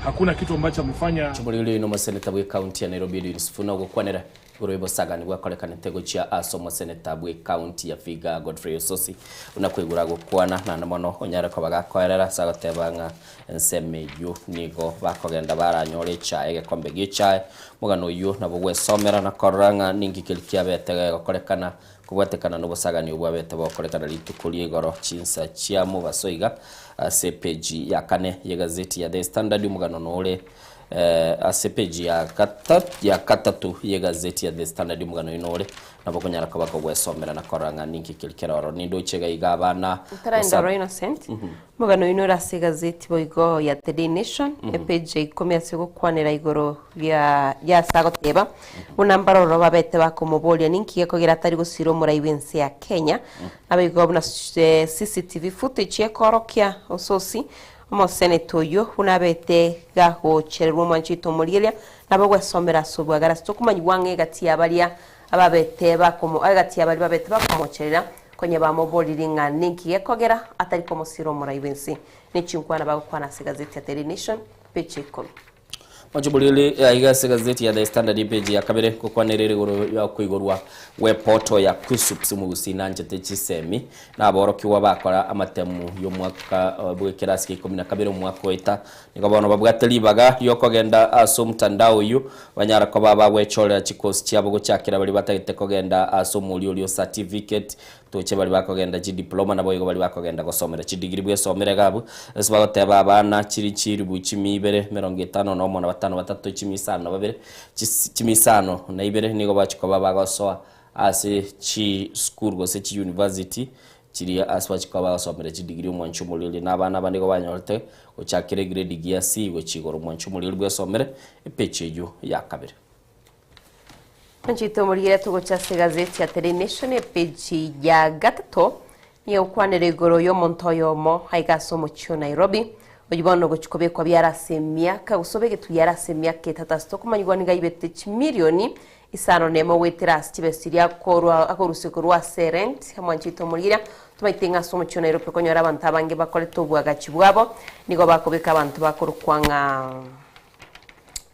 hakuna kitu ambacho amefanya. Chimoriri nomoseneta bwe county ya Nairobi Edwin Sifuna ogokwanera igoro y'obosagani bwakorekanete gochia ase omoseneta bwe county ya Vihiga Godfrey Osotsi buna koigora gokwana naende mono onyare koba gakoerera ase agoteba ng'a ensemo eyio nigo bakogenda baranyore echae egekombe gie echae. Omogano oyio nabo gwesomera na korora ng'a ninki keria kiabete gegokorekana Kobwatekana nobosagani obwabete bokorekana rituko ria igoro chinsa chia mobaso iga ase epeji ya kane y'egazeti ya The Standard omogano nore ase epeji ya ya gatato y'egazeti ya The Standard omogano oyo nore nabo okonyara koba kogwesomera na korora ng'a ninki keri kere ororo. Nindoche iga iga abana Otarenda oro Innocent, omogano oyo nore ase egazeti boigo ya The Daily Nation, epage ya ikomi ase ogokwanera igoro ria ase agoteba Buna mbaroro babete bakomoboria ninki gekogera atari gosira omorai bw'ense ya Kenya. Naboigo buna CCTV footage ekoorokia Osotsi omoseneta oyio buna abete gagochererwa omwancho oito omorieria nabo gwesomera ase obwagare ase tokomanyigwa ng'a egati ya baria ababete bakomo egati ya baria babete bakomocherera konya bamoboririe ng'a ninki gekogera atari komosira omorai bw'ense. Ne chinkwana bagokwana ase egazeti ya Daily Nation page ya ikomi. Mochibulili aiga ase egazeti ya The Standard epage ya kabere ngokwanera ere igoro ya okoigorwa gwe poto ya KUSSUPS omogusii nanchete chisemi na aborokigwa bakora amatemu y'omwaka bw'ekerasi kia ikomi na kabere omwaka oeta nigo bono babwate ribaga riokogenda ase omotandao oyio banyara koba bagwechorera chikosi chiabo gochakera baria batagete kogenda ase omoria oria o certificate Toche baria bakogenda chidiploma naboigo baria bakogenda gosomera chidigiri bwesomere iga abwo, ase bagoteba abana chiri chilifu chimia ibere emerongo etano nomo na batano batato chimia isano na babere, chis chimia isano na ibere nigo bachia koba bagosoa ase chisukuru gose chiuniversity chiria ase bachia koba bagosomera chidigiri omwancho omoriri. Na abana aba nigo banyorete gochakera egrade gia C gochia igoro omwancho omoriri bwesomere epeji eyio ya kabere. Nchite omorigere togocha ase egazeti ya Daily Nation epeji ya gatato nigo egokwanera igoro y'omonto oyomo aiga ase omochie o Nairobi oyio bono ogochia kobekwa biara ase emiaka gose obegetwe biara ase emiaka etato ase tokomanyigwa nigo aibete chimilioni isano nemo goetera ase chibesa chiria akorwa akorusia korwa ase erent omwanchete omorigeria tomaete ng'a ase omochie o Nairobi okonyora abanto abange bakorete obwagachi bwabo nigo bakobeka abanto bakorokwa ng'a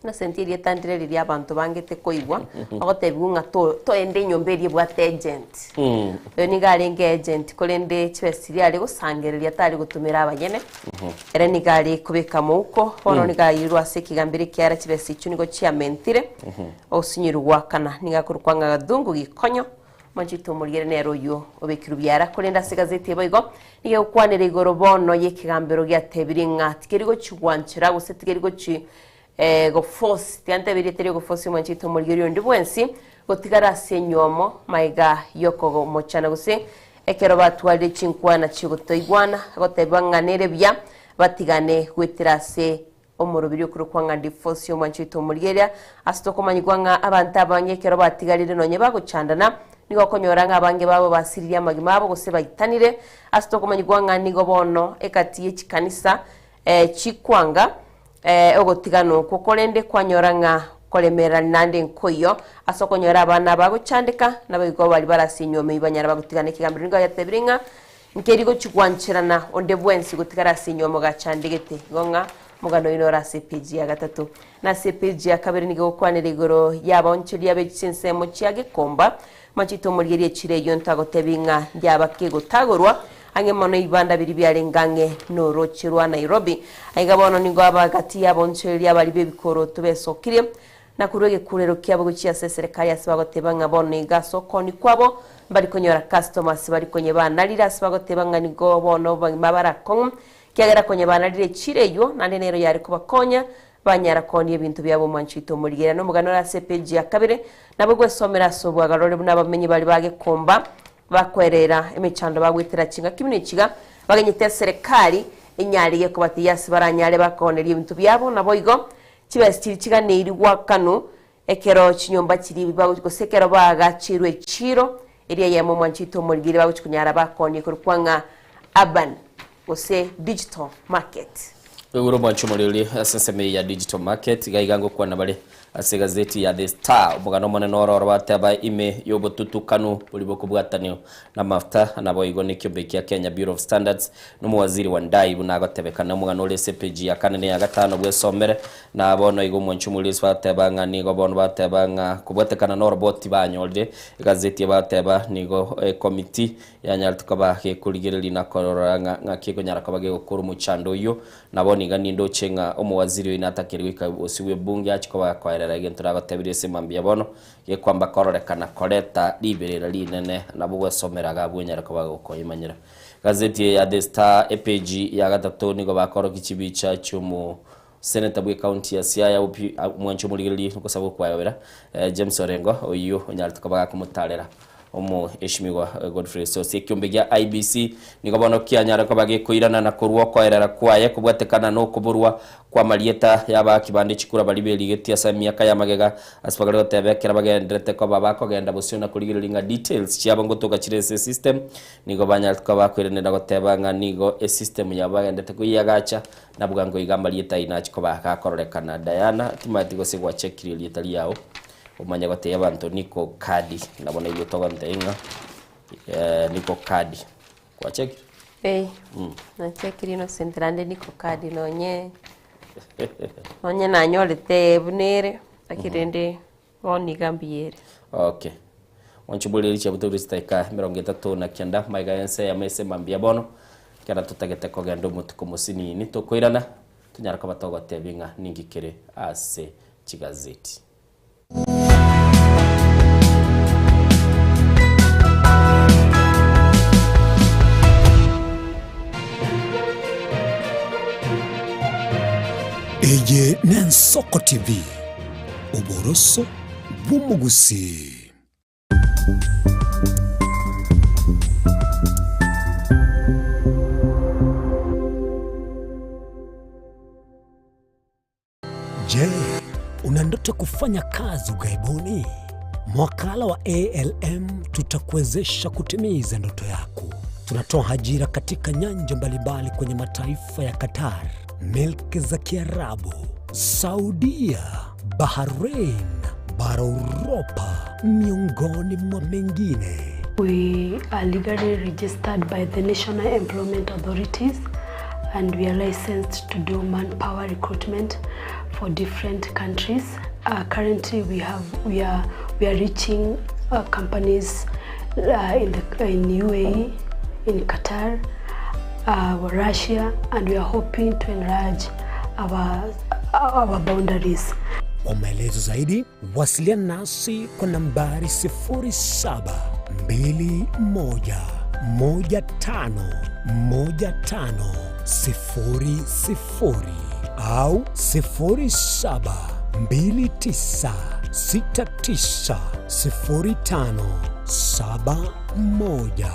Innocent erieta ndire riria abanto bangete koigwa, ogotebiwa ng'a to toende enyomba eria ebwate agent. Oyo nigo arenge agent korende chibesa chiria are gosangereria tari gotumera abanyene, ere nigo are kobeka mouko, bono nigo airirwe ase ekegambero ekiagera chibesa echio nigo chiamentire, osinyirwe goakana. Nigo akorokwa ng'a Gathungu Gikonyo, Omonchete omorigere nere oyio obekirwe biara. Korende ase egazeti eye boigo nigo egokwanera igoro bono y'ekegambero giatebirie ng'a tikeri gochi gwanchera gose tikeri gochi goforce, tiga ntebe erieta eria ogoforce omonchete omorigeri onde bwensi gotigara ase enywomo magega y'okomochana gose ekero batwarire chinkwana chi'ogotoigwana, agoteba ng'a nere buya batigane goetera ase Omorobiri okorokwa ng'a divorce y'omwancho oito omorigereria, ase tokomanyigwa ng'a abanto abange ekero batigarire nonye bagochandana, nigo okonyora ng'a abange babo basiririe amagima abo gose baitanire, ase tokomanyigwa ng'a nigo bono egati ye chikanisa chikwanga ogotigana okwo, korende kwanyora ng'a koremererania naende nkoiyo, ase okonyora abana bagochandeka, naboigo baria bare ase enyuomo eyio banyara bagotigana. Ekegambero nigo yatebire ng'a Nkeri gochia gwancherana onde bwensi gotigara ase inwe mogachandegete. Igo ng'a omogano oino ore ase epeji ya gatato. Na ase epeji ya kabere nigo egokwanera igoro y'abaonchoria be chinsemo chia gekomba. Machete omorigererie echiro eyio ntagotebi ng'a ndiaba kegotagorwa ang'e mono ebibanda biria biarenge ang'e norooche rwa Nairobi. Aiga bono nigo abagati y'abaonchoreria baria b'ebikoroto besokirie Na korwa egekurero kiabo gochia ase eserekari ase bagoteba ng'a bono iga ase okooni kwabo mbari konyora customers bari konye banarire ase bagoteba ng'a nigo bono obogima barakong'u kiagera konye banarire echiro eywo naende nero yare kobakonya banyara koonia ebinto biabo omwancho oito omorigereria na omogano ore ase epeji ya kabere nabo gwesomera ase obwagarore buna abamenyi baria bagekomba bakwerera emechando bagwetera chingaki buna echiga bagenyete eserekari enyare gekobateyia ase baranyare bakooneria ebinto biabo naboigo Chibesa chiria chiganeiri goakanwa ekero chinyomba chiria bagochi gose ekero baagacheirwe echiiro eria eyemo omwanchete omorigeri bagochi konyara bakonie korokwa ng'a urban gose digital market. Oigure omwancho omoriri ase ensemo eye ya digital market iga iga ngokwana bare ase egazeti ya The Star omogano omonene oro oro bateba ime y'obotutukanu boria bokobwatanio namafuta naboigo nekiombe kia Kenya Bureau of Standards Nomowaziri Wandayi buna agotebekana omogano ore ase epeji ya kane na eya gatano bwesomere, na bono igo omwanchi omorisia bateba ng'a nigo bono bateba ng'a kobwatekana noroboti banyorire egazeti bateba nigo ekomiti yanyarete koba gekorigereria na korora ng'a ng'aki ekonyara koba gegokora omochando oyio. Na bono iga nindoche ng'a omowaziri oyio natakeire goika bosio bw'ebunge achie koba gakoerera egento nagotebirie ase mambia bono gekwamba kororekana koreta riberera rinene nabo gwesomera iga abwo onyare koba gokoimanyera. Gazeti eye ya The Star epeji ya gatato nigo bakorokia chibicha chiomo Senator bwe county ya Siaya Opi omwanchi omorigereria nokosaba okwayobera James Orengo oyio onyarete koba gakomotarera omoeshimiwa Godfrey Osotsi. Ekiombe gia IEBC nigo bono kianyare koba gekoirana na korwa okoerera kwaye kobwatekana na okoborwa kw'amarieta y'abaaki bande chikura baria berigetie ase emiaka y'amagega ase bagare goteba ekero bagenderete koba bakogenda bosio na korigereria ng'a details chiabo ngotoka chire ase esystem Nigo banyarete koba bakoiranera goteba ng'a nigo esystem yabo bagendete koyiagacha, na bwango iga amarieta ayio nachie koba gakororekana. Diana, timanyeti gose gwachekirie erieta riao, omanye gotebia abanto niko kadi, nabo naigwete ogontebia ng'a niko kadi. Gwachekire? Ee, nachekirie Innocent naende niko kadi nonye nonye nanyorete buna ere, lakini rende Bono iga mbuya ere. Okay. Mwanchubori richa buto bire chidakika 39 maiga y'ense eyemo ase mambia bono ekero totagete kogenda omotuko mosinini tokoirana tonyare koba togotebia ng'a ninki kere ase chigazeti. Eye n'Ensoko TV. Oboroso bw'omogusii. Je, una ndoto kufanya kazi ughaibuni? Mwakala wa ALM tutakuwezesha kutimiza ndoto yako. Tunatoa ajira katika nyanja mbalimbali kwenye mataifa ya Qatar, milki za Kiarabu, Saudia, Bahrain, bara Uropa, miongoni mwa mengine. We are legally registered by the National Employment Authorities and we are licensed to do manpower recruitment for different countries. Uh, currently we have we are we are reaching uh, companies uh, in the in UAE, in Qatar, uh, Russia and we are hoping to enlarge our our boundaries. Kwa maelezo zaidi wasiliana nasi kwa nambari 0721151500 au 0729690571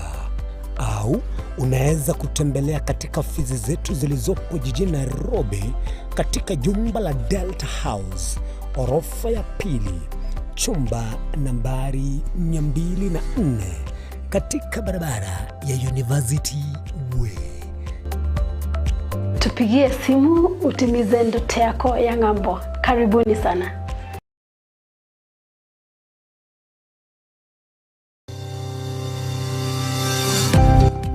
au unaweza kutembelea katika ofisi zetu zilizopo jijini Nairobi katika jumba la Delta House orofa ya pili chumba nambari 204 katika barabara ya University Way. Tupigie simu utimize ndoto yako ya ng'ambo. Karibuni sana.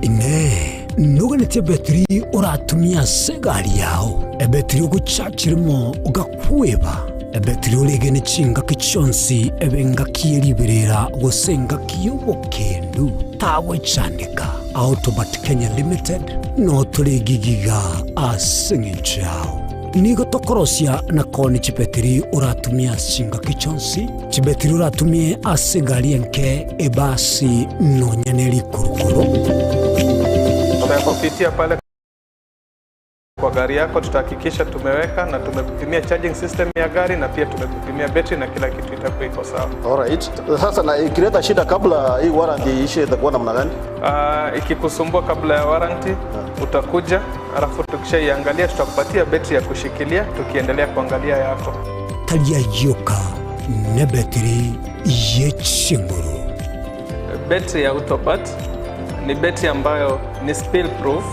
Inee, noganeti ebetiri oratumie ase egari yao, ebetiri ogochachirimo ogakweba, ebetiri oregene chingaki chionsi ebe engaki ye riberera gose engaki y'obokendu, tagwechandeka. Autobat Kenya Limited notore gigiga ase eng'encho yao. Nigo tokorosia na koonia chibetiri oratumie ase chingaki chionsi, chibetiri oratumie ase egari enke, ebasi, nonya ne rikurukuru. Tutakupitia pale kwa gari yako, tutahakikisha tumeweka na tumekupimia charging system ya gari na pia tumekupimia betri na kila kitu itakuwa iko sawa. Alright. Sasa na ikileta shida kabla hii warranty iishe itakuwa namna gani? Ikikusumbua kabla ya warranty utakuja, alafu tukishaiangalia tutakupatia betri ya kushikilia tukiendelea kuangalia yako. Tari ayioka nebetiri ye chinguru. Betri ya Autobat ni betri ambayo ni spill proof,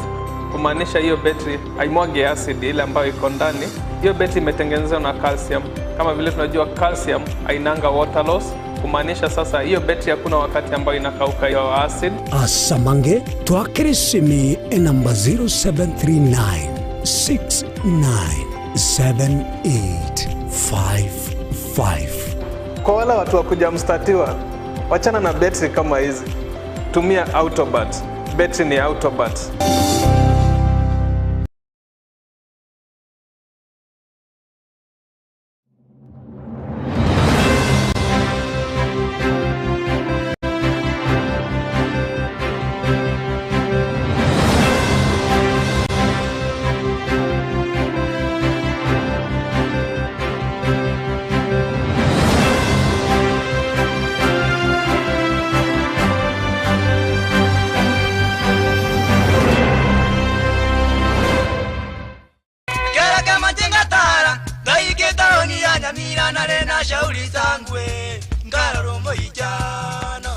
kumaanisha hiyo betri haimwagi acid ile ambayo iko ndani. Hiyo betri imetengenezwa na calcium. Kama vile tunajua calcium hainanga water loss, kumaanisha sasa hiyo betri hakuna wakati ambayo inakauka hiyo acid. Asamange twakere esimi enamba 0739 697855. Kwa wale watu wa kuja mstatiwa, wachana na betri kama hizi, tumia Autobat. Betri ni Autobat. Kera kama jenga tara ngaike taoni ya Nyamira nare na shauri zangwe ngarora omoichano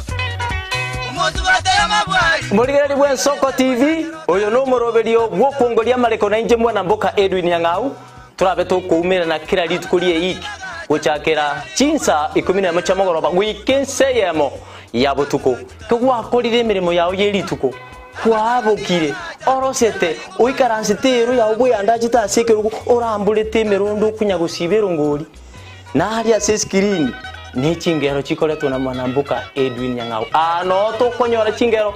omotu batera mabwari Morigereri bwa Ensoko TV uyu no muroberio gwokuongoria mariko na inje mwana mboka Edwin Nyang'au turabe tukuumirana kila rituko rie iki guchakira chinsa ikumi na ĩmwe cia mogoroba gwika ense eyemo ya botuko kigwakorire emirimo yao ye rituko kwabokire orosete oikaransete ero yao bweyandachete ase ekerogo oramborete emerondo okunya gosiba erongori naria ase escreen ne chingero chikoretwo na mwanamboka Edwin Nyang'au ano tokonyora chingero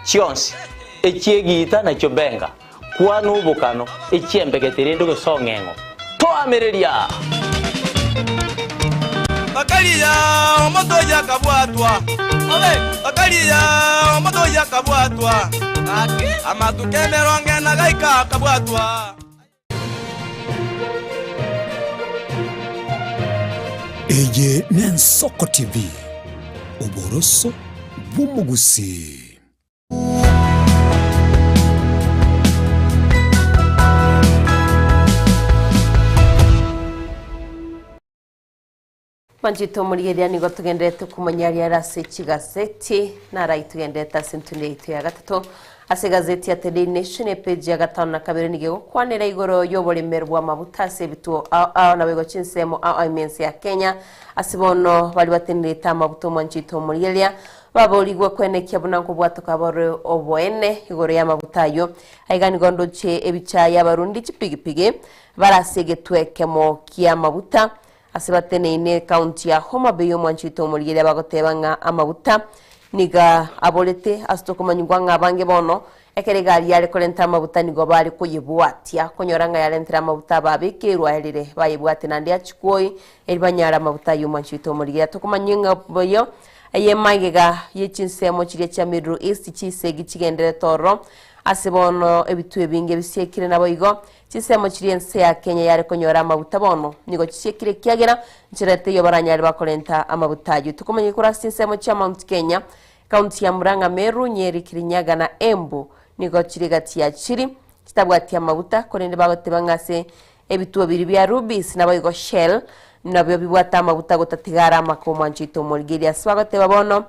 chionsi echiegita nachio benga kwana obokano echiembegete rende gosong'eng'o toamereria Bakariya omoto yakabwatwa Bakariya omoto yakabwatwa amatuko emerongo ena gaika akabwatwa Eye n'Ensoko TV, oboroso bw'omogusii. Mwanchete omorigereria nigo togendererete komanya riare ase chigaseti, narai togendererete ase entundo yaito ya gatato. Ase egazeti ya The Daily Nation epeji ya gatano na kabere nigo egokwanera igoro y'oboremeri bw'amabuta ase ebituo ao ao naboigo chinsemo ao ao ime ense ya Kenya. Ase bono baria batenerete amabuta omwanchete omorigereria baborigwe kwenekia buna nkobwatoka bare oboene igoro y'amabuta ayio. Aiga nigo ndoche ebicha y'abarundi chipigipigi bare ase egetwe ekemo ki'amabuta Ase bateneine ekaunti ya Homa Bay omwanchi oito omorigereria bagoteba ng'a amaguta nigo aborete ase tokomanyigwa ng'a abange bono ekero egari yare korenta amaguta nigo bare koyebwatia konyora ng'a yarentire amaguta ababekeirwe aerire bayebwate naende achikwa oi eri banyare amaguta ayio omwanchi oito omorigereria tokomanywa ng'a boyo eye magega ye chinsemo chiria chia Middle East chisegi chigenderete ororo ase bono ebituo ebinge bisiekire naboigo Chinsemo chiria ense ya Kenya yare konyora amaguta bono nigo chisiekire ekiagera nchera teiyo baranyare bakorenta amaguta ayio. Tokomanya korwa ase chinsemo chia Mount Kenya, County ya Murang'a, Meru, Nyeri, Kirinyaga na Embu nigo chire gati ya chiri chitabwati amaguta korende bagoteba ng'a ase ebituo biria bia Rubis naboigo Shell nabio bibwate amaguta gotatiga are amaka omwancho oito omorigereria. Ase bagoteba bono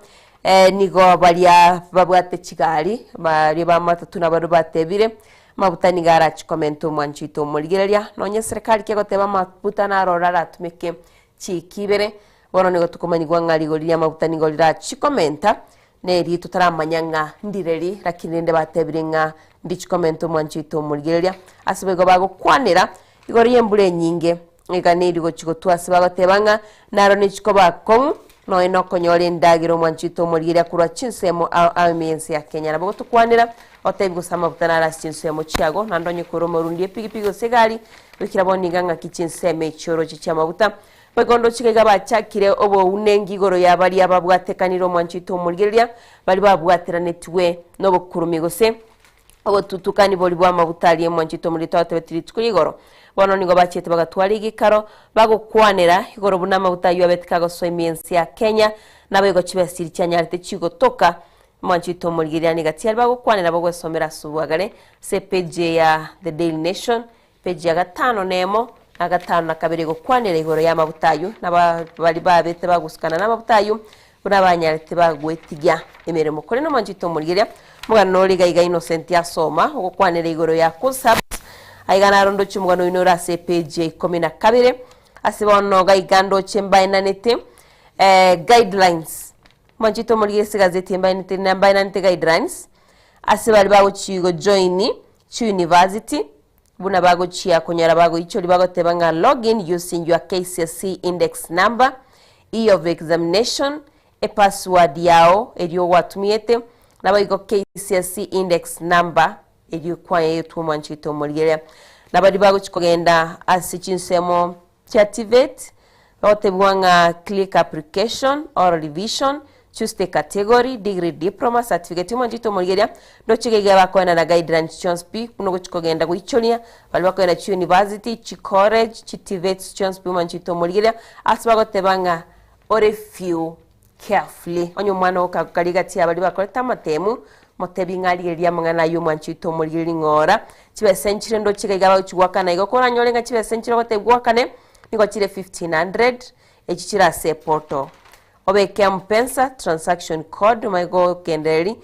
nigo baria babwate chigari baria ba matatu nabarobwo batebire Amabuta nigo arache komenta omwancho oito omorigereria, nonya eserekari kegoteba amabuta naroro aratumeke chiiki ibere, bono nigo tokomanyigwa ng'a rigori ri'amabuta nigo rirachi komenta, neri totaramanya ng'a ndireri, lakini rende batebire ng'a ndichi komenta omwancho oito omorigereria. Ase boigo bagokwanera igoro y'embura enyinge, iga neri gochi gotwa ase bagoteba ng'a naro nechi koba akong'u, nonya nokonyora endagera omwancho oito omorigereria korwa chinsemo ao ao ime y'ense ya Kenya. Nabo gotokwanera Otebi gose amaguta nare ase chinsemo chiago, naende onye kore omorundi epigipigi gose egari, goikera bono niga ng'aki chinsemo echio oroche chi'amaguta. Boigo ndoche iga bachakire obounengi igoro ya baria babwatekanire omwancho oito omorigereria, baria babwateranetigwe nobokurumi gose obotutukani boria bw'amaguta aria omwancho oito omorigereria twatebeti rituko rigoro. Bono nigo bachiete bagatwara egekaro, bagokwanera igoro buna amaguta ayio abete kagosoa ime y'ense ya Kenya, naboigo chibesa chiria chianyarete chigotoka Mwanchete omorigereria niga tiari bagokwanera bagwesomera ase obwagare ase epeji eye ya The Daily Nation, epeji ya gatano na emo na gatano na kabere egokwanera igoro y'amabuta ayio na baria babete bagosukana namabuta ayio buna banyarete bagwetigia emeremo. Korende omwanchete omorigereria omogano ore iga iga Innocent asoma ogokwanera igoro ya KUSAPS aiga naro ndoche omogano oino ore ase epeji ya ikomi na kabere ase bono iga iga ndoche mbaenanete guidelines Mwanchete omorigie ase egazeti embainete na mbaenanete guidelines ase baria bagochi gojoin chiuniversity buna bagochia konyora bagoichoria bagoteba ng'a login using your KCSE index number, year of examination, epassword yao eria gwatumiete, naboigo KCSE index number eria kwaetwe omwanchete omorigereria. Na baria bagochi kogenda ase chinsemo chia TVET, Bagotebigwa ng'a click application or revision, choose the category, degree, diploma, certificate omwanchete omorigeria, ndoche iga iga bakoenda na guidelines chionsi pi buna ogochi kogenda goichoria, baria bakoenda chi university, chi college, chi TVETs chionsi pi omwanchete omorigeria, ase bagoteba ng'a ore few carefully. Onye omwana oo kagokari gati ya baria bakorete amatemu, motebi ng'a arigererie amang'ana ayio omwanchete omorigereria ng'ora, chibesa nchire ndoche iga iga bagochi goakana igo koranyore ng'a chibesa nchire ogotebi goakane, nigo chire 1500, echi chire ase eportal. Obeke Mpesa transaction code omanye gogendereri,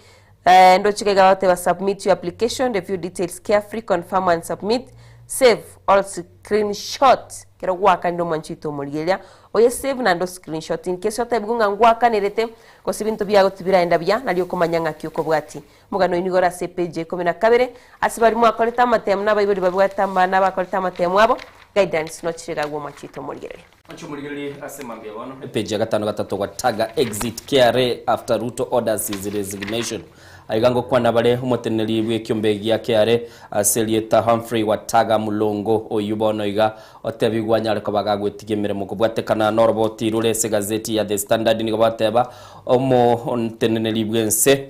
ndoche iga iga bagoteba submit your application, review details carefully, confirm and submit, save or screenshot ekero gwakanire omwanchi oito omorigereria, oye save naende o screenshot in case otebigwe ng'a ngwakanerete gose ebinto biago tibiraenda buya nario okomanya ng'aki okobwatia. Omogano oyio nigo ore ase epage ya ikomi na kabere, ase baria mwakorete amatemu na abaibori babwate amana abakorete amatemu abo, guidance nochire iga agwo omwanchi oito omorigereria. Mwanchi omorigereria ase mambia bono. Epage ya gatano gatato gwataga exit KRA after Ruto orders his resignation. Aiga ngokwana bare omoteneneri bw'ekiombe gia KRA ase erieta Humphrey Wataga Mulongo oyio bono iga otebigwe anyare koba gagwetigia emeremo kobwatekana noroboti rore ase egazeti ya The Standard nigo bateba omoteneneri bw'ense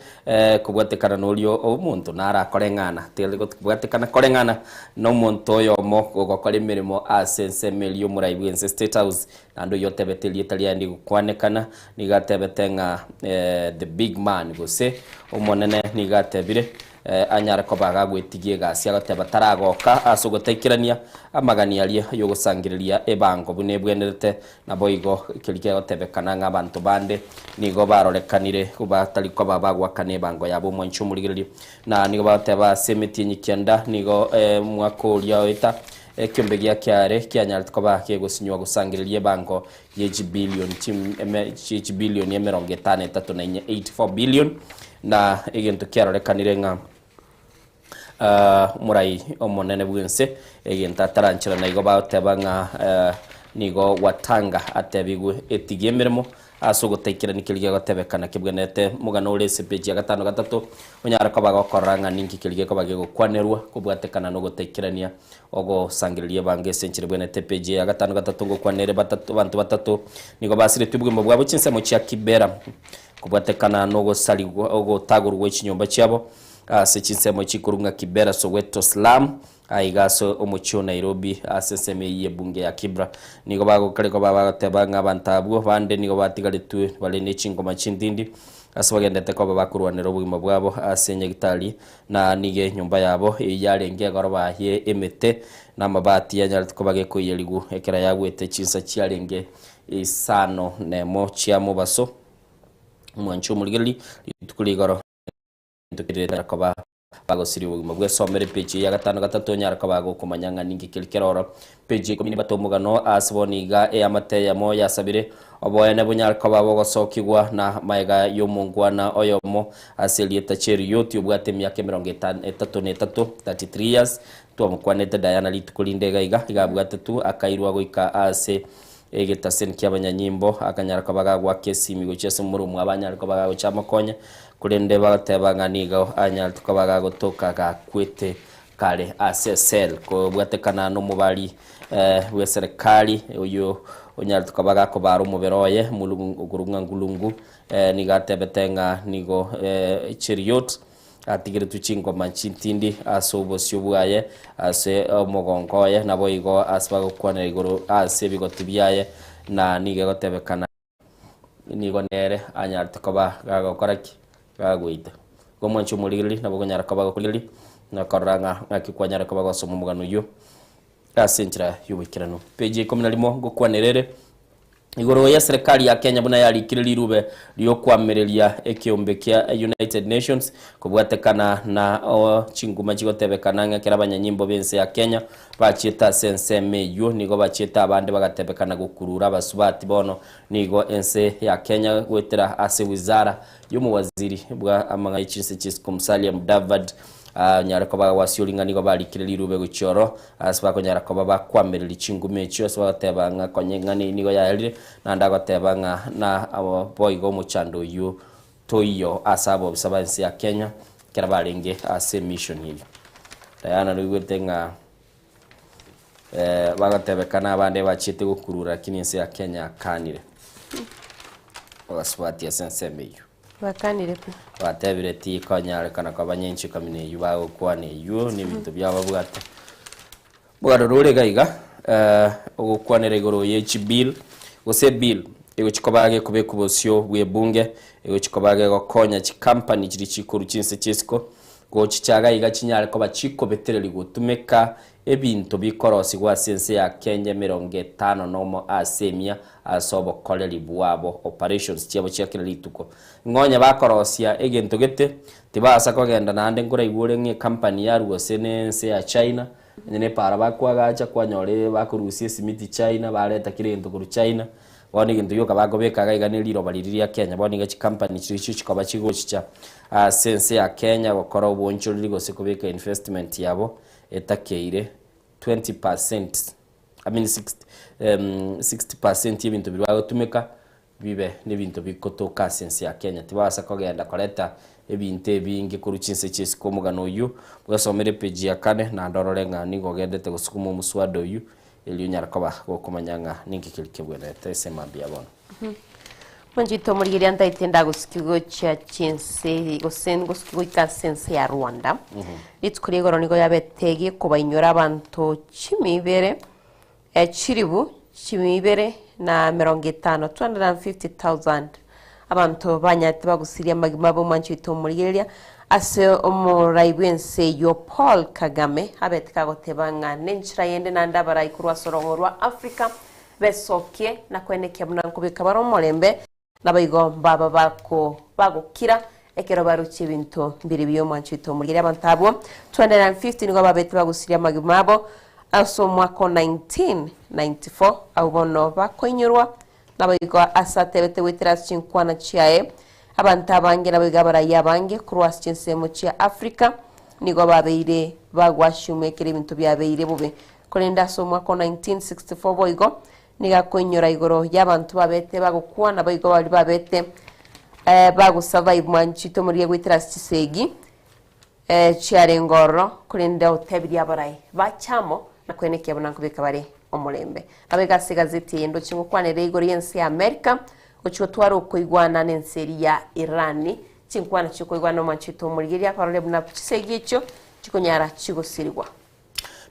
Kobwatekana noria omonto narakoreng'ana, teri kobwatekana koreng'ana nomonto oyomo ogokora emeremo ase ensemo eria y'omorai bw'ense State House, naende oyio otebete erieta riaye ndigokwanekana, nigo atebete ng'a the big man gose omonene. Omonene nigo atebire, anyare koba gagwetigia egasi, agoteba taragoka ase ogotaikerania amagani aria y'ogosangereria ebango buna ebwenerete. Naboigo keria kegotebekana ng'a abanto bande nigo barorekanire batari koba bagoakana ebango yabo omwanchi omorigereria, na nigo bagoteba ase emetienyi kianda nigo omwaka oria oeta ekiombe gia kiare kianyarete koba kegosinywa gosangereria ebango ye chibilion chie chibilioni emerongo etano etato na inye, 84 billion, na egento kiarorekanire ng'a omorai omonene bw'ense egento atarancherana igo bagoteba ng'a nigo Watanga atebigwe etigie emeremo ase ogotaikerania keria gegotebekana kebwenerete mogano ore ase epeji ya gatano gatato onyare koba gokorora ng'a ninki keria gekoba gegokwanerwa kobwatekana na ogotaikerania Ogosangereria ebango ase enchera ebwenerete epeji ya gatano gatato ngokwanere batato abanto batato nigo basiretwe obogima bwabo chinsemo chia Kibera kobwatekana nogosarigwa ogotagorwa gwe chinyomba chiabo ase chinsemo chikorwa ng'a Kibera Soweto Slum aiga ase omochie o Nairobi ase ensemo eyio y'ebunge ya Kibra. Nigo bagokare koba bagoteba ng'a abanto abwo bande nigo batigaretwe bare ne chingoma chintindi ase bagendete koba bakorwanera obogima bwabo ase nyagitari Na nigo enyomba yabo eyio yarenge egoroba ye emete na amabati yanyarete koba gekoiyerigwa ekero yagwete chinsa chiarenge isano nemo chia mobaso, omwancho omorigereria, rituko rigoro ntokirete koba bagosiria obogima bw'esomero epeji eye ya gatano gatato onyare koba gokomanya ng'a ninki keri kere oro. Peji ya ikomi na ibatato omogano ase bono iga eamate eyemo yasabire oboene bonyare koba bogosokigwa na magega y'omongwana oyomo ase erieta Cheruiyot obwate emiaka emerongo etato na etato, 33 years, twamokwanete Diana rituko rinde iga iga iga abwate tu akairwa goika ase egetaseni ki'abanyanyimbo akanyara koba gagoaka esimi gochia ase momura omwabo anyare koba gagocha amokonye korende bagoteba ng'a nigo anyarete koba gagotoka gakwete Kare ase esel kobwatekana nomobari bw'eserekari oyio onyarete koba gakobara omobere oye okorokwa ng'a Ngulungu nigo atebete ng'a nigo Cheruiyot atigeretwe chingoma chintindi ase obosio bwaye ase omogongo oye naboigo ase bagokwanera igoro ase ebigoti biaye na nigo egotebekana Nigo nere anyarete koba gagokora ki? Gagoita. Igo omwanchi omorigereria nabo okonyara koba gokorigereria na korora ng'a ng'aki kwanyara koba gosoma omogano oyio ase enchera y'oboikeranu. Page ya ikomi na rimo ngokwanera ere igoro y'eserekari ya Kenya buna yarikire rirube riokoamereria ekeombe kia United Nations kobwatekana na chinguma chigotebekana ng'a ekero abanyanyimbo b'ense ya Kenya Bachiete ase ensemo eyio nigo bachiete abande bagatebekana gokurura abasubati bono nigo ense ya Kenya goetera ase wizara y'omowaziri bwa amang'ana ye chinse chisiko Musalia Mudavadi anyare koba agwasiori ng'a nigo barikire rirube gochia oro ase bakonyara koba bakwamereri chinguma echio ase bagoteba ng'a konye ng'a nigo yaerire naende agoteba ng'a na boigo omochando oyio toiyo ase abobisa ba ense ya Kenya ekero barenge ase emission eyio. Diana noigwete ng'a bagotebekana abande bachiete gokurura lakini ense ya Kenya yakanire bagasubati ase ensemo eyio. Bakanire pi. Batebire tikonyarekana koba nyenchi kamina eyio bagokwana eyio na ebinto biabo babwate. Bwaroro ore iga iga, ogokwanera igoro ye chibill, gose ebill egochi koba gekobekwa bosio bw'ebunge, egochi koba gegokonya chicompany chiria chikorwa chinse chia isiko, gochicha iga iga chinyare koba chikobetereri gotumeka ebinto bikorosigwa ase ense ya Kenya emerongo etano nomo ase emia ase obokoreri bwabo, operations chiabo chia kera rituko. Ng'a onye bakorosia egento gete, tibasa kogenda naende nkoraigwe ore ng'a ecompany yarwa gose na ense ya China, Onye nepaara bakoagacha, kwanyora bakorusia esimiti China, bareta kera egento korwa China, bono egento gioka bakobeka iga iga ne riroba riria ria Kenya. Bono iga chicompany chiria echio chikoba chigochicha ase ense ya Kenya gokora obonchoreri gose kobeka investment yabo etakeire 20 percent, I mean 60 percent ya ebinto biria bagotumeka Bibe nebinto bigotoka ase ense ya Kenya. Tibabasa kogenda koreta ebinto ebinge korwa chinse chi'esiko. Omogano oyio bwesomere epeji ya kane naende orore ng'a nigo ogendete gosukuma omuswada oyio erio onyare koba gokomanya ng'a ninki keria kebwenerete ase mambia bono. Mwanchete omorigereria ntaete ndagosukia gochia chinse gose ngosukia goika ase ense ya Rwanda. Rituko ria igoro nigo yabete gekobainyora abanto chimibere Chilifu chimia ibere na emerongo etano, 250,000, Abanto banyarete bagusirie amagima abo omwanchi oito omorigereria ase omorai bw'ense eyio Paul Kagame abete kagoteba ng'a nenchera yende naende abarai korwa ase orong'o rwa Africa besokie na koenekia buna nkobeka bare omorembe naboigo mbaba bako bagokira ekero barochie ebinto mbire biya omwanchi oito omorigereria abanto abwo 250 nigo babete bagusirie amagima abo ase omwaka o 1994 abwo bono bakoinyorwa Naboigo ase atebete goetera ase chinkwana chiaye, abanto abange naboigo abarayia abange korwa ase chinsemo chia Africa nigo babeire bagwashiumwa ekero ebinto biabeire bobe. Korende ase omwaka o 1964 boigo nigo akoinyora igoro y'abanto babete bagokwa naboigo baria babete bagosurvive mwanchete omorigia goetera ase chisegi chiarenge ororo, korende otebirie abarai bache amo na koenekia buna nkobeka bare omorembe. Nabo ase egazeti eye ndoche ngokwanera igoro y'ense ya Amerika gochia gotwara okoigwana nense eria ya Irani, chinkwana chiokoigwana omwanchete omorigereria barore buna chisegi echio chikonyara chigosirigwa.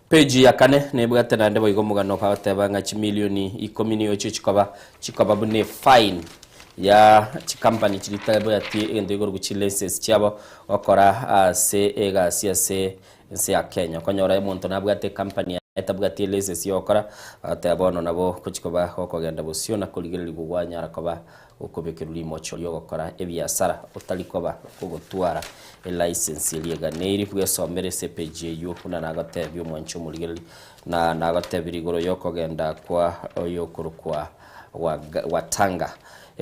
Page ya kane nebwate naende boigo omogano bagoteba ng'a chimilioni ikomi nigo echio chikoba chikoba buna efine ya chikampani chiria chitabwati egento gekorokwa chilicense chiabo gokora ase egasi ase ense ya Kenya. Okonyora omonto nabwate ecompany yaye etabwati elicense yogokora, bagoteba bono nabo gochi koba gokogenda bosio na korigererigwa gwanyara koba Okobekerwa rimocho ri'ogokora ebiasara otari koba ogotwara elicense eria eganeiri, bwesomere ase epeji eyio buna nagotebia omwanchi omorigereria, na nagotebirie igoro y'okogenda kwa oyokorokwa Watanga.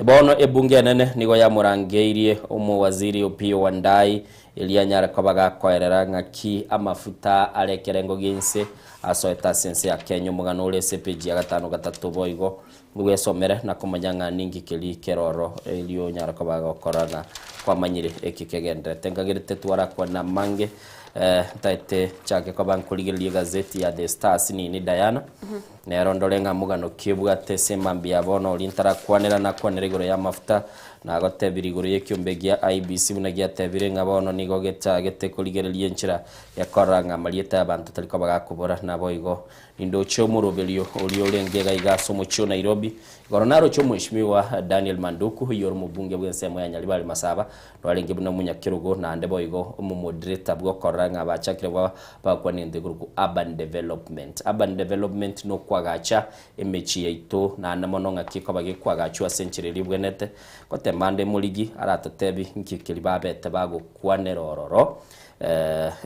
Bono ebunge enene nigo yamorangeirie omowaziri Opiyo Wandayi erio anyare koba gakoerera ng'aki amafuta are ekerengo gi'inse asoete ase ense ya Kenya. Omogano ore ase epeji ya gatano gatato boigo Bwesomere na komanya ng'a ninki keria keroro erio onyare koba gokora ng'a kwamanyire eki kegendererete. Nkagerete twarakwane amange eh, ntaete nchake koba nkorigereria egazeti ya The Star asinini Diana, nero ndore ng'a mogano ki ebwate ase emambia ya bono oria ntarakwanera nakwanera igoro y'amafuta, nagotebirie igoro y'ekiombe gia IEBC buna giatebire ng'a bono nigo gechagete korigereria enchera gekorora ng'a amarieta y'abanto tari koba gakobora naboigo Nindoche omoroberio oria orenge iga iga ase omochie o Nairobi. Igoro naroche Omweshimiwa Daniel Manduku, oyio ore omobunge bw'ensemo ya Nyaribari Masaba, norenge buna omonyakerogo naende boigo omomoderator bw'okorora ng'a bachakire ba bagokwana egento gekorokwa urban development. Urban development nokwagacha emechie yaito naende mono ng'aki ekoba gekwagachwa ase enchera eria ebwenerete. Gotema ande morigi aratotebi nki keria babete bagokwanera ororo.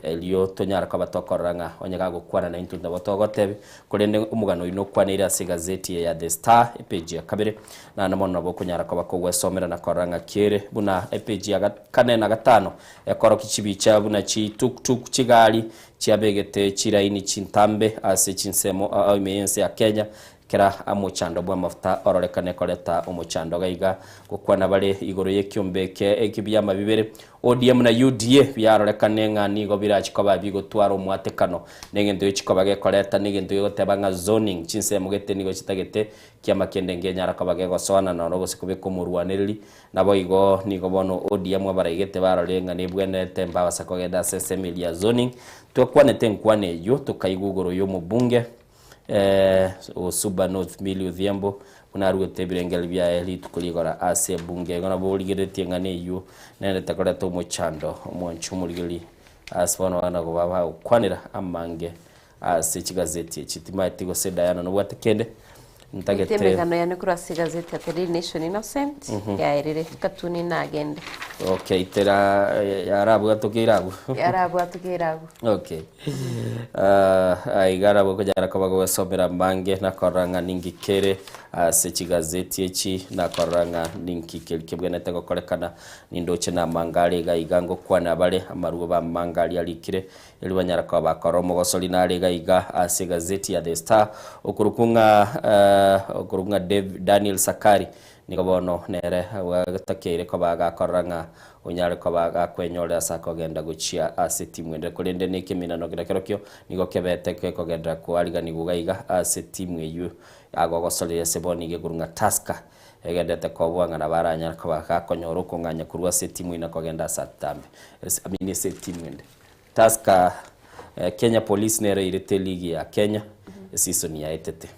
Erio tonyare koba tokorora ng'a onye gagokwana naintwe nabo togotebia, korende omogano oyio nokwaneire ase egazeti eye ya The Star, epeji ya kabere, naende mono nabo okonyara koba kogwesomera na korora ng'a kiere buna epeji ya kane na gatano ekorokia chibicha buna chi tuk tuk, chigari chiabegete chiraini chintambe ase chinsemo ao ime y'ense ya Kenya, Kera omochando bw'amafuta ororekane koreta omochando gaiga, gokwana bare igoro y'ekiombe eke eki biama bibere, ODM na UDA, biarorekane ng'a nigo birachi koba bigotwara omwatekano negento gechikoba gekoreta negento gegoteba ng'a zoning chinsemo gete nigo chitagete kiama kende ngenyara koba gegosoana noro gose kobeka omorwanereri. Naboigo nigo bono ODM abaraigete barorire ng'a nebwenerete mbabasa kogenda ase ensemo eria ya zoning. Twakwanete enkwana eyio tokaigwa igoro y'omobunge. Osuba North Millie Odhiambo buna aruete ebirengererio biaye rituko rigoro ase ebunge. Igo nabo origereretie eng'ana eyio nere tekoreta omochando omwanchi omorigeri ase bono abana nabo bagokwanera amange ase chigazeti echi. Timaeti gose Diana nobwate kende ntagete. Emegano yane korwa ase egazeti ya The Daily Nation Innocent yaerire katuni nagende. Okay, tera yarabwatokeire abwo. Yarabwatokeire abwo. Okay. Ah, aiga nabo okonyara koba gogosomera amange na korora ng'a ninki kere ase chigazeti echi na korora ng'a ninki keri kebwenerete gokorekana. Nindoche namange are iga iga ngokwana bare amarwo b'amange aria arikire erio banyara koba bakorora omogosori nare iga iga ase egazeti ya The Star okorokwa ng'a eh, okorokwa ng'a Dav- Daniel Sakari Nigo bono nere agatakeire koba gakorora ng'a onyare koba gakwenyorera ase akogenda gochia ase etimu ende, korende nekeminano kera kerokio nigo kebete gekogenderera koariganigwa iga iga ase etimu eyio agogosoreria ase bono nigo ekorwa ng'a Tusker egenderete kobua ng'a nabo aranyare koba gakonyora okong'anya korwa ase etimu eyio na kogenda ase atambe I mean ase etimu ende. Tusker Kenya Police nere eirete eligi ya Kenya eseason yaetete.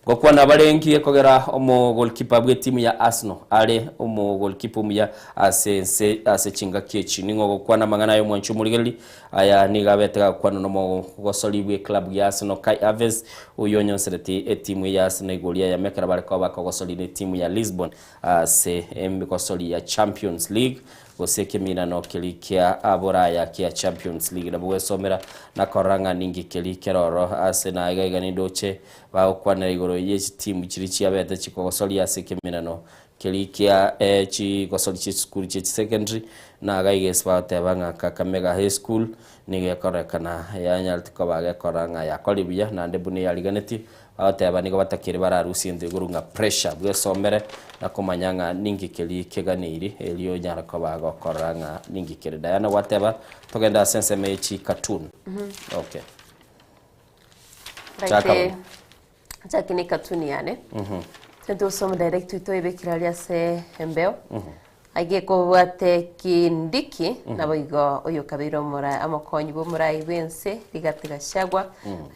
Gokwana barengi ekogera omo-goalkeeper bw'etimu ya Arsenal are omo-goalkeeper omuya ase ense ase chingaki echi. Ning'o ogokwana amang'ana aya omwanchi omorigereria? Aya nigo abete gagokwanwa nomogosori bw'eclub ya Arsenal Kai Havertz oyio onyonsereti etimu eye ya Arsenal igoro eyemo ekero bare koba bakogosori netimu ya Lisbon ase emegosori ya Champions League gose ekeminano keria kia boraya kia Champions League. Nabo gwesomera na korora ng'a ninki keria keroro ase na iga iga nindoche bagokwanera igoro ye chitimu chiria chiabete chikogosoria ase ekeminano keria kia chigosori chie chisukuru chie chisecondary na iga iga ase bagoteba ng'a Kakamega High School nigo ekororekana yanyarete koba gekora ng'a yakorire buya naende buna eyariganetie Bagoteba nigo batakire bararusie ento igoro ng'a pressure, bwesomere na komanya ng'a ninki keria keganeiri erio onyare koba gokorora ng'a ninki kere. Diana gwateba togende ase ensemo ye chi cartoon. Okay. Chaka Right, bono. chaki ne cartoon yane. Togosoma direct toebekire aria ase embeo. Aye kobwate Kindiki, naboigo oyokabeire omora omokonyi bw'omorai bw'ense Rigathi Gachagua,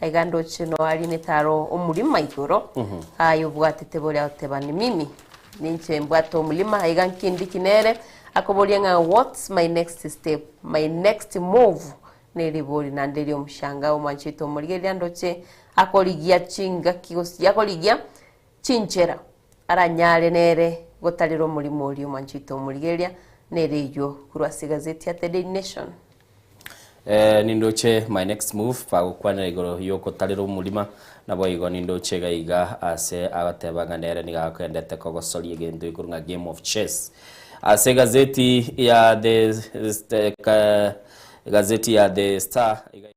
aiga ndoche noa aria netaro omorima igoro, aye obwatete boria agoteba ni mimi ninche mbwate omorima, aiga Kindiki nere akoboria ng'a what's my next step, my next move neribori naende riomoshangao omwanchete omorigereria ndoche akorigia chingaki gose akorigia Chinchera aranyare nere gotarera omorimo oria omwanchete omorigereria nere eyio korwa ase egazeti ya The Daily Nation. Eh, nindoche my next move bagokwanera igoro yogotarera omorima naboigo nindoche iga iga ase agoteba ng'a nere nigo agendete kogosoria egento igoro ng'a game of chess ase egazeti ya the, the, egazeti ya The Star iga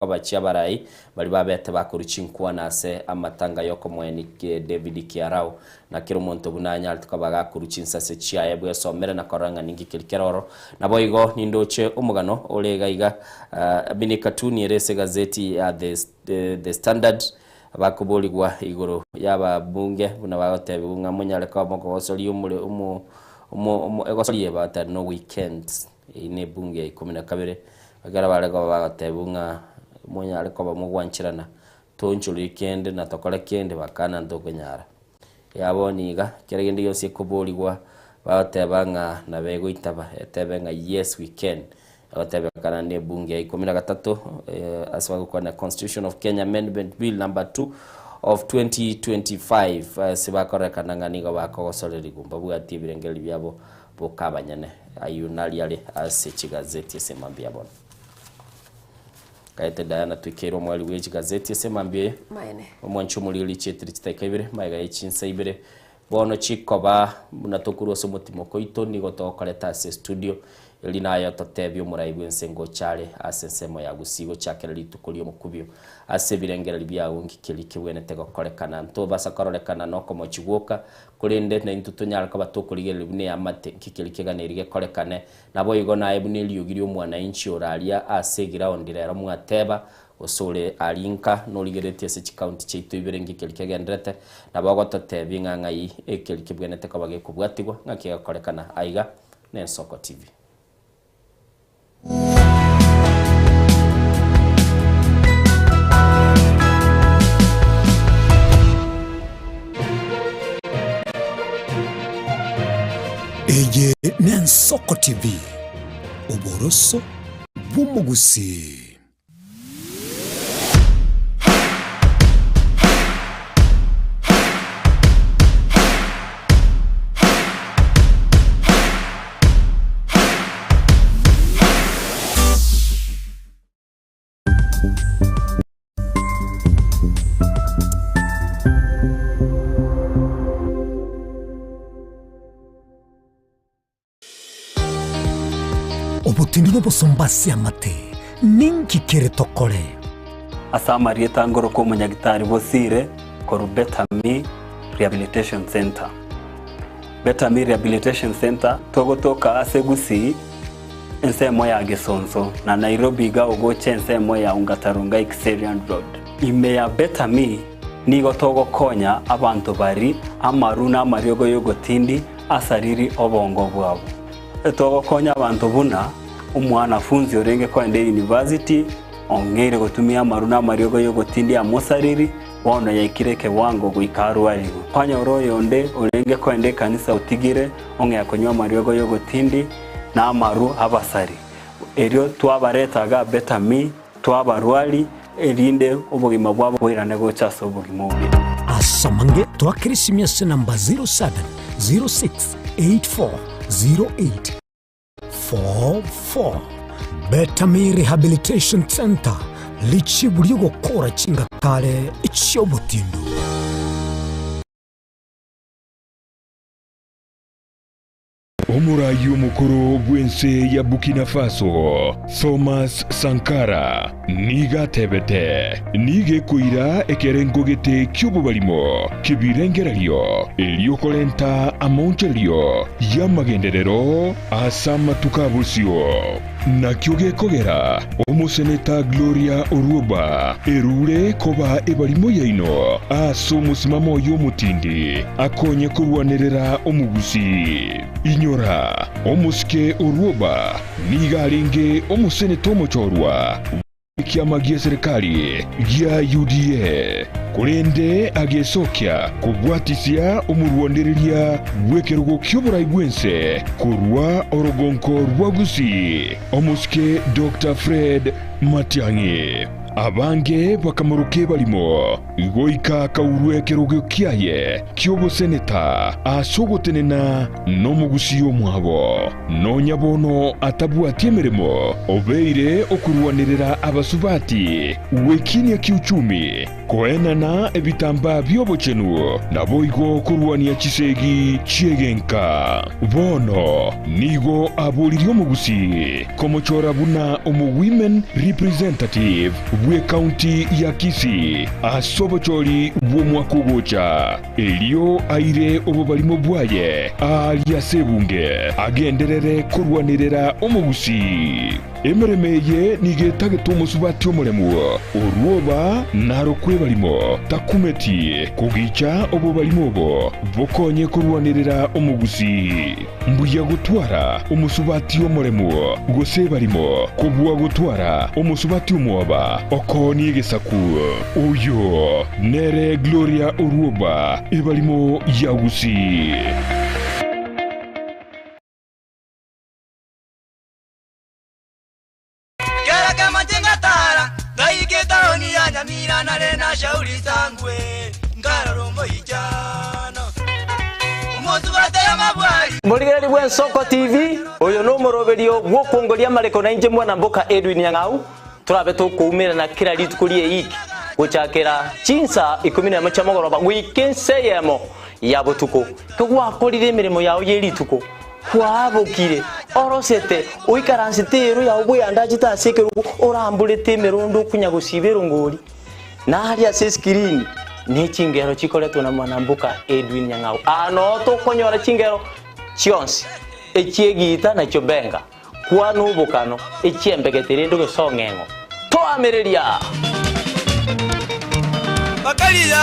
Abachia abarai baria babete bakorua chinkwana ase amatanga y'okomoeni David Kiarau, na kera omonto buna anyarete koba gakorua chinsase chiaye bwesomere na korora ng'a ninki keria kere ororo. Naboigo nindoche omogano ore iga iga, mini cartoon ere ase egazeti ya The, The Standard, bakoborigwa igoro y'ababunge buna bagotebigwa ng'a monyare koba mokogosoria omore omo omo omo egosoria bagoteba no weekend. Eyio nebunge ya ikomi na kabere, ekero bare koba bagotebiwa ng'a monyare koba mogwancherana, toonchorie kende na tokore kende, bakana ntokonyara. Ya bono iga, kera gende gionsi ekoborigwa, bagoteba ng'a nabo egoitaba, etebe ng'a yes we can. Egotebekana na ebunge ya ikomi na gatato, ase bagokwana Constitution of Kenya Amendment Bill number 2 of 2025, ase bakorekana ng'a nigo bakogosorerigwa, mbabwati ebirengererio biabo Boka abanyene. Ayio naria are ase chigazeti ase mambia bono. Kaete Diana twikeire omweri bwe chigazeti ase mambia eye. Maene. Omwanchi omoriri chietire chidakika ibere magega ye chinsa ibere bono chikoba buna tokorwa ase omotimoko oito nigo togokoreta ase estudio eri naye ototebie omorai bwense ngocha are ase ensemo ya Gusii gochakera rituko riomokubio ase ebirengererio biago nki keria kebwenete gokorekana ntobasa kororekana nokomochi gwoka Korende naintwe tonyare koba tokorigereria buna eamate, nki keria keganeiri gekorekane. Naboigo naye buna eriogi ri'omwanainchi ore aria ase egiraondi rero mwateba, gose ore aria inka, norigereretie ase chikaunti chiaito ibere nki keria kegendererete, nabo ogototebia ng'a ng'ai ekeri kebwenerete koba gekobwatigwa, ng'aki gegokorekana aiga n'Ensoko TV. Eye n'Ensoko TV, oboroso bw'omogusii. Obotindi nobosomba ase amate, ninki kere tokore? Ase amarieta ngorokwa omonyagitari Bosire korwa Better Me Rehabilitation Centre. Better Me Rehabilitation Centre togotoka ase Gusii ensemo ya Gesonso na Nairobi iga ogocha ensemo ya Ongata Rongai Kiserian Road. Ime ya Better Me nigo togokonya abanto bari amaru na amariogo yogotindi asariri obongo bwabo. Togokonya abanto buna omwanafunzi orenge kogenda eyunivasiti, ong'eire gotumia amaru na amariogo y'ogotindia amosariri. Bono yaikire ekewango goika arwarigwe. Kwanyora oyonde orenge koenda ekanisa otigire ong'ea konywa amariogo y'ogotindi na amaru abasari. Erio twabareta iga Betami, twabarwari, erinde obogima bwabo boirane gocha ase obogima obuya. Ase amange twakera esimi ase namba 0706840844. Betami Rehabilitation Centre, richibu ri'ogokora chingakare chi'obotindu. Omoraai omokoro bw'ense ya Burkina Faso, Thomas Sankara, nigo atebete, Nigo ekoira ekerengo gete ki'obobarimo ki'ebirengererio erio korenta amaonchorerio y'amagenderero ase amatuko a bosio. Nakio gekogera omoseneta Gloria Orwoba erure koba ebarimo yaino ase omosimamo oye omotindi akonye korwanerera omogusii. Inyora, omosike Orwoba nigo arenge omoseneta omochorwa Ekiama gi'eserekari gia UDA, korende agesokia kobwatisia omorwanereria bw'ekerogo ki'oborai bw'ense korwa orogonko rwa Gusii, omosike Doctor Fred Matiang'i. Abange bakamoroka ebarimo goika akaurwa ekerogo kiaye ki'oboseneta ase ogotenena nomogusii omwabo. Nonya bono atabwati emeremo, obeire okorwanerera abasubati, gwekinia kiuchumi, koenana ebitambaa bi'obochenu, naboigo korwania chisegi chi'egenka. Bono nigo aboririe omogusii komochora buna omo-women representative bw'ecounty ya Kisii ase obochori bw'omwaka ogocha. Erio aire obobarimo bwaye aaria ase ebunge, agenderere korwanerera omogusii. Emeremo eye nigo etagete omosubati omoremu, orwoba narokwe ebarimo, takumeti kogicha obobarimo obo bokonye korwanerera omogusii. Mbuya gotwara omosubati omoremu gose ebarimo, kobua gotwara omosubati omwoba okoonia egesaku. Oyo nere Gloria Orwoba, ebarimo ya Gusii. Kera kemache ngatara, ngaika etaoni ya Nyamira nare na Shauri Sangwe, nkarora omoichano, omosubati amabwari. Morigereria bw'Ensoko TV, oyo nomoroberio bw'okwongoria amareko na inche mwana mboka Edwin Nyang'au, torabe tokoumerana kera rituko ri'eiki gochakera chinsa ikomi nemo chia mogoroba goika ensa eyemo ya botuko. Kegwakorire emeremo yao ye rituko, Kwabokire, orosete, oikaransete eero yao bweandachete ase ekerogo, oramborete emerondo okonya gosiba erongori, na aria ase esikirini ne chingero chikoretwa na mwanamboka Edwin Nyang'au. Aa noo tokonyora chingero chionsi, echi'egiita na chiobenga, kwana obokano, echi'embegete rende ogesong'eng'o. Toamereria! Bakaria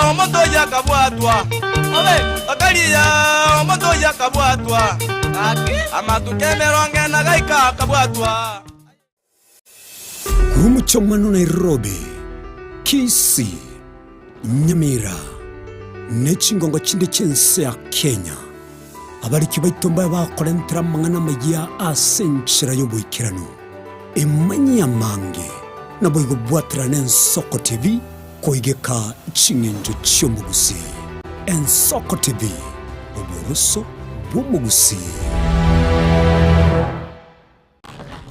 omoto oye akabwatwa, bakaria omoto oye akabwatwa, amatuko emerongo ena gaika akabwatwa. Korwa omochie Nairobi, Kisii, Nyamira, ne chingongo chinde chi'ense ya Kenya, abariki baito mbabe bakorentera amang'ana amayia ase enchera y'oboikeranu. Emanyie amange, naboigo bwaterane Ensoko TV koigeka ching'encho chi'omogusii. Ensoko TV, oboroso bw'omogusii.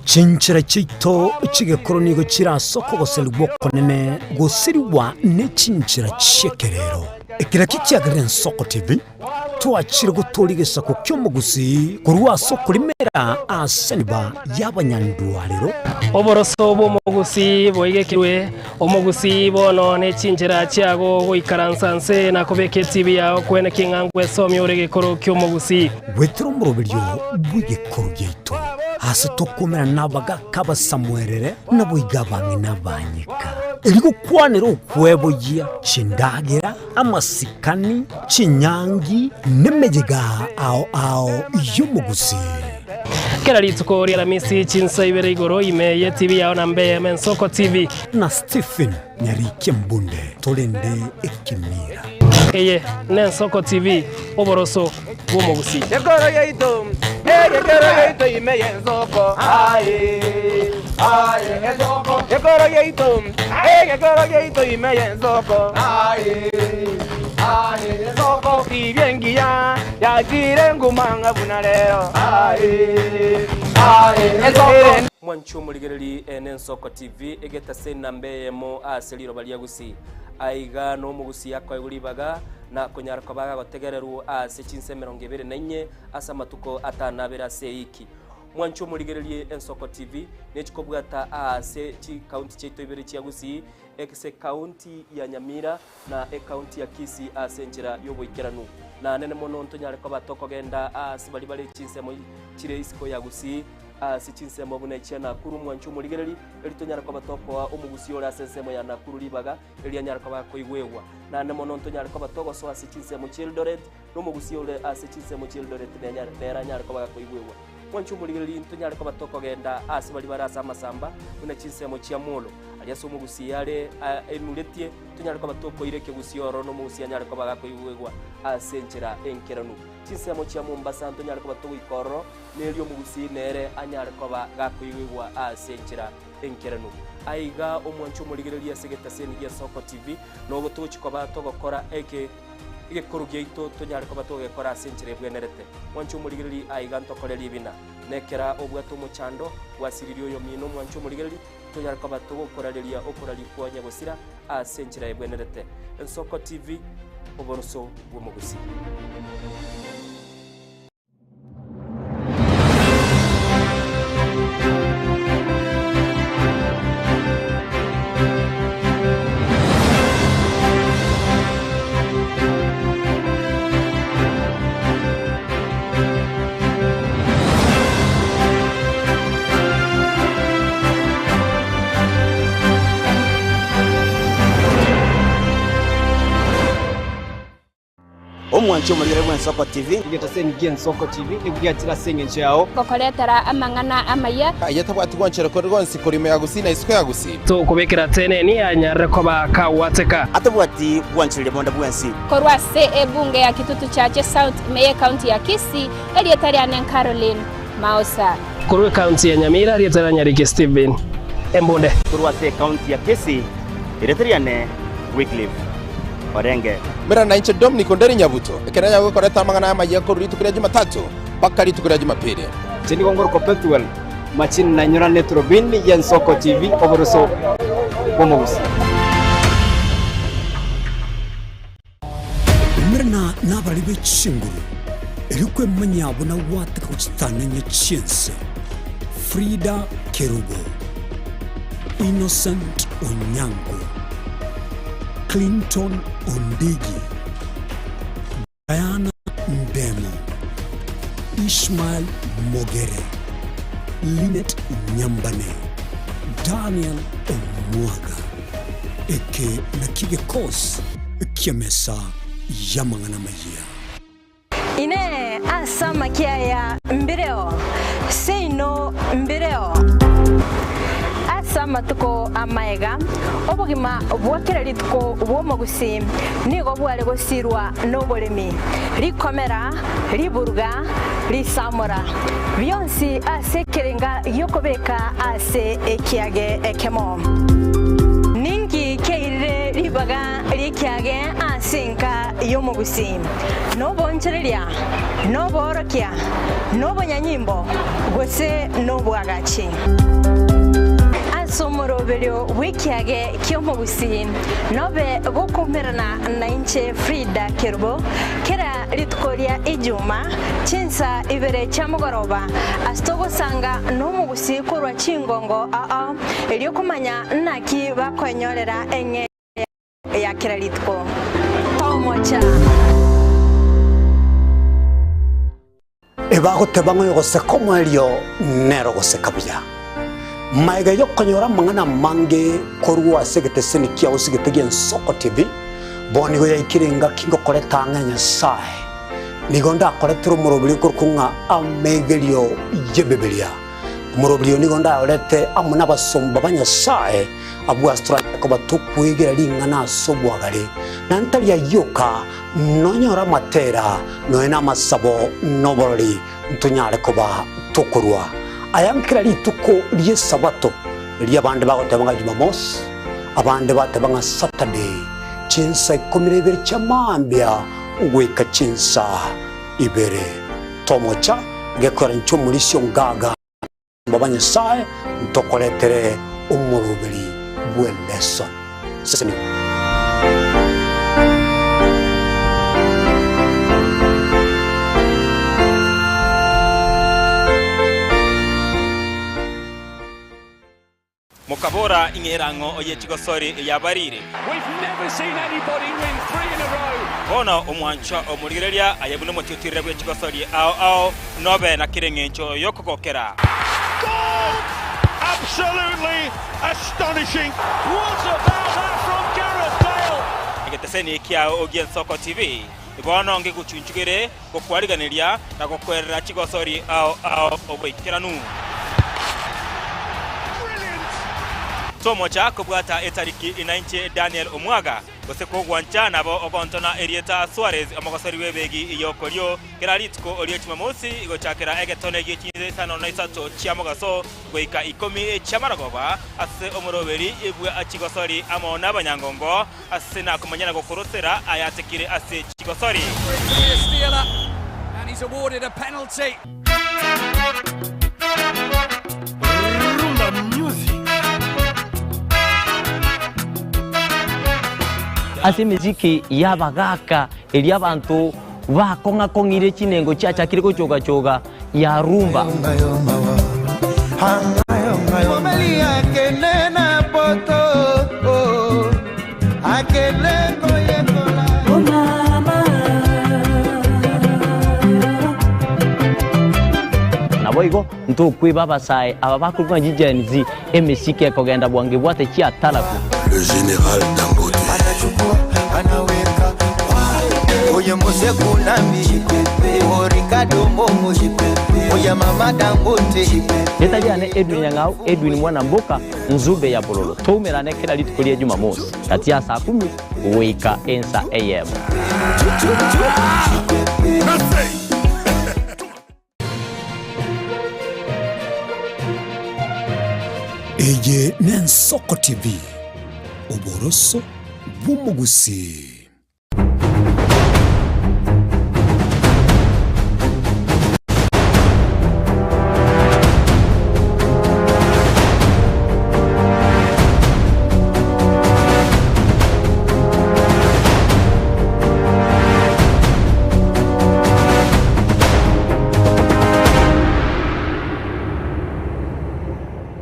Chinchera chiaito chi'egekoro nigo chire ase okogoserigwa okonene gosirigwa ne chinchera chi'ekerero. Ekero ekio kiagerire Ensoko TV twachire gotooria egesaku ki'omogusii korwa ase okorimera ase eniba y'abanyandwarero. Oboroso bw'omogusii boigekirwe, omogusii bono ne chinchera chiago goikaransa nse na kobeka etibi yao kwene king'a ngwesomia ore egekoro ki'omogusii. Goetera omoroberio bw'egekoro giaito, aase tokomerana nabagaaka abasamuerere, naboigo abang'ina abanyeka, erio gokwanera okweboyia chindagera, amasikani, chinyangi, nemeyega ao ao y'omogusii. Kera rituko ria Aramisi chinsa ibere igoro ime ye TV yao namba eyemo Ensoko TV. Na Stephen Nyarikia Mbunde torende ekemira. Eye n'Ensoko TV, oboroso bw'omogusii. Ekoro yaito, egekero yaito ime y'ensoko, aye, aye, ensoko. Ekoro yaito, egekero yaito ime y'ensoko, aye, aye, ensoko. Tibia engiya yachire nguma ng'a buna rero, aye, aye, ensoko. Mwanche omorigereria ene Ensoko TV, egetase enamba eyemo ase riroba ria Gusii. Aiga nomogusii akoegwa ribaga na konyara koba agagotegererwa ase chinsa 24 ase amatuko atanabere ase eiki. Mwanche omorigererie Ensoko TV nechikobwata aase chikaunti chiaito ibere chia Gusii, ase ekaunti ya Nyamira na ekaunti ya Kisii ase enchera y'oboikeranu. Na nene mono ntonyare koba tokogenda aase baria bare chinsemo chire isiko ya Gusii, ase chinsemo buna echia Nakuru mwanche omorigereri, eri tonyare koba tokoa omogusii ore ase ensemo ya Nakuru ribaga, eri anyare koba akoigwegwa. Naende mono ntonyare koba togosoa ase chinsemo chi'Eldoret, na omogusii ore ase chinsemo chi'Eldoret nere anyare koba gakoigwegwa. Mwanche omorigereri, ntonyare koba tokogenda aase baria bare ase amasamba, buna chinsemo chia Molo, aria ase omogusii are enuretie, tonyare koba tokoira ekegusii ororo na omogusii anyare koba gakoigwegwa ase enchera enkeranu. Chinsemo chia Mombasa ntonyare koba togoika ororo, na erio omogusii nere anyare koba gakoigwegwa ase enchera enkeranu. Aiga omwanche omorigereria ase egetaseni gia Soko TV, nogo togochia koba togokora eke egekoro giaito tonyare koba togekora ase enchera ebwenerete. Mwanche omorigereria aiga ntokore ribina. Nekera obwate omochando, gwasiririe oyomino omwanche omorigereria, tonyare koba togokorareria okoraria kwa nyagosira ase enchera ebwenerete. Ensoko TV, oboroso bw'omogusii. Omwanchi omorigere bw'Ensoko TV. Egetaseni gi'Ensoko TV nigo giachire ase engencho yao. Gokoretera amang'ana amaya. Aye tabwati gwanchera kore gonsi korwa ime ya Gusii na isiko ya Gusii. Tokobekera teneni anyarire koba kagwateka. Atabwati gwanchereria bonde bwensi. Korwa ase ebunge ya Kitutu Chache South ime y'Ekaunti ya Kisii, erieta riane Caroline Maosa. Korwa ekaunti ya Nyamira, erieta ria Nyariki Stephen Embunde. Korwa ase ekaunti ya Kisii, erieta riane Wycliffe Orenge. Mera nainche Dominic Onderi Nyabuto, ekero nyagokoreta amang'ana amayia korwa rituko ria Jumatatu mpaka rituko ria Jumapili. Inche nigo ngorokwa Pethuel Machini nainyora Eturubini y'Ensoko TV oboroso bw'omogusii. Umerana nabare be chinguru, erio kwemanyia buna gwateka gochitanania chi'ense. Frida Kerubo, Innocent Onyango, Clinton Ondigi, Diana Ndemo, Ishmael Mogere, Linet Nyambane, Daniel Omwaga. Eke nakio gekosi ki'emesa y'amang'ana amayia. Inee! Ase amakia aya mbireo? Seino mbireo. Ase amatuko amaega, obogima bwa kera rituko bw'omogusii nigo bware gosirwa noboremi, rikomera, riburuga, risamora, bionsi ase ekerenga gi'okobeka ase ekiage ekemo. Ninki kiairire ribaga ri'ekiage ase enka y'omogusii? Noboonchoreria, noboorokia, nobonyanyimbo, gose nobwagachi? Ase omoroberio bw'ekiage ki'omogusii nobe gokoumerana nainche Frida Kerubo kera rituko ria Ijuma chinsa ibere chia mogoroba ase togosanga nomogusii korwa chingongo ao erio komanya naki bakoenyorera eng'e ya kera rituko. Tomocha. Ebagoteba ng'a oyogoseka omoerio nere ogoseka buya. Magega y'okonyora amang'ana amange korwa ase egeteseni kiao ase egete gi'Ensoko TV, bono nigo yaikire engaki ngokoreta ang'e Nyasae. Nigo ndakoretere omoroberi okorokwa ng'a Amegerio y'Ebibilia. Omoroberi oyo nigo ndayorete amo nabasomba ba Nyasae, abwo ase toranyare koba tokwegera ring'ana ase obwagare, na ntari ayio oka, nonyore amatera, nonya namasabo, na oborori, ntonyare koba tokorua aya nkera rituko ri'Esabato, erio abande bagoteba ng'a Jumamosi, abande bateba ng'a Saturday, chinsa ikomi na ibere chia mambia goika chinsa ibere. Tomocha gekora inche omorisia ongaga ba Nyasae ntokoretere omoroberi bw'eleson. Seseniwa. Mokabora, Ing'era ng'o oye chigosori eyabarire? Bono omwanchwa omorigereria aye buna omotiotirere bwe chigosori ao ao, nobe na kera engencho y'okogokera. Egeteseni kiao gi'Ensoko TV bono ngegochunchugere gokwariganeria na gokwerera chigosori ao ao oboikeranu. Tomocha kobwata etariki inainche Daniel Omwaga, gose kogwancha nabo ogontona erieta Suarez omogosori bw'ebegi y'okorio kera rituko rie Jumamosi gochakera egetone gie chinsa isano na isato chia mogaso goika ikomi chi'amarogoba ase omoroberi bwa chigosori amo nabanyangongo Ase nakomanya na gokorosera ayatekire ase chigosori. Ase emesiki y'abagaaka eria abanto bakong'a-kong'ire chinengo chiachakire gochoga-choga ya rumba. Naboigo ntokweba abasae aba bakorokwa ng'a Gen Z, emesiki ekogenda bwango ebwate chiataraku. Le general Dangote. Oye mose kunambi o Ricardo Momo oye mama Dangote. Rieta riane Edwin Nyang'au, Edwin mwana mboka, Nzube ya bololo. Toumerane kera rituko ria Jumamosi, gati ya saa kumi goika ensa eyemo. Eye n'Ensoko TV, oboroso bw'omogusii.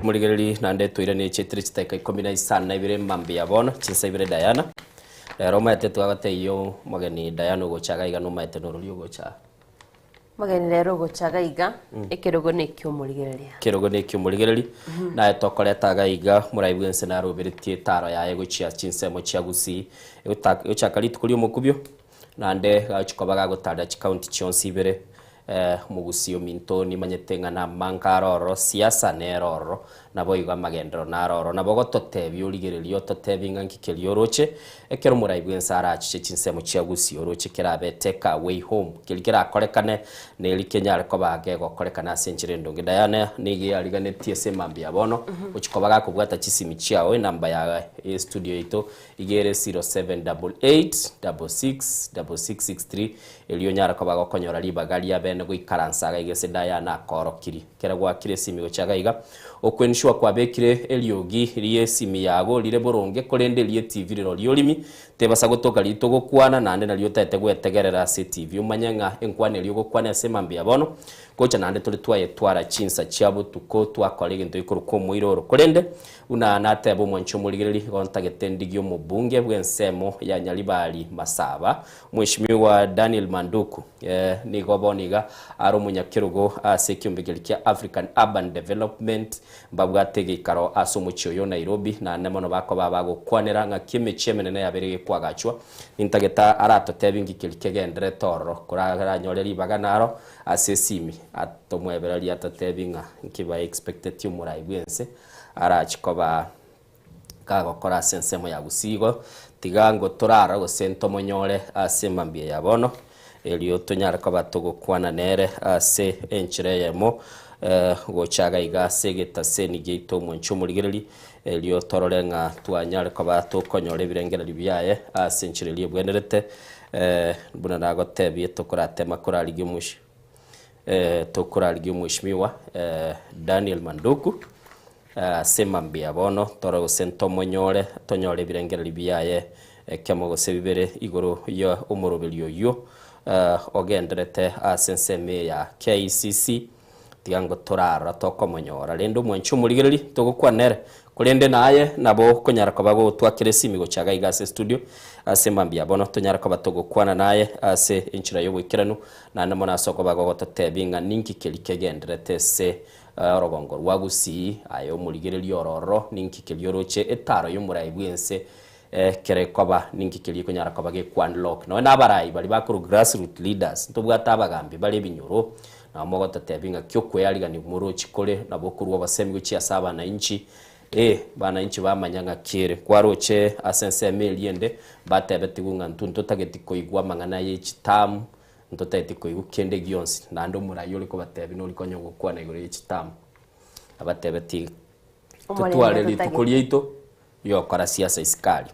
Morigereri naende toiranie chietire chidakika ikomi na isano na ibere mambia bono chinsa ibere Diana. Rero omanyete twagotebia omogeni Diana ogocha iga iga nomanyete norori ogocha. Omogeni rero ogocha iga iga, ekerogo nekiomorigereria. Ekerogo nekiomorigereria, naye tokoreta iga iga morai bwense naroberetie etaro yaye gochia chinsemo chia Gusii, egochaka rituko riomokubio, naende gagochia koba gagotarera chikaunti chionsi ibere. Omogusii ominto nimanyete ng'a namange are ororo, siasa nere ororo, naboigo amagenderero nare ororo. Nabo ogototebia origererie ototebie ng'a nki keria oroche, ekero omorai bw'ense arachiche chinsemo chia Gusii oroche kerabe take away home, keria kerakorekane neri kenyare koba gegokorekana ase enchera endonge. Diana nigo yariganetie ase emambia ya bono, gochia koba gakobwata chisimi chiao, enamba ya estudio yaito Iga ere 0788 66 6663, erio onyare koba gokonyora ribaga ria bene goikaransa iga iga ase Diana akoorokirie. Ekero gwakire esimi gochia iga iga, okoensure kwabekire eriogi ri'esimi yago rire boronge korende erie TV rirorio orimi tebasa gotoka riria togokwana naende nario otagete gwetegerera ase TV omanye ng'a enkwana eria ogokwana ase mambia bono. Gocha naende tore twayetwara chinsa chia botuko twakora egento gekorokwa omoira oro. Korende buna nateba omwanchi omorigereria, igo ntagete ndigie omobunge bw'ensemo ya Nyaribari Masaba, Mweshimiwa Daniel Manduku. Nigo bono iga are omonyakerogo ase ekiombe keria kia African Urban Development, mbabwate egeikaro ase omochie oyo o Nairobi, naende mono bakoba bagokwanera ng'aki emechie emenene yabeire gekwagachwa. Nintagete aratotebie nki keria kegenderete ororo, koraranyore ribaga naro ase esimi, atomwebererie atotebie ng'a nki ba expecteti omorai bw'ense arachi koba kagokora ase ensemo ya Gusii. Igo tiga ngo torara gose ntomonyore ase emambia ya bono, erio tonyare koba togokwana nere ase enchera eyemo gocha iga iga ase egetaseni giaito omwanche omorigereria, erio torore ng'a twanyare koba tokonyora ebirengererio biaye ase enchera eria ebwenerete, buna nagotebie tokoratema korarigia omochie tokorarigia omweshimiwa Daniel Manduku ase mambia bono tore gose ntomonyore tonyore ebirengererio biaye ekemo gose bibere igoro ya omoroberio oyio ogenderete ase ensemo eye ya KICC. Tiga ngo torarora tokomonyora rende omwanchi omorigereria togokwana nere korende naye nabo okonyara koba gotwakera esimi gocha iga iga ase studio ase mambia bono tonyare koba togokwana naye ase enchera y'oboikeranu naende mono ase okoba gogototebia ng'a ninki keria kegenderete ase orogongo rwa Gusii aye omorigereria ororo ninki keria oroche etaro y'omorai bw'ense Ekero ekoba, ninki keria ekonyara koba gekwa-unlock? Nonya nabarai baria bakorwa grassroot leaders, ntobwate abagambi bare ebinyoro, nabo mogototebia ng'aki okwearigania morochi kore, nabo okorwa obosemi gochia ase abanainchi, eh, abanainchi bamanya ng'aki ere. Kwaroche ase ensemo eria ende, mbatebetigwe ng'a intwe ntotageti koigwa amang'ana ye chitamu, ntotageti koigwa kende gionsi, naende omorai ore kobatebia nori konya ogokwana igoro ye chitamu. Abatebetie totware rituko riaito. Ri'ogokora siasa isikari.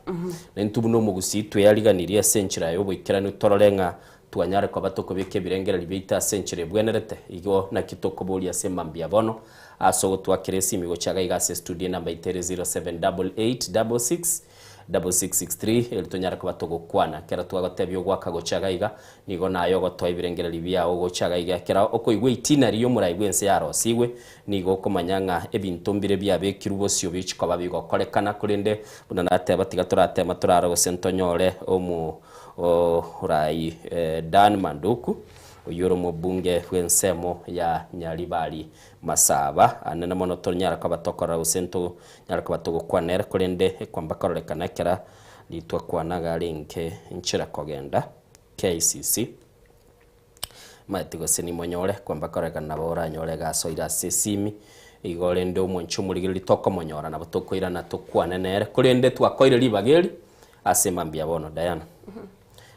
Na intwe buna omogusii tweyariganirie ase enchera y'oboikeranu torore ng'a twanyare koba tokobeka ebirengererio biaito ase enchera ebwenerete. Igo naki tokoboria ase mambia bono ase ogotwakera esimi gocha iga iga ase estudio enamba yaito ere 078866 6663 erio tonyare koba togokwana. Ekero twagotebia ogoaka gocha iga iga nigo naye ogotoa ebirengererio biao gocha iga iga. Ekero okoigwa eitinari y'omorai bw'ense yarosigwe Nigo okomanya ng'a ebinto mbire biabekirwe bosio bichikoba bigokorekana, korende buna nateba, tiga toratema torare gose ntonyore omorai Dan Manduku, oyio ore omobunge bw'ensemo ya Nyaribari Masaba. Anene mono tonyare koba tokorora gose ntonyare koba togokwana ere, korende ekwamba kororekana ekero ritwakwana iga arenge nchera kogenda KICC. Omanyete gose nimonyore, kwamba korekana nabo oranyore gasoire ase esimi, igo rende omwanchi omorigereria tokomonyora nabo tokoirana tokwane nere, korende twakoire ribaga eri ase mambia bono Diana.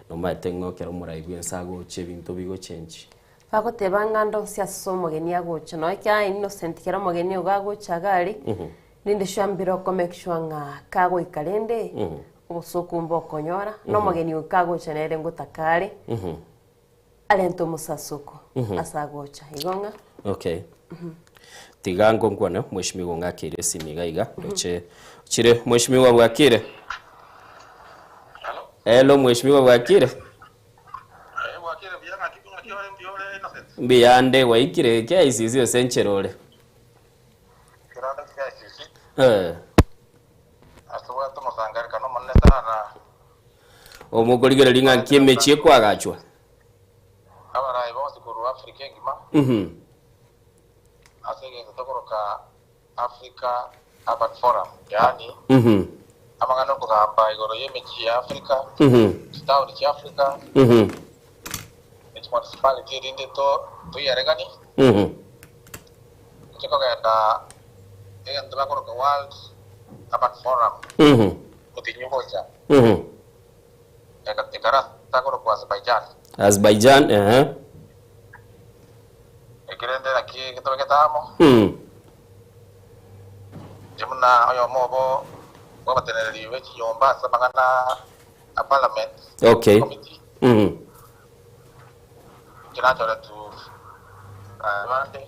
Nomanyete ng'a ekero omorai bwense agocha ebinto bigochenji. Bagoteba ng'a ndonsi ase omogeni agocha, nonya ekiagera Innocent kera omogeni ogo agocha iga aria, rende sure mbire oko make sure ng'a kagoika rende, obosoku mbokonyora, na omogeni oyo kagocha nere ngotaka are. Arente omosasoko ase agocha. Igo ng'a. Okay. Tiga ngonkwane mheshimiwa ong'akeire esimi iga iga ndoche chire mheshimiwa bwakire. Hello mheshimiwa bwakire. Mbuyande gwaikire KICC ase enchera ore. Eh. Omokorigereria ng'a nki emechie ekwagachwa. Abarai bonsi korwa Africa engima ase egento tokoroka Africa Urban Forum, yaani amang'ana okogamba igoro y'emechie ya Africa, chitaoni chia Africa, ne chimunicipality erinde toiareganie, toche kogenda egento bakoroka World Urban Forum omotienyi ogocha. Ekero akorokwa Azerbaijan. Azerbaijan, ehe. Ekerende naki getobegete amo. Inche buna oyomo obo bw'abateneneri be chinyomba ase amang'ana a parliament committee. Inche nachoretwe abande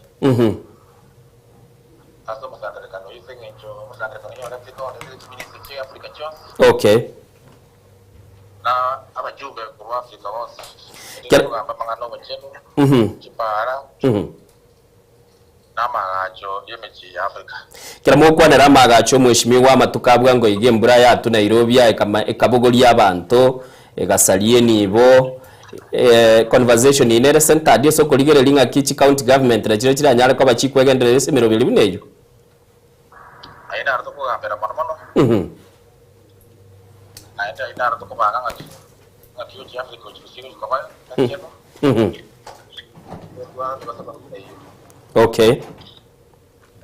ase omosangererekano oyio ase eng'encho omosangererekano oyio oretete oretete chiminista chia Africa chionsi. Na abajumbe korwa Africa bonsi, erinde kogamba amang'ana 'obochenu, chipaara, Na amagacho y'emechie ya Africa. Kera mogokwanera amagacho omweshimiwa amatuko abwo angoiga embura yatwa Nairobi ekama ekabogoria abanto egasaria enibo eh, conversation eye nere centered ase okorigereria ng'aki chi county government nachirochio chiranyare koba chikwegendereria ase emeroberi buna eyio. Aye naro tokogambera mono mono, naende aye naro tokobanga ng'aki ng'aki gochia Africa gochia gose gochia koba ekiagera twara tobasaba buna eyio. Okay.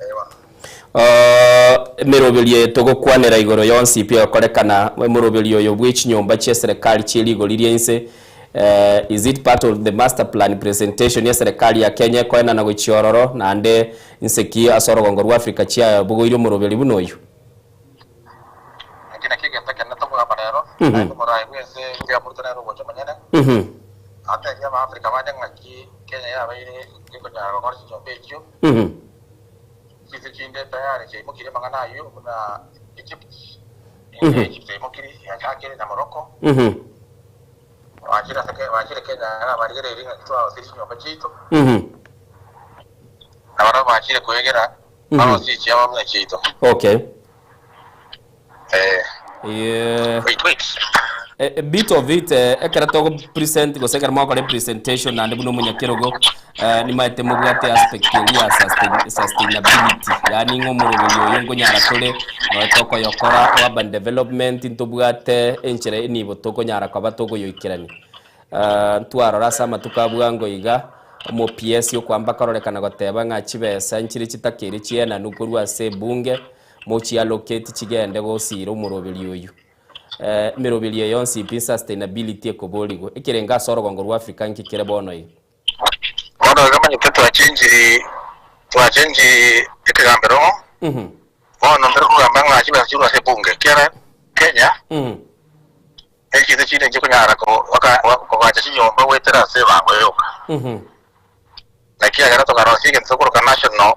Ee bono. Emeroberio eye togokwanera igoro yonsi pi egokorekana, emoroberio oyo bwe chinyomba chia eserekari chie rigori ria inse, is it part of the master plan presentation ya eserekari ya Kenya ekoenana gochia ororo, naende inse ki ase orogongo rwa Africa chiabogoirie omoroberi buna oyio? Eki nakio egento ekenene tokogamba rero, naende omorai bw'ense William Ruto nere ogocha omonyene, atebie Abaafrika bande ng'aki Kenya yabeire gekonyara gokora chinyomba echio. Chinse chinde tayari chiaimokirie amang'ana ayio buna Egypt, ense ya Egypt yaimokirie, yachakire na Morocco. Bachire ase Ke- bachire Kenya iga barigereirie ng'aki twarosirie chinyomba chiaito, na barabwo bachire koegera barosie chiabo buna chiaito. Okay. Eh. Yeah. Wait, wait. A, a bit of it eh, ekero togo present gose ekero mwakora presentation naende buna omonyakerogo eh, nimaete mobwate aspect eria ya sustain, sustainability yaani ng'a omoroberi oyo nkonyara tore noe tokoyokora urban development ntobwate enchera enibo tokonyara koba tokoyoikerania eh, ntwarora ase amatuko a bwango iga omo PS okwamba kororekana goteba ng'a chibesa nchire chitakeire chienanu korwa ase ebunge Mochiallocate chigende gosiira omoroberi oyio. Emeroberi eye yonsi pi sustainability ekoborigwe. Ekerengo ase orogongo rwa Africa nki kere bono iga? Bono iga manyete twachenchiri twachenchiri ekegambero bono ntari kogamba ng'a chibesa chirwe ase ebunge ekiagera Kenya echinse chinde nchikonyara kogacha chinyomba goetera ase ebango yoka. Naki ekiagera tokarosia egento tokoroka National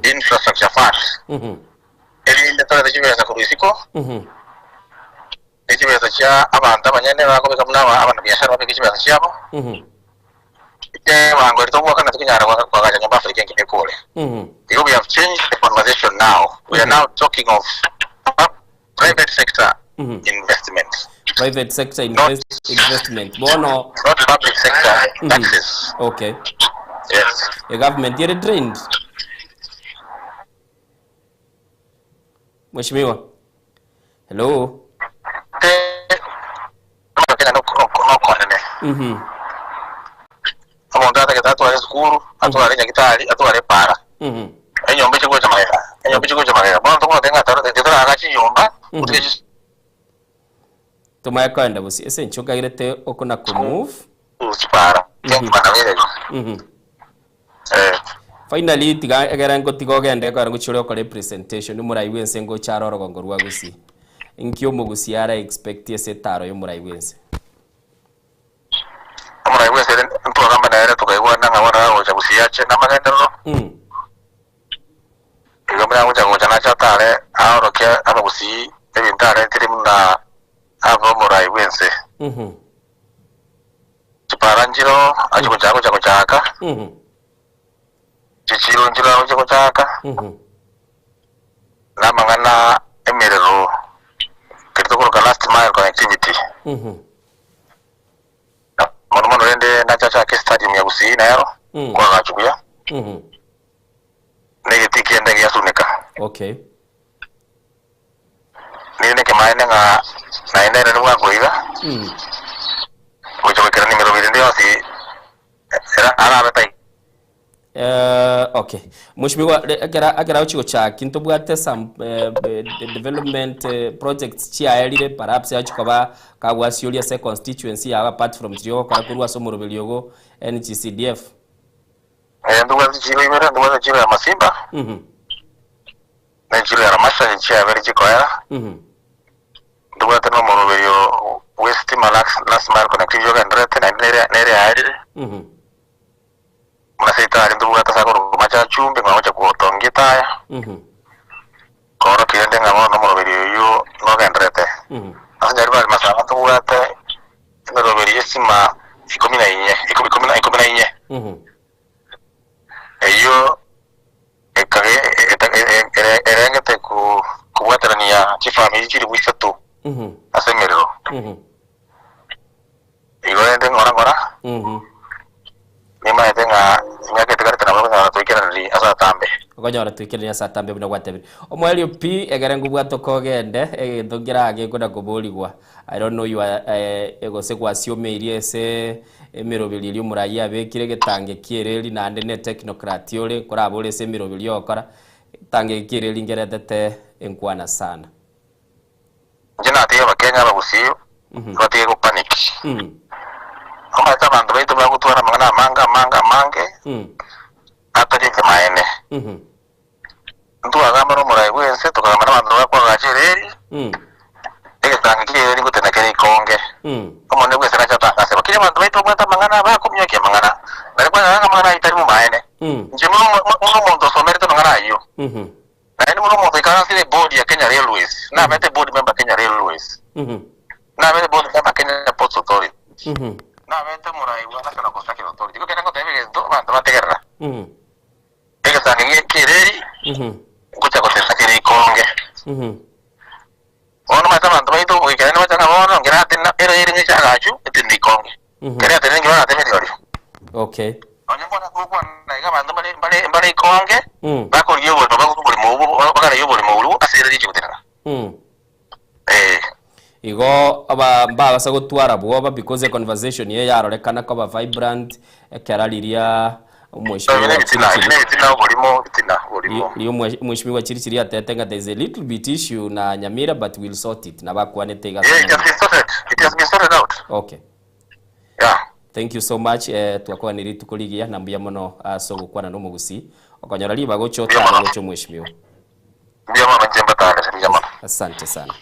Infrastructure Fund, erinde torete chibesa korwa isiko, ne chibesa chia abanto abanyene bakobeka buna abanabiashara babeke chibesa chiabo, ebango eri togwakana tikonyara koagacha nyomba Africa engima ekore. Igo we have changed the conversation now, we are now talking of private sector investment. Private sector invest, investment. Bono Not public sector taxes. Okay. Yes. E government ere trained. Mheshimiwa. Hello. Kenya nokonene. Omonto atagete atware esukuru, atware nyagitari, atware epara. Enyomba eche gocha magega, enyomba eche gocha magega. Bono tokogoteba ng'a toro titoragacha chinyomba, gotiga chi Tomaye koenda gose ase enchera okairete oko na ko move. chipara. Eh. Finally tiga egere ngotiga ogende ekero ngochia ore okore presentation omorai bwense ngocha are orogongo rwa Gusii. Nki omogusii ara expect ase etaro ya omorai bwense? Omorai bwense ere ntwagamba nere tokaigwana ng'a bono agocha Gusii ache namagenderero. Igo buna agocha gocha nache atare aorokie abagusii ebinto aretire buna abe omorai bw'ense. Chipara nchiro ache gocha agocha gochaka, chichiro nchiro agocha gochaka, na amang'ana emerero keria tokoroka last mile connectivity. Mono mono rende nache achake estadium ya Gusii nero, koagachwa buya. Negetii kiende giasuneka. Okay. Nere nekemaene ng'a naende ere nobwango iga, gocha goikerania emeroberi ende yonsi era arabe tai. Eh, okay. Mheshimiwa, re- ekera ekera ochi gochaki ntobwate some eh, development eh, projects chiaerire perhaps achi koba kagwasioria ase constituency yago apart from chiria ogokora korwa ase omoroberi ogo NGCDF. Eh, ntobwate chiro ibere, ntobwate chiro ya Masimba, ne chiro ya Ramasha chiabere chikoera. Ntobwate na omoroberio bw'esitima last, last mile connectivity ogendererete naende nere nere yaerire. Buna ase etari ntobwate ase akorokwa Machachumbi ng'a ogocha gotongia etaya. Koorokia rende ng'a bono omoroberio oyio nogendererete. Ase Nyaribari Masaba ntobwate emeroberio y'esima ikomi na inye, ikomi, ikomi na, ikomi na inye. Eyio. Igo rende ng'ora ng'ora, nimanyete ng'a emiaka etigarete nabo okonyora toikeraniri ase atambe. Okonyora toikeraniri ase atambe buna gwatebire. Omoerio pi, egere ngobwate okogende, egento nkerage kona koborigwa. I don't know you are, eh, gose gwasiomeirie ase emeroberio eria omoraia abekire egetange ki'ereri naende ne technocrat ore, korabore ase emeroberio ogokora, egetange eke ki'ereri nkeretete enkwana sana. Inche natige Abakenya abagusii batige go panic. Omanyete abanto baito bagotwara amang'ana amange amange amange atari ekemaene. Ntwagamba nomorai bwense tokagamba nabanto bakwagacha ereri, egetangi ki'ereri ngotena kere ikonge. Omonene bwense nache atangase. Lakini abanto baito babwate amang'ana bakomiokia amang'ana. Nari kwanyora ng'a amang'ana ayio tari momaene. Inche buna omonto osomerete amang'ana ayio. Naende buna omonto oikaransire eboard ya Kenya Railways, nabete board member Kenya Railways, nabete board member Kenya Ports Authority, nabete omorai bwa National Construction Authority. Igo ekero ngoteba egento abanto bategerera, egesangi gie ki'ereri ngocha goteta kere ikonge. Bono omanyete abanto baito goikera nibacha ng'a bono nkere atenena ereri ng'eche agachu etenene ikonge. Kere atenene inki baratebe rirorio. Okay. Onye mbona togokwana iga abanto mbare mbare mbare ikonge bakorigia oborimo bagure oborimo obwo bagareye oborimo oborwo ase ereri eche gotenena. Eh. Igo aba mbabasa gotwara bwoba because econversation eye yarorekana koba vibrant ekera riria Ebi nebitina, ebi nebitina oborimo, bitina, oborimo. Riria omweshimiwa Chirichiri atete ng'a there is a little bit issue na Nyamira but we'll sort it nabakwanete iga Yeah, it has been sorted. It has been sorted out. Okay. Yeah. Thank you so much eh, twakwanire rituko rigiya na mbuya mono ase ogokwana na omogusii okonyora ribaga oche otare gocha omweshimiwa. Mbuya mono inche mbatare, mbuya mono. Asante sana.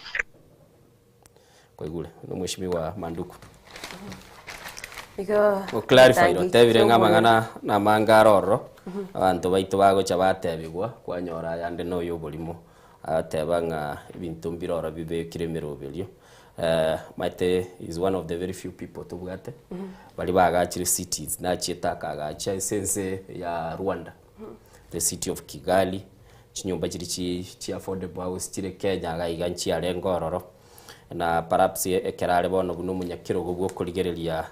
Kwaigure nomweshimiwa Manduku. Igo Go clarify etangi otebire ng'a ki'omorero. amang'ana namange are ororo abanto baito bagocha batebigwa kwanyora ayande na oyo oborimo agateba ng'a ebinto mbire oro bibekire emeroberio maete is one of the very few people tobwate baria bagachire cities nachiete akagacha ase ense ya Rwanda the city of Kigali Chinyomba chiria chi chi affordable house chire Kenya iga iga nchiarenge ororo, na perhaps ekero are bono buna omonyakerogo bwa okorigereria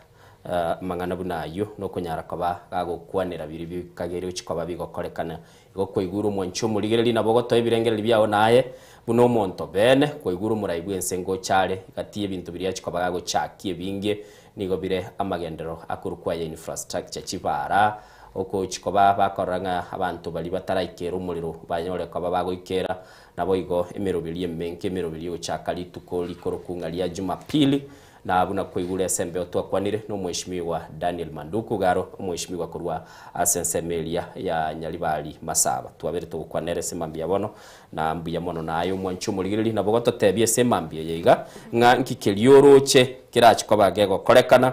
amang'ana buna ayio, nokonyara koba gagokwanera biria bikagere gochia koba bigokorekana. Igo kwaigure omwanchi omorigereria nabo ogotoa ebirengererio biago naye buna omonto beene, kwaigure omorai bwense ngocha are, gati y'ebinto biria achia koba gagochakia ebinge nigo bire amagenderero akorokwa aya infrastructure, chibara, Ogochia koba bakorora ng'a abanto baria bataraikera omorero banyore koba bagoikera, naboigo emeroberio emenke, emeroberio egochaka rituko rikorokwa ng'a ria Jumapili, na buna kwaigure ase embeo twakwanire nomweshimiwa Daniel Manduku garo omweshimiwa korwa ase ensemo eria ya Nyaribari Masaba. Twabere togokwana ere ase mambia bono, na mbuya mono naye omwanchi omorigereria nabo gototebia ase emambia eye iga ng'a nki keria oroche kerachi koba gegokorekana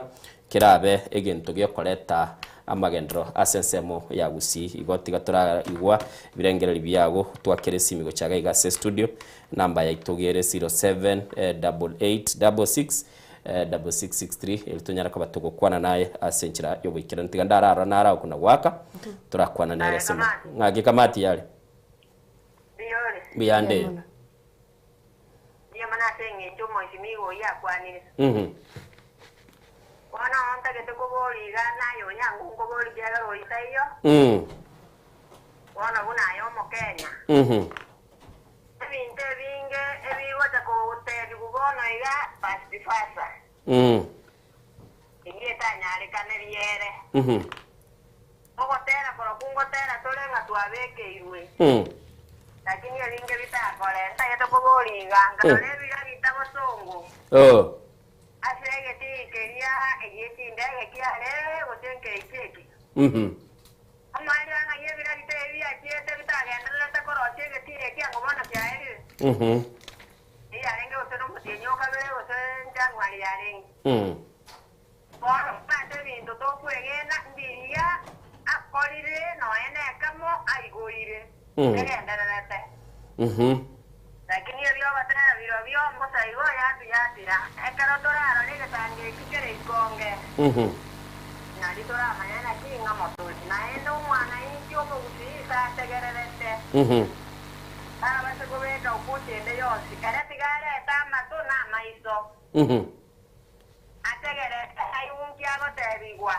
Kerabe egento gekoreta amagenderero ase ensemo ya Gusii. Igo tiga toraigwa ebirengererio biago twakere esimi gocha iga iga ase estudio. Namba yaito gere 078866 6663 erio tonyare koba togokwana naye ase enchera y'oboikeranu. Tiga ndararora naro agokuna goaka torakwana nere ase Ng'aki kamati yare? Mbuyande. Mbuya mono ase engencho omoisimigwa oyio akwanire. Bono ntagete koboria iga, naye onyango nkoborie ekiagera oyio taiyo, bono buna aye Omokenya. Ebinto ebinge ebigocha kogotebigwa bono iga fast fasa, eyio etanyarekane riere. Ogotera korokwo ngotera tore ng'a twabekeirwe, lakini ebinge bitakore. Ntagete koboria iga, nkarora ebiragita bosongo ase egetii keria egie chindege kiare gose nkeiki eke. Omoerio ng'ai ebiragita ebi biachiete bitagendererete korosia egetii eki ango bono kiaerire? Eyarenge gose nomotienyi o kabere gose January yarenge. Bono ase ebinto tokwegena mbiria akorire nonya nekemo aigoire, egendererete. Lakini ebiogotera birobio mbosa igo yatuyatira, ekero torarore egesangi eki kere ikonge, nario toramanye naki ng'a motore. Naende omwana-inki omogusii ise ategererete, tabase kobeka ukuta ende yonsi, ere tiga arete amato na amaiso. akoigwa.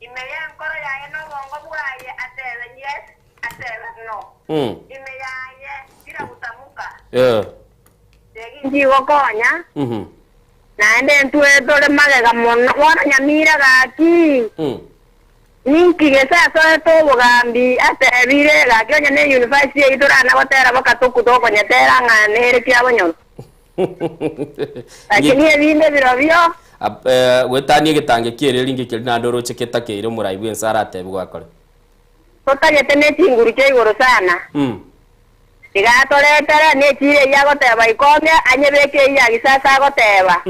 Ime y'enkoro yaye na obongo bwaye atebe yes, atebe no. Ime yaye tira gotamoka. Nchigokonya, naende intwe tore magega mono. Bono nyamira gaki, ninki gese asoete obogambi atebire gaki onye ne university eyio torana gotera boka toku tokonyetera ng'a nere kiabonyoro. Lakini ebinde birobio. Goetania egetange ki'ereri ngekeria naende oroche getakeire omorai bw'ense aratebiwe akore. Totagete ne chinguru chia igoro sana. Iga atoretere nechiira eyio agoteba ikonge, anyebeke eyio ya gisasa agoteba.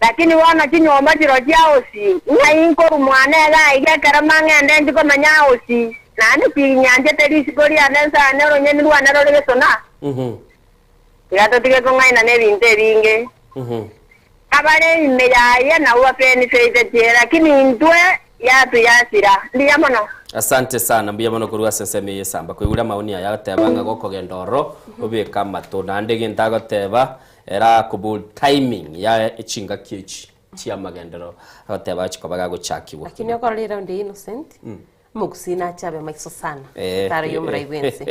Lakini bono chinyomba chirochio aosi, ng'ai nkorwa mwane iga aiga ekero mang'ende inche komenya aosi, naende tinyanchete risiko riane nsane oronyeni rwane rore gesona? Tiga totige kong'aina nebinto ebinge. Abare ime yaye nabwo babenefeitetie, lakini intwe yatuyasira. Mbuya mono. Asante sana, mbuya mono korwa ase ensemo eye esamba. Koigure amaoni aya agoteba ng'a gokogenda ororo obeke amato. Naende egento agoteba ere akobori timing ya echingaki echi chi'amagenderero agoteba achi koba gagochakigwa. Lakini okorora eround ya Innocent, Omogusii nache abe maiso sana, taro y'omorai bw'ense.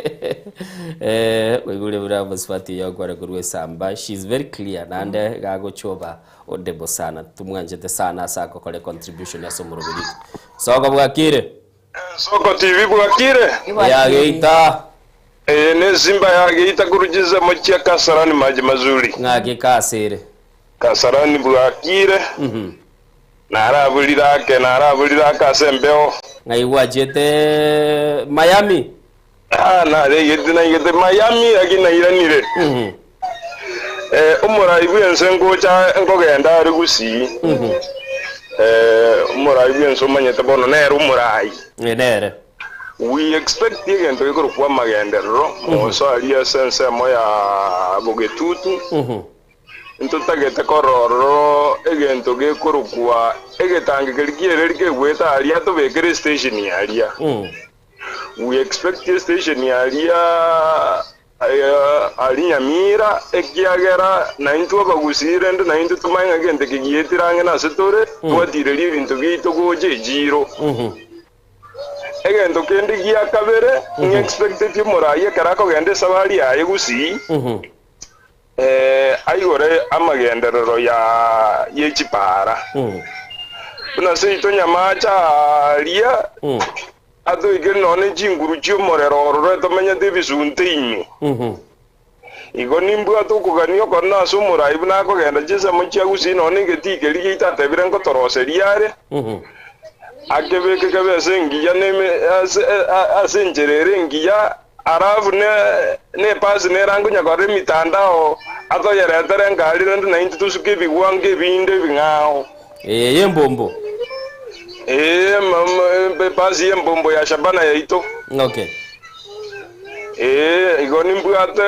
Oigure buna omosubati oyo akware korwa esamba, she is very clear naende iga agochoba odebo sana, tomwanchete sana ase agokora econtribution ase omoroberi oito. Soko bwakire? Soko TV bwakire? Ya Geita. Eye nesimba ya Geita korwa chinsemo chia Kasarani maji mazuri. Ng'aki kasere? Kasarani bwakire? Naraburire ake, naraburire ake ase embeo. Ng'ai gwachiete Miami? Ah, naregete naigete Miami lakini nairanire. Eh, omorai bw'ense ngocha nkogenda are Gusii. Eh, omorai bw'ense omanyete bono nere omorai. Eh, nere. We expect egento gekorokwa amagenderero, mogoso aria ase ensemo ya Bogetutu. Ntotagete korora ororo egento gekorokwa egetangi keria ki'ereri kegoeta aria tobekere estation aria. We expect estation aria aria Nyamira ekiagera naintwe abagusii rende naintwe tomanye ng'a egento eke gietire ang'e nase tore, twatireria ebinto biaito gocha echiro. Egento kende gia kabere, ng'expectetie omoraia ekero akogenda esabari yaye Gusii, Aigore amagenderero ye chipaara, buna seito nyamache aaria atoikere nonya ne chinguru chi'omorero ororo etomenyete ebisunte ime. Igo nimbwate okogania okonene ase omorai buna akogenda chinsemo chia Gusii nonya negetii keria giaito atebire nkotoroseria are, akebeke kebe ase engiya ase enchera ere engiya Alafu nepasi nerange onye korora emitandao atoyeretere engari rende naintwe tosuke ebigwango ebinde ebing'ao. Ee, y'embombo. Ee, epasi y'embombo ya Shabana yaito. Okay. Ee, igo nimbwate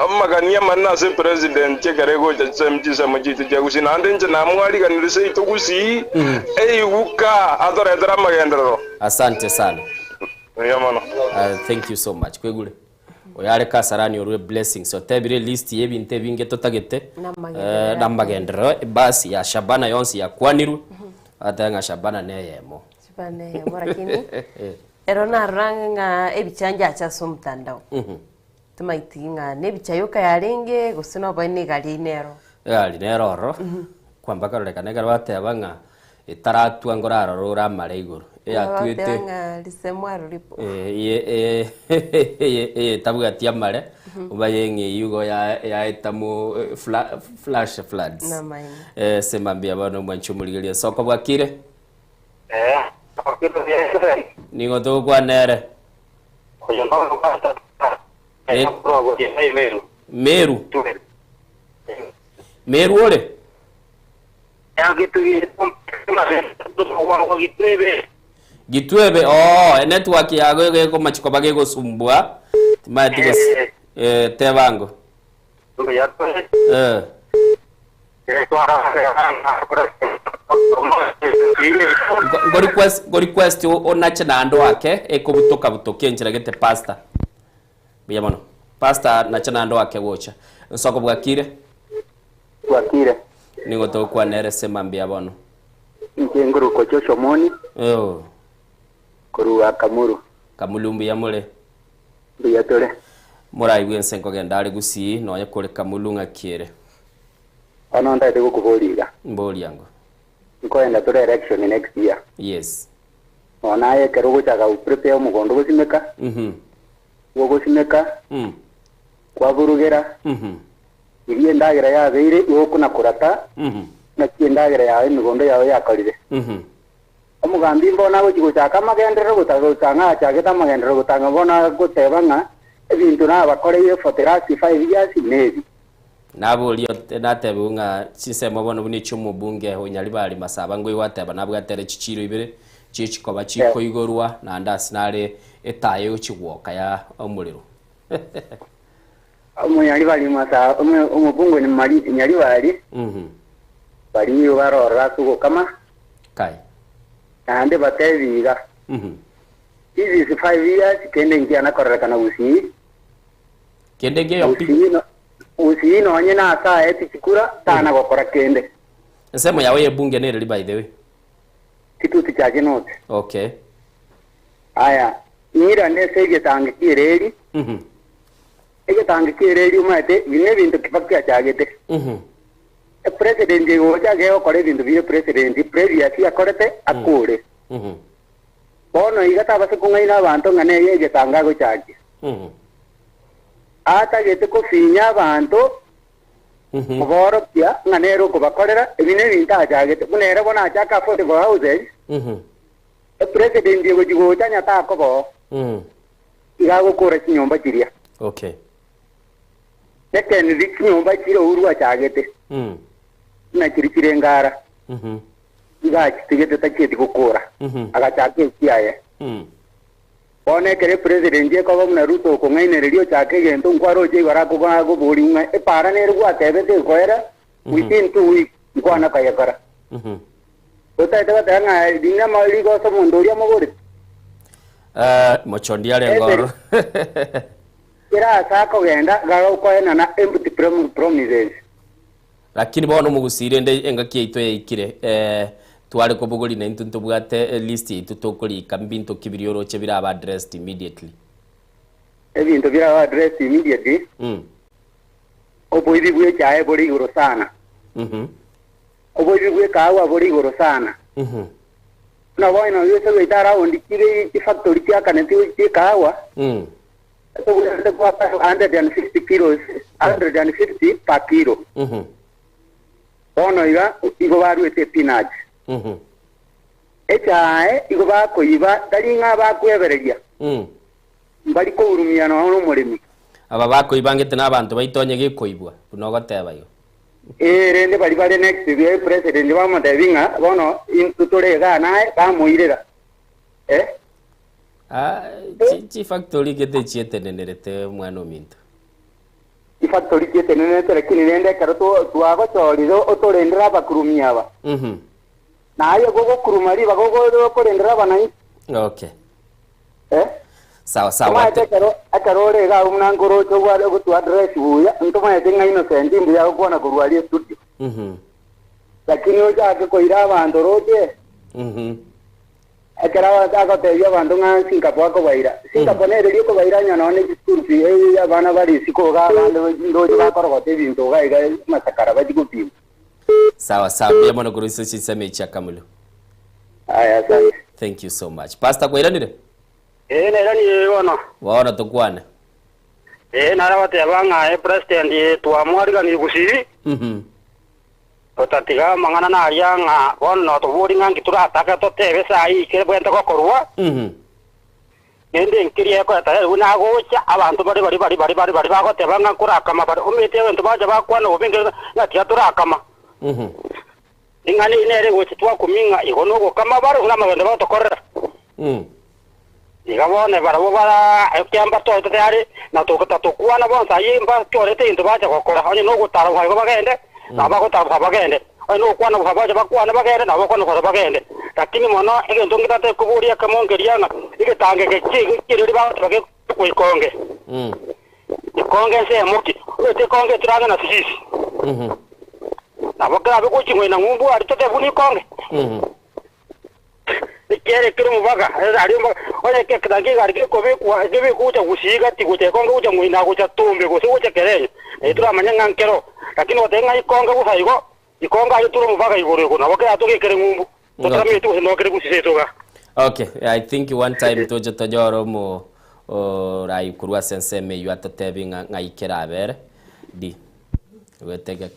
amagani amanene ase epresident ekero egocha chisemi chinsemo chiaito chia Gusii. Naende inche namwariganire seito Gusii, eiguka atoretere amagenderero. Asante sana. Mbuya mono. Thank you so much kwegure oyo are kasarani orwe blessings otebire list ye ebinto ebinge totagete Namagenderero namagenderero ebasi ya Shabana yonsi yakwanirwe agateba ng'a Shabana neyemo Shabana neyemo lakini ero narora ng'a ebicha ngiacha ase omotandao timaeti ng'a nebicha yoka yarenge gose noboe na egari eye nero. Egari nero ororo kwamba karorekana ekero bateba ng'a Etaratwa nkorarore ore amare igoro, eyatwete Bagoteba ng'a lisemwaro lipo. eye etabwati amare, oba yeng'eyio igo yaeta mo flash floods. Namaene. Sema mbuya bono omwanchi omorigereria soko bwakire? Nigo togokwana ere. Meru. Meru ore? Gitwebe oo enetwork yago igo ekomachi koba gegosumbua timanyeti gose eh, tebango eh. Ngo request ngo request onache naende oake ekobutoka butoka enchera gete pastor. Mbuya mono. Pastor nache naende oake gocha. Nsoko bwakire? Bwakire. Nigo togokwana ere sema mbuya bono. Inche ngorokwa Joshua Moni Oo. korwa Kamulu. Kamulu mbuya more? Mbuya tore. Moraigwe ense nkogenda are Gusii nonya kore Kamulu ng'aki ere? Bono ntagete gokoboria iga. Mboria ango. Nkoenda tore election next year. Yes. Nonya aye ekero ogochaka go prepare omogondo gosimeka, gogosimeka, kwaburugera, riria endagera yabeire igo okona korata, naki endagera yao emegondo yao yakorire. Omogambi mbono agochia gochaka amagenderero gotang'a achagete amagenderero gotang'a bono agoteba ng'a ebinto nabakoreire for the last 5 years nebi. Naboria natebigwe ng'a chinsemo bono buna echi'omobunge o Nyaribari Masaba ngoigwa ateba nabwate ere chichiiro ibere chi'echikoba chikoigorwa naende ase nare etaya egochigwoka ya omorero. Omonyaribari Masaba omobunge Nyaribari baria barorora ase ogokama Kai. naende batebi iga, This is 5 years kende nkiana kororekana Gusii. Kende nkeyo pi. Gusii nonye nase aeti chikura tana gokora kende. Ensemo yao y'ebunge nereri by the way? Kitutu chache note. Okay. Aya, ng'irane ase egetange ki'ereri. Egetange ki'ereri omanyete buna ebinto Kibaki achagete. Epresident egocha gegokora ebinto bire president previous akorete akore. Bono iga tabase kong'aina abanto ng'a neye egetange agochakia. Atagete kofinya abanto kobaorokia ng'a nere okobakorera ebi nebinto achagete. Buna ere bono achake affordable houses, epresident egochi gocha onye takoba oo, iga agokora chinyomba chiria. Okay. Secondly, chinyomba chire Uhuru achagete, buna chiria chire ngara, iga achitigete tachieti gokora, agachaka echiaye. Bono ekero epresident ekoba buna Ruto okong'ainereria ochake egento nkwaroche igoro akoboria ng'a epaara nere gwatebete ekoera within 2 weeks nkwana koyekora. Otagete goteba ng'a ring'ama rigoso omonto oria amogorete? Mochondi arenge ororo. Kera ase akogenda gagokoenana empty promises. Lakini bono omogusii rende engaki yaito yaikire tware kobogoria naintwe ntobwate list yaito tokorika mbinto ki biria oroche birabe addressed immediately. Ebinto birabe addressed immediately, oboibi bw'echae bore igoro sana. Oboibi bw'ekaagwa bore igoro sana. Buna bono ase goita around chire chifactory chiakaneti chi'ekaagwa, tobwenerete goaka 150 kilos, 150 per kilo. Bono iga igo baruete peanuts. Echae igo bakoiba tari ng'a bakwebereria, mbari kourumia nonya nomoremi. Aba bakoibangete nabanto baito onye gekoibwa buna ogoteba igo. Ee, rende baria bare next to president bamotebia ng'a bono intwe tore igaa naye bamoirera. Eh? Ah, chifactory gete chietenenerete omwana ominto. Chifactory chietenenerete lakini rende ekero twagochorire otorendere abakurumi aba. Naye gogokuruma ribaga okorendera abananchi. Okay. Eh? Sawa sawa. Tomaete ekero ekero ore iga abwo buna nkoroche obware ogotwa address buya, ntomaete ng'a Innocent mbuya agokwana korwa aria estudio. Lakini ochake koira abanto roche, ekero agotebia abanto ng'a Singapore akobaira. Singapore nere eria okobaira onye nonya ne chischool fee abana bare isiko iga abande ndoche bakorogota ebinto iga iga amasakara bachie gopima. Sawa sawa, mbuya mono korwa ase chinsemo echi Akamulu. Aya asante. Thank you so much. Pastor kwairanire? Ee nairanie bono. Bono tokwane. Ee nare goteba ng'a epresident twamwariganirie gusii, totatiga amang'ana naria ng'a bono notobori ng'a nki toratake totebe saii kebwente gokorwa, Kende nkeria ekoreta ere buna agocha, abanto bare baria baria baria baria baria bagoteba ng'a nkorakama bare, omanyete egento bacha bakwana bobe nge ng'a tiga torakama. Ring'ana eri nere egocha twakumia ng'a igo nogokama bare buna amagendo bagotokorera. Iga bono barabwo bara ekiagera mbatoete tayari na tatokwana bonsi ayio mbachorete egento bacha gokora, onye nogotara bosa igo bagende, nabo bagotara bosa bagende. Onye nogokwana bosa bache bakwane bagende, nabo bakwane bosa bagende. Lakini mono egento ngetate koboria ekemo nkeria ng'a egetango eke ki'ereri bagoteba gekorokwa ikonge. Ikonge ensemo ki? Omanyete ikonge etire ang'e na sisisi. Nabo kerabe gochia ng'oina ng'umbu aria totebe buna ikonge. Ekiagera ekero omobaga aria omobaga, onye egetangi egari gekobekwa kebekwa gocha gusii gati gocha ekonge gocha moino gocha tombe gose gocha kerenyo, naye toramanye ng'a nkero. Lakini goteba ng'a ikonge bosa igo, ikonge aria tore omobaga igoro igo, nabo keratoke ekere ng'umbu, totaramanyeti gose nokere gusii seito igaa. Okay, I think one time toche tonyore omo orai korwa ase ensemo eywo atotebi ng'a ng'ai kerabere di. Gwetege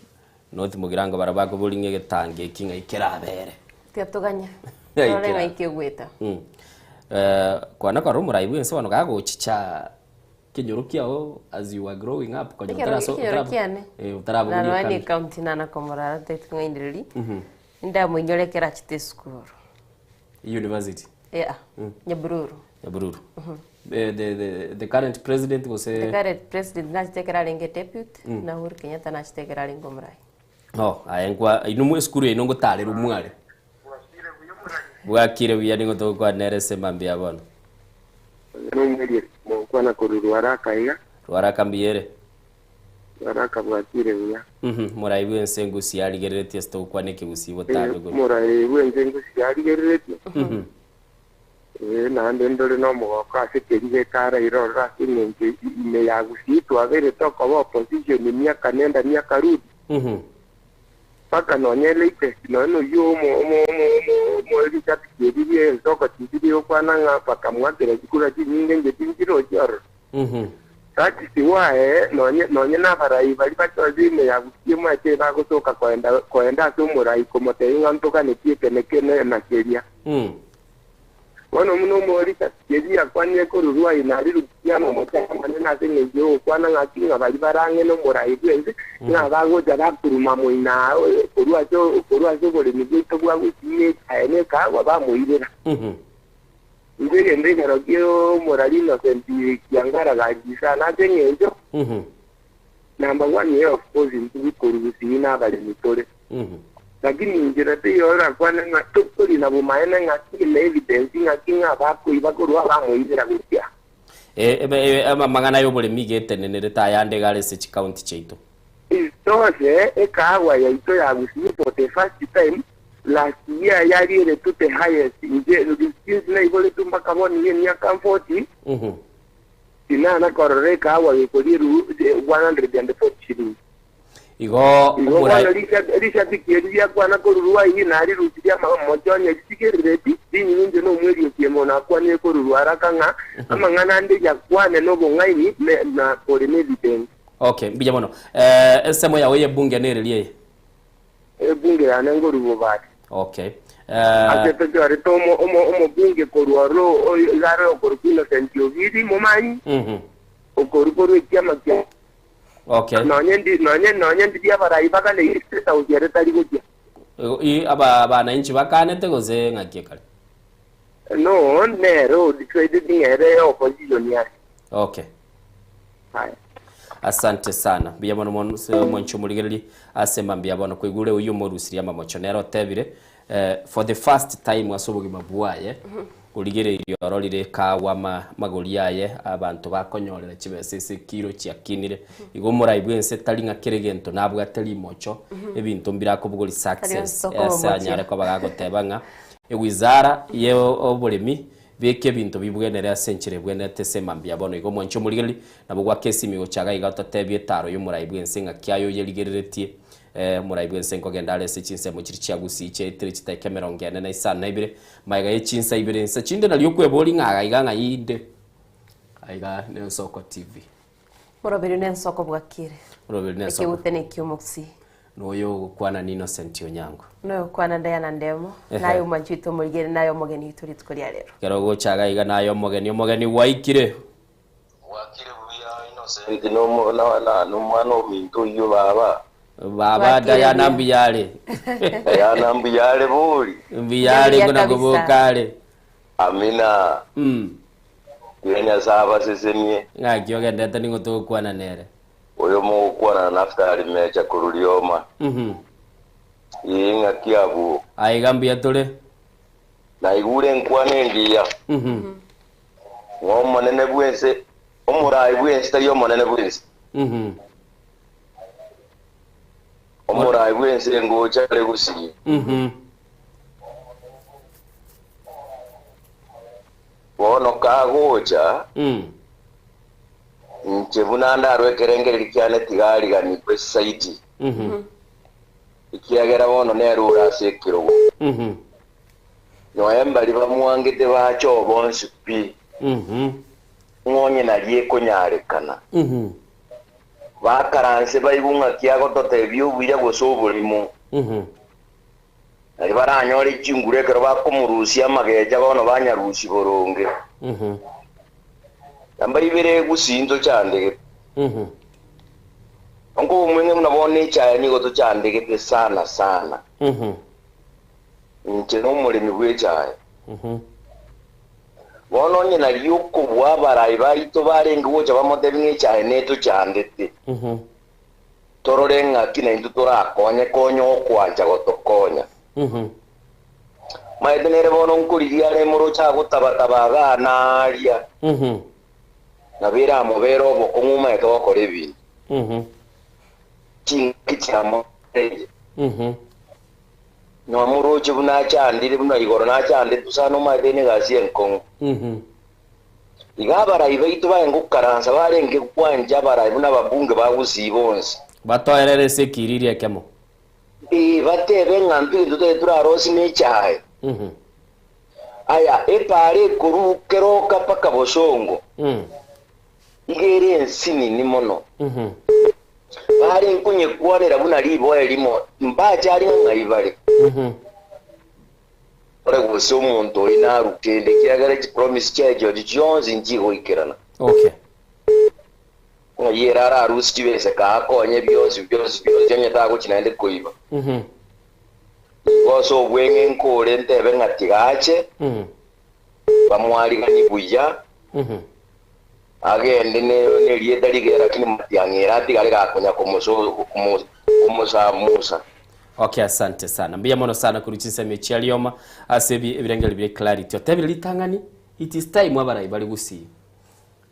North Mugirango baria bakobori ng'a egetangi eki ng'ai kerabere. Tiga toganye. Ng'ai Torore kera- ng'ai kegweta. Eh, kwana korora omorai bwense bono gagochicha kenyoro kiao as you were growing up konya Ekero otaraso ekenyoro otarabo kiane. eh, otarabogoria Narora ne ekambi. county nana komorara tari kong'ainereria. Mhm. Indamoinyore ekero achete esukuru. University. Yeah. Nyabururu. Nyabururu. The, the, the, the current president gose The current president nachete ekero arenge deputy Mm. na Uhuru Kenyatta nachete ekero arenge omorai. Oh, aye nkwa inwe mwe esukuru yaino ngotarerwa mware. Bwakire buya nigo togokwana ere ase mambia bono. Nomwerie mokwana korwa Ruaraka iga. Ruaraka mbuya ere. Ruaraka bwakire buya. Mhm, morai bwense engusi yarigereretie ase togokwana ekegusii botambe korwa. Morai bwense engusi yarigereretie. Mhm. Ee, naende ndore nomogoko ase keria gekaraire ororo ase engencho ime ya Gusii twabeire tokoba opposition miaka nenda miaka rudi. Mpaka nonya latest nonya noyio omo omo omo omo omo Richard Kieri ensoko tv rigokwana ng'a bakamwakera chikura chinyinge inche tinchirochi ororo. That is why nonye nonye nabarai baria bachorire ime ya Gusii mwache bagosoka koenda koenda ase omorai komotebia ng'a ntoganetie eke na eke na keria. Bono buna omorisa Keria akwanire korwa rwai na rirusia amamocho amanene ase engencho y'ogokwana ng'aki ng'a baria bare ang'e nomorai bw'ense ng'a bagocha bakuruma moina korwa ase korwa ase oboremi bwaito bwa gusii echaye na ekaagwa bamoirera. Inche egento ekero ki'omorari Innocent Kiangara gachisa ase engencho number one ye of course intwe korwa gusii na abaremi tore. Lakini inchera teiyo orakwane ng'a tori na bomaene ng'aki na evidence ng'aki ng'a bakoiba korwa abamoibera gochia. Amang'ana y'oboremi iga etenenerete ayande iga are ase chikaunti chiaito. Isitoshe, ekaagwa yaito ya Gusii for the first time last year yarieretwe the highest inche since naiboretwe mpaka bono iga emiaka 40 tinana korora ekaagwa gekorierwa 140 shillings. Igo Igo bono risabiki eri riakwana korurwa aiga narirusirie amamocho onye ritigerereti rinyinyi inche nomwerioki emo nakwanire korurwa araka ng'a amang'ana ande yakwane nobong'aini na kore nebidensi. Okay, mbuya mono. Eh, ensemo yao y'ebunge nereria eye? Ebunge yane nkorwa Bobasi. Okay. Ase tochorete omo omo omobunge korwa oro iga are okorokwa Innocent Obiri momanyi, okorwa korwa ekiama kia Okay. Nonye ndi nonye nonye ndiria abarai bagane ise sauti ere tari gochia. I aba abananchi bakanete gose ng'aki ekare? No, nere o decided ng'a ere opposition yare. Okay. Haya. Asante sana. Mbuya mono mono mwanchi omorigereria ase mambia bono kwaigure oyio omorusirie amamocho nere otebire eh, for the first time ase obogima bwaye Origereirie ororire ekagwa amagori aye, abanto bakonyorera chibesa ase ekiro chiakinire. Igo omorai bw'ense tari ng'a kera egento nabwate rimocho, ebinto mbire akobogori success ase anyare koba gagoteba ng'a ewizara ye oboremi beka ebinto bibwenere ase enchera ebwenerete ase emambia bono. Igo mwanche omorigereria nabo gwaka esimi gocha iga iga ototebie etaro y'omorai bw'ense ng'aki aye oyerigereretie. Omorai bw'ense nkogenda are ase chinsemo chiria chia Gusii chiaetire chitaika emerongo ene na isano na ibere, magega ye chinsa ibere insa chinde nario okweboria ng'a aiga ng'ai inde. Aiga n'Ensoko TV. Moroberio n'ensoko bwakire. Moroberio n'ensoko. Ekeute na eki'omogusii. Noyo ogokwana ni Innocent Onyango. Noyo ogokwana Diana Ndemo. Naye omwanchi oito omorigeri naye omogeni oito rituko ria rero. Ekero ogocha iga iga naye omogeni, omogeni gwaikire. Gwakire buya Innocent nomwana ominto oyio baba. Baba Diana mbuya are. Diana mbuya are bori. Mbuya are ngona koboka are. Amina. Tiga Nyasae abasesenie. Ng'aki ogendete ning'o togokwana nere. Oyo mogokwana na Naftali Mecha korwa Rioma. Ee ng'aki abwo. Aiga mbuya tore. Naigure enkwana engiya. Ng'a omonene bw'ense, omorai bw'ense tari omonene bw'ense. Omorai bw'ense ngocha are gusii. Bono kagocha, inche buna ndarwe ekerengererio kiane tigariganigwe saidi, ekiagera bono nere ore ase ekerogo. Nonya mbaria bamwangete bache oo bonsi pi, ng'a onye nario ekonyarekana. Bakaranse baigwe ng'aki agototebia obuya gose oborimo. Nario baranyore chinguru ekero bakomorusia amagecha bono banyarusie boronge. Namba ibere gusii ntochandegete. Nkoba omweng'e buna bono echaye nigo tochandegete sana sana. Inche nomoremi bw'echaye. Bono onye nario okobua abarai baito barenge gocha bamotebie ng'a echaye netochandete. Torore ng'aki naintwe torakonye konya ogwancha gotokonya. Maete nere bono nkorigia are moroche agotabataba igaa na aaria, nabo eramobere obokong'u omaete gokora ebinto. Chingaki chiamoereire. Nwamoroche buna achandire, buna igoro nachandetwe sana omaete negasi enkong'u. Iga abarai baito barenge gokaransa barenge gwancha abarai buna ababunge ba Gusii bonsi. Batoerere ase ekiriri ekemo. Ee, batebe ng'a ntwe egento totari turarosie nechae. Aya, epaara ekorwa keroka mpaka bosongo, iga ere ensinini mono. Bare nkonyekwanera buna riboa erimo, mbache aria ng'ai bare. Ore gose omonto oria naruke ende, ekiagera chipromise chiaye chiochio chionsi nchigoikerana. Okay. Ng'ai ere ararusie chibesa kaakonye bionsi bionsi bionsi onye tagochia naende koiba. Igo ase obweng'e nkore ntebe ng'a tiga ache, bamwariganie buya, agende nerieta rigiya lakini matiang'i ere atigare gakonya komosamusa. Okay, asante sana. Mbuya mono sana korwa chinsemo echi chia rioma ase ebi ebirengeri bire clarity. Otebire ritang'ani, it is time abarai bare gusii.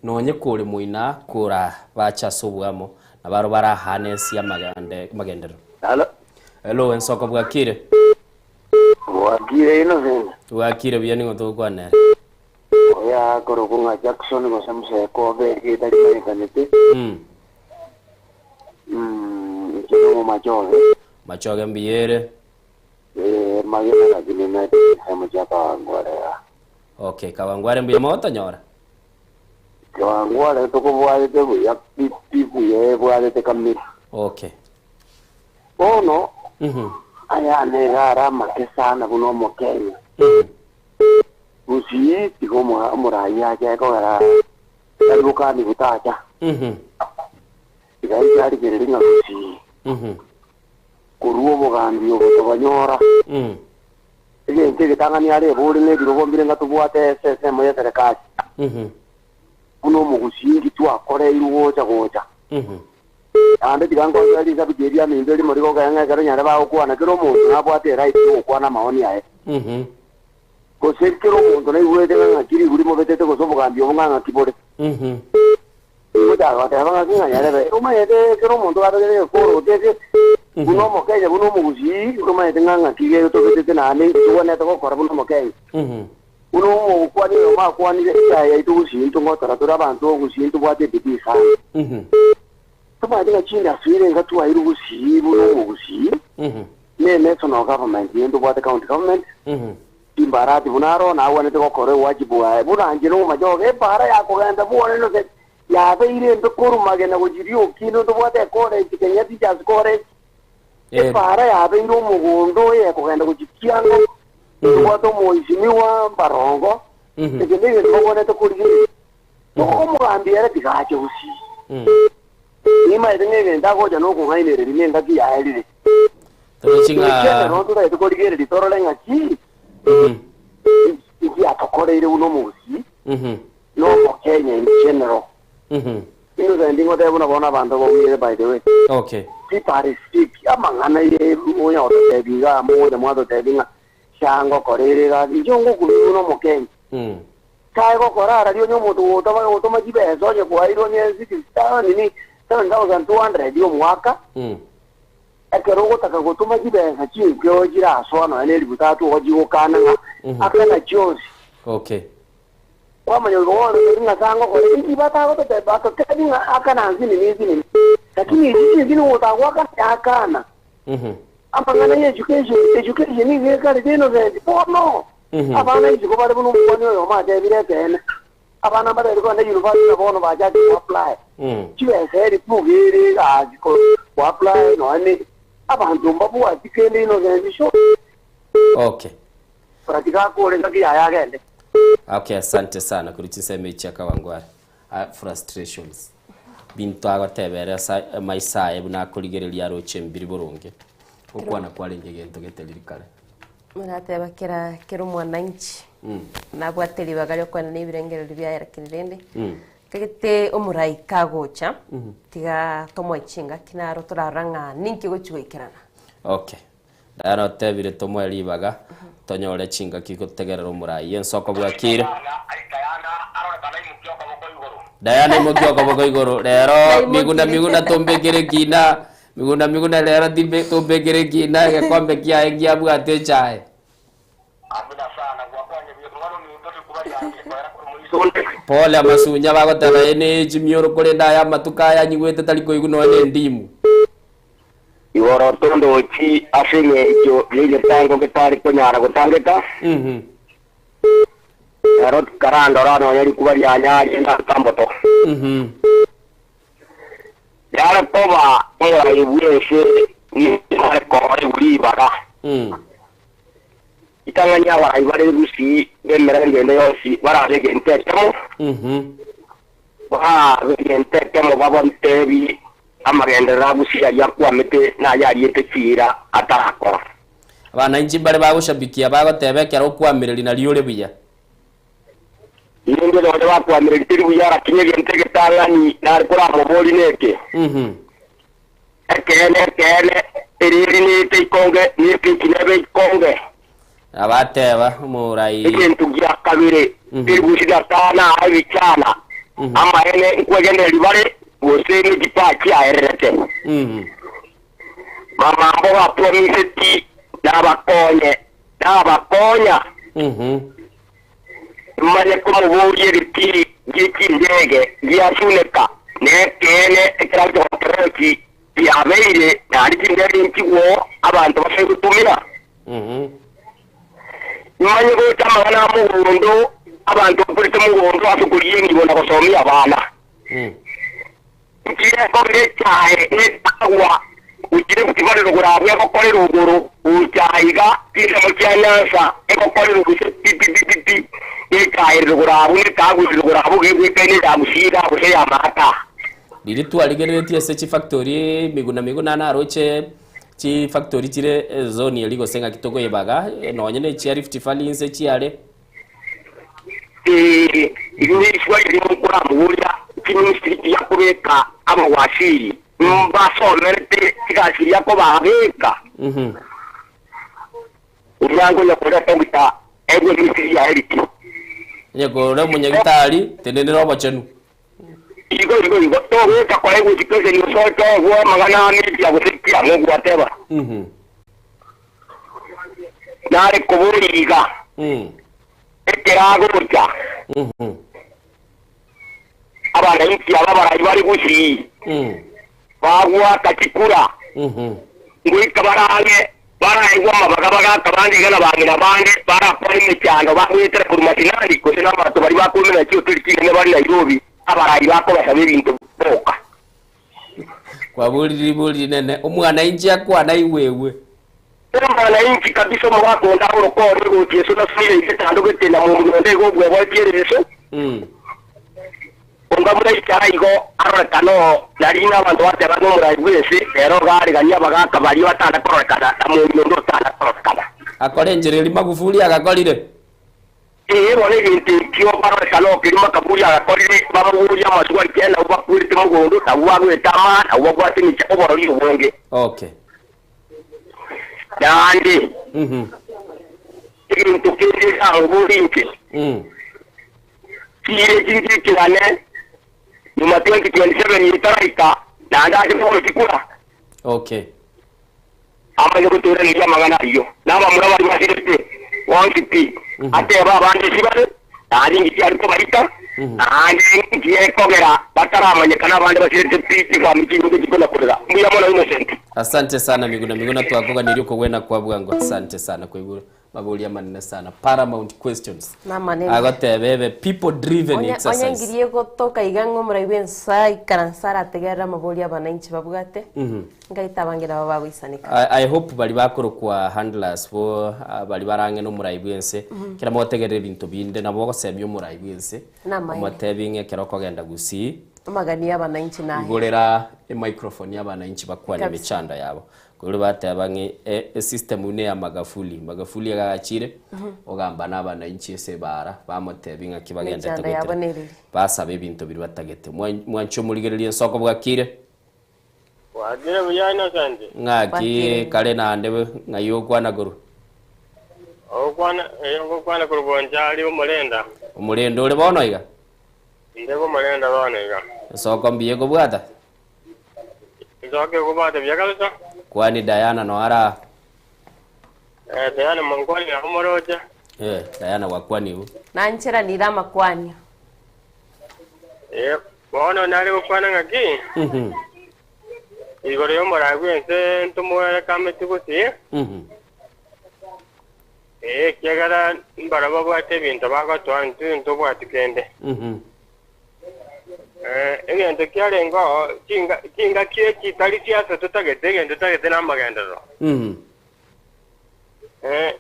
Nonye kore moina kora bache ase oboamo na baro barahane ense y'amagende amagenderero. Halo. Hello, ensoko bwakire? Bwakire Innocent. Bwakire buya ning'o togokwana ere? Oyo akorokwa ng'a Jackson gose Musekobe erieta rimanyekanete. Inche nomomachoge. Machoge mbuya ere. Ee, magena lakini mete chinsemo chia Kawangware igaa. Okay, Kawangware mbuya mogotonyora? Kawangware tokobwatete buya pi pi buya ebwatete kamiri. Okay. Bono aya nigo are amake sana buna Omokenya. Gusii tiga omoraia ache kogera tari gokani gotacha. Tiga inche arigererie ng'a gusii korwa obogambi obo tobanyora. Egento egetang'ani are ebore na ebirogo mbire ng'a tobwate ase ensemo y'eserekari. Buna omogusii inki twakoreirwe gocha gocha. Naende tiga nkoigwe risabu chiria riaminto erimo rigokea ng'a ekero nyare bagokwana kera omonto nabwate eright yogokwana amaoni aye. Gose kera omonto naigwete ng'a ng'aki riguri mobetete gose obogambi obo ng'a ng'aki bore. Ngochaka goteba ng'aki ng'a nyarebe omanyete kera omonto gabegete egekoroto eke buna omokenya buna omogusii omanyete ng'a ng'aki getobetete naende inki togwenerete gokora buna omokenya. Buna omokwani oyomo akwanire, Echaye yaito gusii intwe ngotora tore abanto gusii ntobwate ebidii sana. Tomanyete ng'a chindasiri iga twairwe gusii buna omogusii, ne national government eye ntobwate county government, chimbarati buna aro nagwenerete gokora ewajibu aye buna inche nomomache oge ebara yakogenda bwone Innocent yabeire embe korwa magena gochia rioki inde ntobwate ecollege Kenya Teachers College, Epaara yabeire omogondo oye ekogenda gochia kiango, tobwate omoisimigwa mbarongo, eke negento bagwenerete korigereria. Omogambi ere tiga ache gusii. Nimaete ng'a egento agocha nokong'ainereria nengaki yaerire. Torochi ng'a Ekiagera totagete korigereria torore ng'aki inki atokoreire buna omogusii na omokenya in general. Innocent ngotebe buna bono abanto baumire by the way. Okay. People are sick amang'ana ye onya gototebi iga mogocha mwatotebi ng'a sha ngokora ere egasi inche ngokumia buna omokenya. Kae gokora arari onye omonto gotoma gotoma chibesa onye kwairwe onye six nini 7200 omwaka ekero ogotaka gotoma chibesa chinkeo chirasoa nonya na elifu tatu ogo chigokana ng'a akana chionsi. Okay. Kwamanya goika bono tori ng'a ase angokora inki batagototeba batotebi ng'a akana nsinini nsinini lakini echi chinsinini ogotagoakana yakana. Amang'ana ya education, education nigo ekarete innocent bono. Abana isiko bare buna omokwani oyomo atebire ekeene. Abana mbatari kogenda university na bono bachakire go apply. Chibesa eri tugere egasi ko apply nonya ne abanto mbabwati kende innocent sure. Okay. Tiga akore engaki yaye agende. Okay, asante sana kuri chinsemo echi akawangware. Ah, frustrations. Binto agoteba ere ase amaiso aye buna akorigereria aroche mbiri boronge. Gokwana kwarenge egento geteriri kare. Morateba kera kera omwananchi nabwate ribaga riokoenana ebirengererio biaye lakini rende kagete omorai kagocha tiga tomoe chingaki naro torarora ng'a ninki gochi goikerana. Okay. Diana otebire tomoe ribaga tonyore chingaki gotegerera omorai. Ensoko bwakire. Diana imokia okoboko igoro rero miguna miguna tombekere ekina miguna miguna rero timbe tombekere ekina egekombe kiaye ngiabwate echae. Pole amasunya bagoteba eye ne chimioro korende aya amatuko aya anyigwete tari koigwa nonya ne endimu. Igoro tondochi ase engencho y'egetango getari konyara gotangeka, ero tikarandora nonya rikuba rianyaria ndatamboto. Yare koba omorai bw'ense nigo are koegwa ribaga. Ritang'ani abarai bare gusii b'emerembe ende yonsi barabe egento ekemo, Barabe egento ekemo baboteebie amagenderero a gusii aria akwamete na ayariete chiira atarakora. Abananchi mbare bagoshabikia bagoteba ekero okwamireria nario ore buya. Rende nonya bakwamireria teri buya lakini egento egetang'ani nare koramoborie neke. Ekeene, ekeene, ereri neete ikonge, na epiki nebe ikonge. Abateba, Omorai. Egento gia kabere, eribusi gatano aa ebichana, amaene nkwegenereria bare, gose nechitaa chiaererete. Mama mboga promiseti nabakonye, nabakonya. Manye komoboria egetiri gie chindege giasuneka, nekeene ekerango kerochi kiabeire, naende chindege nchigwo abanto base gotumia. Manye gocha amang'ana a mogondo, abanto bakorete mogondo ase okorigia enibo na gosomia abana. Nchirekobera echae netagwa, gochire gotibarera oborabwo egokorera igoro, gocha aiga chinsemo chia Nyansa egokorera gose pi pi pi pi pi, nechae ere rogoro abwo netagwa ere rogoro abwo gegwekaine eya Gusii iga gose eya Maata. Riria twarigereretie ase chifactory miguna miguna naroche chifactory chire ezone eria gose ng'aki tokoyebaga nonye ne chia Rift Valley inse chiare. Ee, eri neriswa riria mokoramoboria chiministry chiria kobeka abawaziri mbasomerete chigasi chiria kobabeka. Omwango onye koreta goika egwe ministry ya health. Onye kore omonyagitari, tenenera obochenu. Igo igo igo togocha koegwa education gose otoegwe amang'ana a media gose ki ang'o gwateba. Nare koboria iga, ekero agocha, abananchi aba abarai bare gusii, bagoaka chikura, ngoika barang'e baraegwe amabaga bagaka bande iga na bang'ina bande barakore emechando bagoetera korwa mashinani gose nabato baria bakoumera chihoteli chinene bare Nairobi abarai bakobasaba ebinto boka. Kwaborire ribori rinene, omwananchi akwana aigwegwe. Omwananchi kabisa omogaka onde agoroka ore gochia eso nasoire egetandogete na momura onde igo obweboetie ereso. Onga buna Isaya igo arorekana oo, na riina abanto bateba ng'a omorai bw'ense ere ogaarigania abagaaka baria batana kororekana, na mong'ina onde otana kororekana. Akore enchera eria Magufuli agakorire. Ee, bono egento ekio barorekana oo keria Makaburi agakorire, bamoborie amaswali kiagera nabwo bakwerete mogondo, nabwo bagwete amaa, nabwo babwate emicha oborori obonge. Okay. Naende egento kende nkamoboria inche, Chiire chinchikerane nyuma 2027 etaraika, naende ase bono chikura. Okay. Amanye gotoiraneria amang'ana ayio, na abamura baria basirete bonsi pi, atebe abande sibare. Naende inki kiare kobaita, naende inki gekogera bataramanyekana abande basirete pi chifamiri chinyinge chikona korera. Mbuya mono Innocent. Asante sana Miguna Miguna twakoganirie okogwena kwa bwango asante sana koigwa maboria amanene sana paramount questions Namanene. agoteba ebe people driven Onye onye exercise ngirie gotoka iga ng'a omorai bw'ensa ikaranse arategerere amaborio abananchi babwate, Ngaita abange nabo bagoisaneka. I, I hope bari bakorokwa handlers bo ah, bari barang'e nomorai bwense kera motegerere ebinto binde nabo ogosemia omorai bwense Namaene. omotebi ng'a ekero okogenda gusii Amagani y'abananchi naye. igorera emicrophone y'abananchi bakwane Kabisa. emechando yabo korende bateba ng'a e- esystem buna eya Magafuli, Magafuli iga agachire ogamba na abananchi ase ebaara bamotebi ng'aki bagendete Emechando yabo goetera nereri. basaba ebinto biria batagete. Mwa- Mwanche omorigererie ensoko bwakire. Bwakire buya Innocent. Ng'aki kare naende ng'ai okwana korwa? Ogokwana eh, ogokwana korwa Bonchari omorenda. Omorenda ore bono iga? Inde bomorenda bono iga. Esoko mbuya ekobwata? Esoko ekobwata buya kabisa. Kwani Diana no ara? Eh, Diana monkwani nabo moroche. Eh, Diana gwakwanigwe. Nancheranire amakwanio. Eh, bono nare gokwana ng'aki? Igoro y'omorai bw'ense ntomoere kameti gose? Ee, ekiagera mbarabwo babwate ebinto bagotoa, intwe ntobwati kende. Eh, egento kiarengeo, chinga- chingaki echi tari siasa totagete, egento totagete namagenderero. Eh,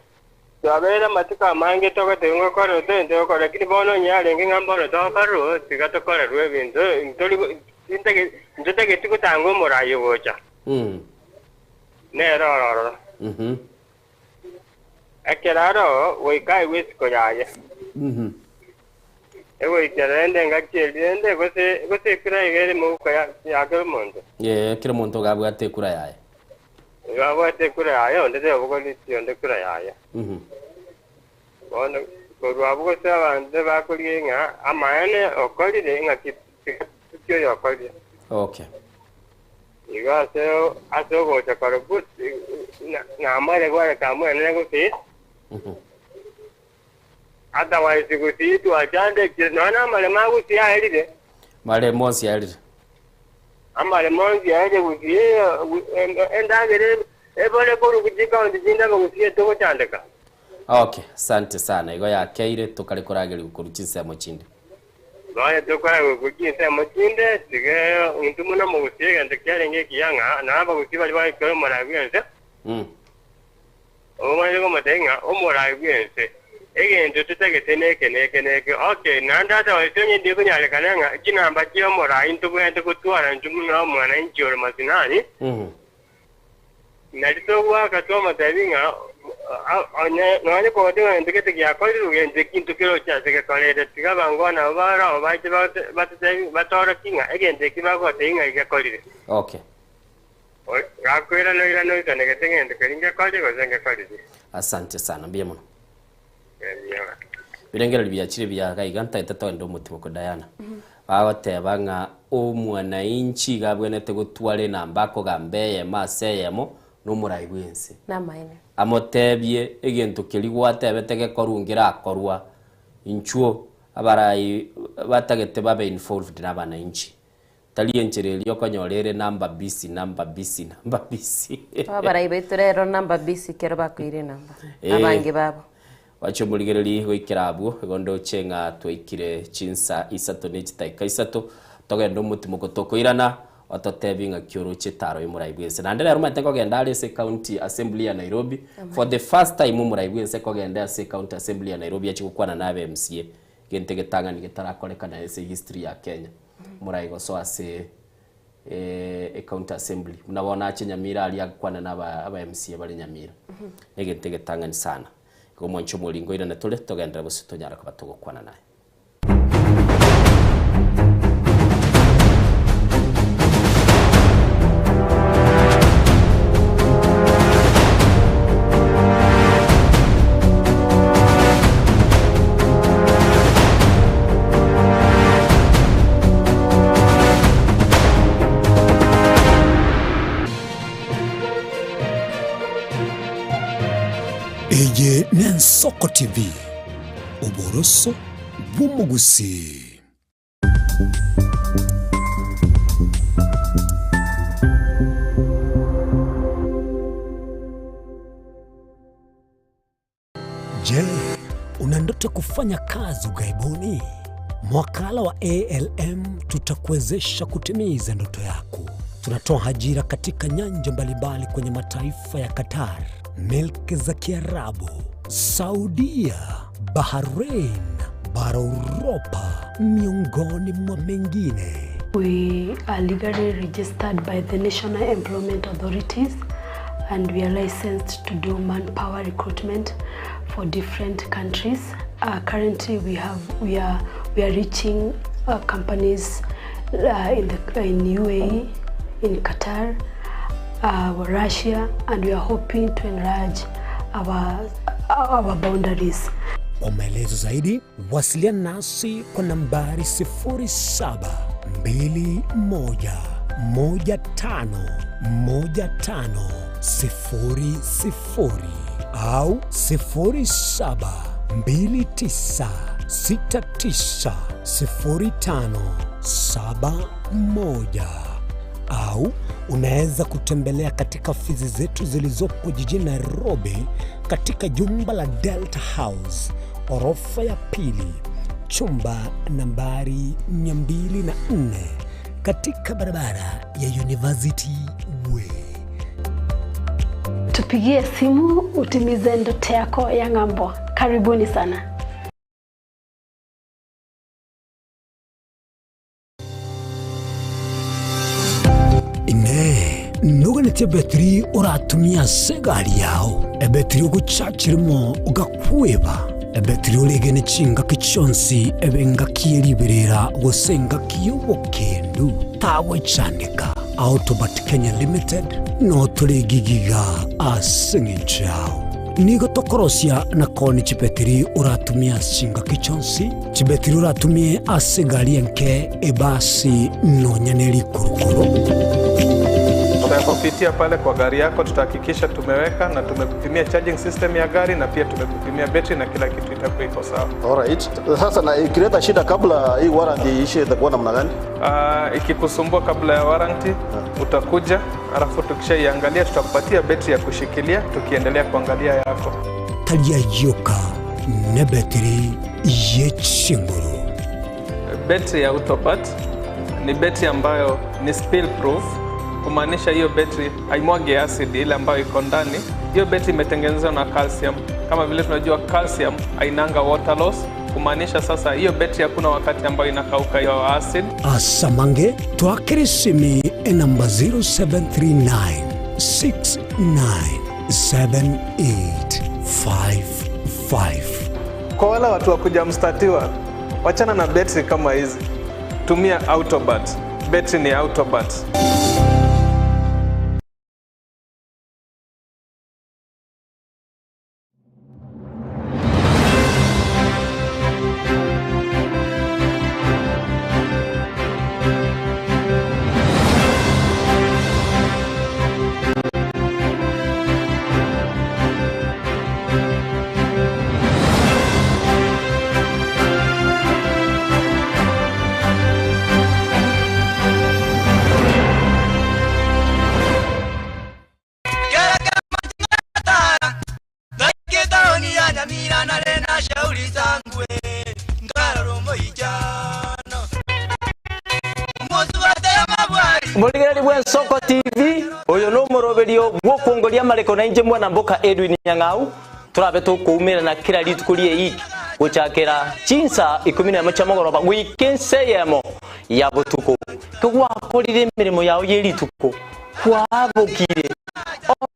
Twabeire amatuko amange togoteba ng'a okorerwe togento gokora, lakini bono onye yarenge ng'a mbono tokorerwe, tiga tokorerwe ebinto, ntori ntitageti ntotageti gotanga omorai ogocha, nere ore ororo. Ekero aroo, goika aigwe isiko yaye. Egoikera rende engaki eria rende, gose gose ekura iga ere moguko ya ya kera omonto. Ee, kera omonto iga abwate ekura yaye. Igo abwate ekura yaye, onde tebogoreti onde ekura yaye. Bono korwa abwo gose abanto bakorigia ng'a amaene okorire, ng'a ki ki oyo okorire. Okay. Igo ase ase ogocha korokwo namare gwareka amwenene gose otherwise gose twachandekire nonya na amaremo agusii aerire. Maremo onsi aerire. Amaremo onsi aerire gusii endagera ebore korwa chikaunti chinde abagusii togochandeka. Okay, asante sana. Igo yakeire tokare koragerigwa korwa chinsemo chinde. Nonya tokoragerigwa korwa chinsemo chinde, tiga intwe buna omogusii egento kiarenge ekiya ng'a na abagusii baria baikire omorai bw'ense, omanyete komotebia ng'a omorai bw'ense, egento totagete neke neke neke. Okay, naende ase ase onye ndikonyarekana ng'a chinamba chi'omorai ntobwenerete gotwara intwe buna omwananchi ore masinani, Nari togoaka twamotebia ng'a onye nonye kogoteba ng'a gento gete giakorirwe, gento eki ntokeroche ase gekorete. Tiga abangwana abwo bare ao bache batotebi batorokie ng'a egento eki bagotebia ng'a gekorire. Okay. Gakoirana oirane oisanegete ng'a egento keria ngekorire gose ngekoriri. Asante sana, mbuya mono. Mbuya. Birengererio biachire biaga iga ntagete togende omotimoko Diana. Bagoteba ng'a omwananchi iga abwenerete gotwara enamba akogamba eyemo ase eyemo na omorai bw'ense. Namaene. Amotebie egento keria gwatebete gekorwa ngerakorwa inchuo abarai batagete babe involved na abananchi. Tari enchera eria okonyora ere number busy, number busy, number busy. Abarai baito rero number busy kero bakoira enamba. Eh. Abange babo. Gwacha omorigereria goikera abwo, igo ndoche ng'a twaikire chinsa isato ne chidakika isato, togende omotimoko tokoirana, ototebie ng'aki oroche etaro y'omorai bw'ense. Naende rero omanyete nkogenda are ase ecounty assembly ya Nairobi, for the first time omorai bw'ense kogenda ase ecounty assembly ya Nairobi achie gokwana na abe MCA, gento egetang'ani getarakorekana ase ehistory ya Kenya. Morai gosoa ase ecounty assembly buna bono ache Nyamira aria agokwana na aba MCA bare Nyamira. Negento egetang'ani sana. Igo omwanchi omoringo oirane tore togenderere gose tonyare koba togokwana naye. Eye n'Ensoko TV, oboroso bw'omogusii. Je, una ndoto ya kufanya kazi ughaibuni? Mwakala wa ALM tutakuwezesha kutimiza ndoto yako. Tunatoa ajira katika nyanja mbalimbali kwenye mataifa ya Qatar, milki za Kiarabu, Saudia, Bahrain, bara Uropa, miongoni mwa mengine. We are legally registered by the National Employment Authorities and we are licensed to do manpower recruitment for different countries. Uh, currently we have we are we are reaching uh, companies uh, in the in UAE, in Qatar, uh, Russia and we are hoping to enlarge our our boundaries. Kwa maelezo zaidi wasiliana nasi kwa nambari 0721151500 au 0729690571 au unaweza kutembelea katika ofisi zetu zilizopo jijini Nairobi katika jumba la Delta House orofa ya pili chumba nambari 204 katika barabara ya University Way. Tupigie simu utimize ndoto yako ya ng'ambo. Karibuni sana. Inee, noganetie ebetiri oratumie ase egari yao, ebetiri ogochachirimo ogakweba, ebetiri oregene chingaki chionsi ebe engaki ye riberera gose engaki y'obokendu, tagwechandeka. Autobat Kenya Limited no tore gigiga ase eng'encho yao. Nigo tokorosia na koonia chibetiri oratumie ase chingaki chionsi, chibetiri oratumie ase egari enke, ebasi, nonya ne rikurukuru. Tutakupitia pale kwa gari yako, tutahakikisha tumeweka na tumekupimia charging system ya gari na pia tumekupimia betri na kila kitu itakuwa iko sawa. Alright. Sasa na ikileta shida kabla hii warranty iishe itakuwa namna gani? Ikikusumbua kabla ya warranty utakuja, alafu tukishaiangalia tutakupatia betri ya kushikilia tukiendelea kuangalia yako. Tari ayioka nebetiri ye chinguru. Betri ya Autobat ni betri ambayo ni spill proof, kumaanisha hiyo betri haimwagi acid ile ambayo iko ndani. Hiyo betri imetengenezwa na calcium. Kama vile tunajua calcium hainanga water loss, kumaanisha sasa hiyo betri hakuna wakati ambayo inakauka hiyo acid. Asamange twakere simi enamba 0739 697855. Kwa wale watu wa kuja mstatiwa, wachana na betri kama hizi, tumia Autobat. Betri ni Autobat. Morigereri bwa Ensoko TV uyu no muroberio gwokuongoria mariko na inje mwana mboka Edwin Nyang'au turabe tukuumirana kila rituko rie iki guchakira chinsa 11 cia mogoroba gwike nseyemo ya butuku kigwakorire emirimo yao ye rituko kwabukire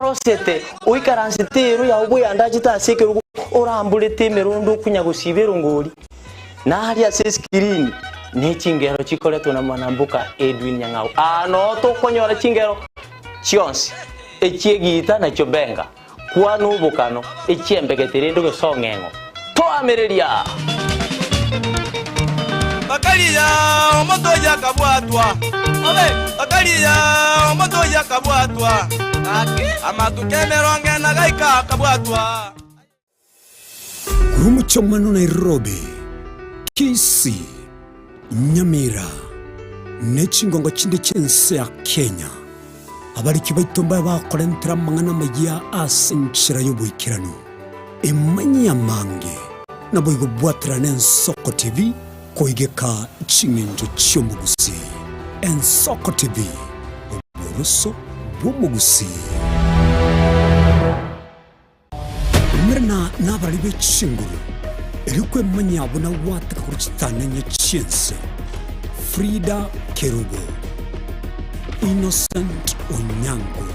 orosete uikaransete eru yao bwiyandachete ase ekerugo oramburete emirundu okunya gosiba erongori naria ase eskirini ne chingero chikoretwo na mwanambuka Edwin Nyang'au ano tokonyora chingero chionsi echiegita nachio benga kwana obokano echiembegetere ende gosong'eng'o twamereria Bakaliya omoto yakabwatwa bakaliya omoto yakabwatwa amatuko emerongo ena gaika akabwatwa. Korwa omochie omweno Nairobi. Kisii, Nyamira, ne chingongo chinde chi'ense ya Kenya. Abariki baito mbabe bakorentera amang'ana amayia ase enchera y'oboikeranu. Emanyie amange, naboigo bwaterane Ensoko TV koigeka ching'encho chi'omogusii. Ensoko TV, oboroso bw'omogusii. Umerana nabarari be chinguru, erio kwemanyia buna gwataka korwa chitanenye chi'ense. Frida Kerubo, Innocent Onyango,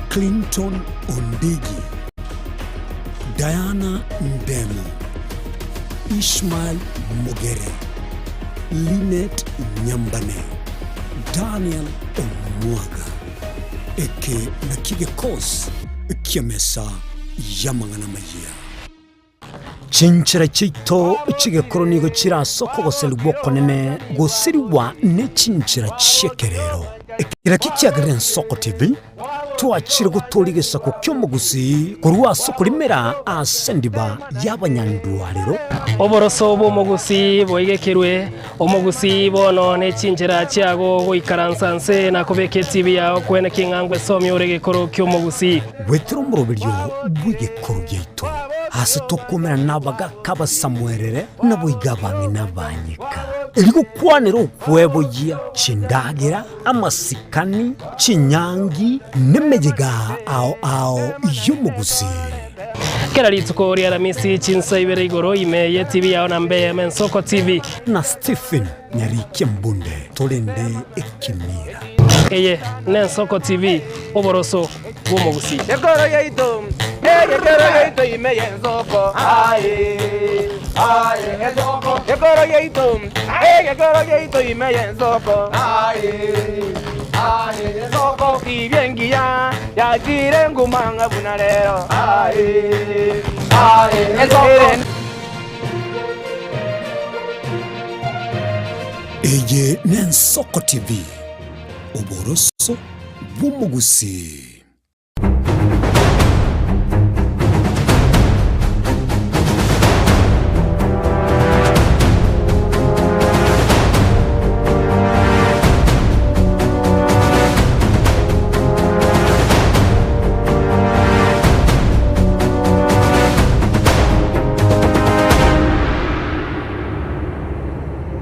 Clinton Ondigi, Diana Ndemo, Ishmael Mogere, Linet Nyambane, Daniel Omwaga. Eke nakio gekosi ki'emesa y'amang'ana amayia. Chinchera chiaito chi'egekoro nigo chire ase okogoserigwa okonene gosirigwa ne chinchera chi'ekerero. Eke nakio kiagerire Ensoko TV twachire gotooria egesaku ki'omogusii korwa ase okorimera ase endiba y'abanyandwarero. Oboroso bw'omogusii boigekirwe, omogusii bono ne chinchera chiago goikaransa nse na kobeka etibi yao kwene king'a ngwesomia ore egekoro ki'omogusii. Goetera omoroberio bw'egekoro giaito, aase tokoumera nabagaaka abasamuerere, naboigo abang'ina abanyeka, erio gokwanera okweboyia chindagera, amasikani, chinyangi, nemeyega ao ao y'omogusii. Kera rituko ri'Aramisi chinsa ibere igoro ime y'etibi yao na mbe eyemo Ensoko TV. Na Stephen Nyarikia Mbunde torende ekemira. Eye n'Ensoko TV, oboroso bw'omogusii. Gekoro yaito, egekoro yaito ime y'ensoko, aye, aye, ensoko. Gekoro yaito, egekoro yaito ime y'ensoko, aye, aye, ensoko. Tibia engiya yachire nguma ng'a buna rero, aye, aye, ensoko. Eye n'Ensoko TV, oboroso bw'omogusii.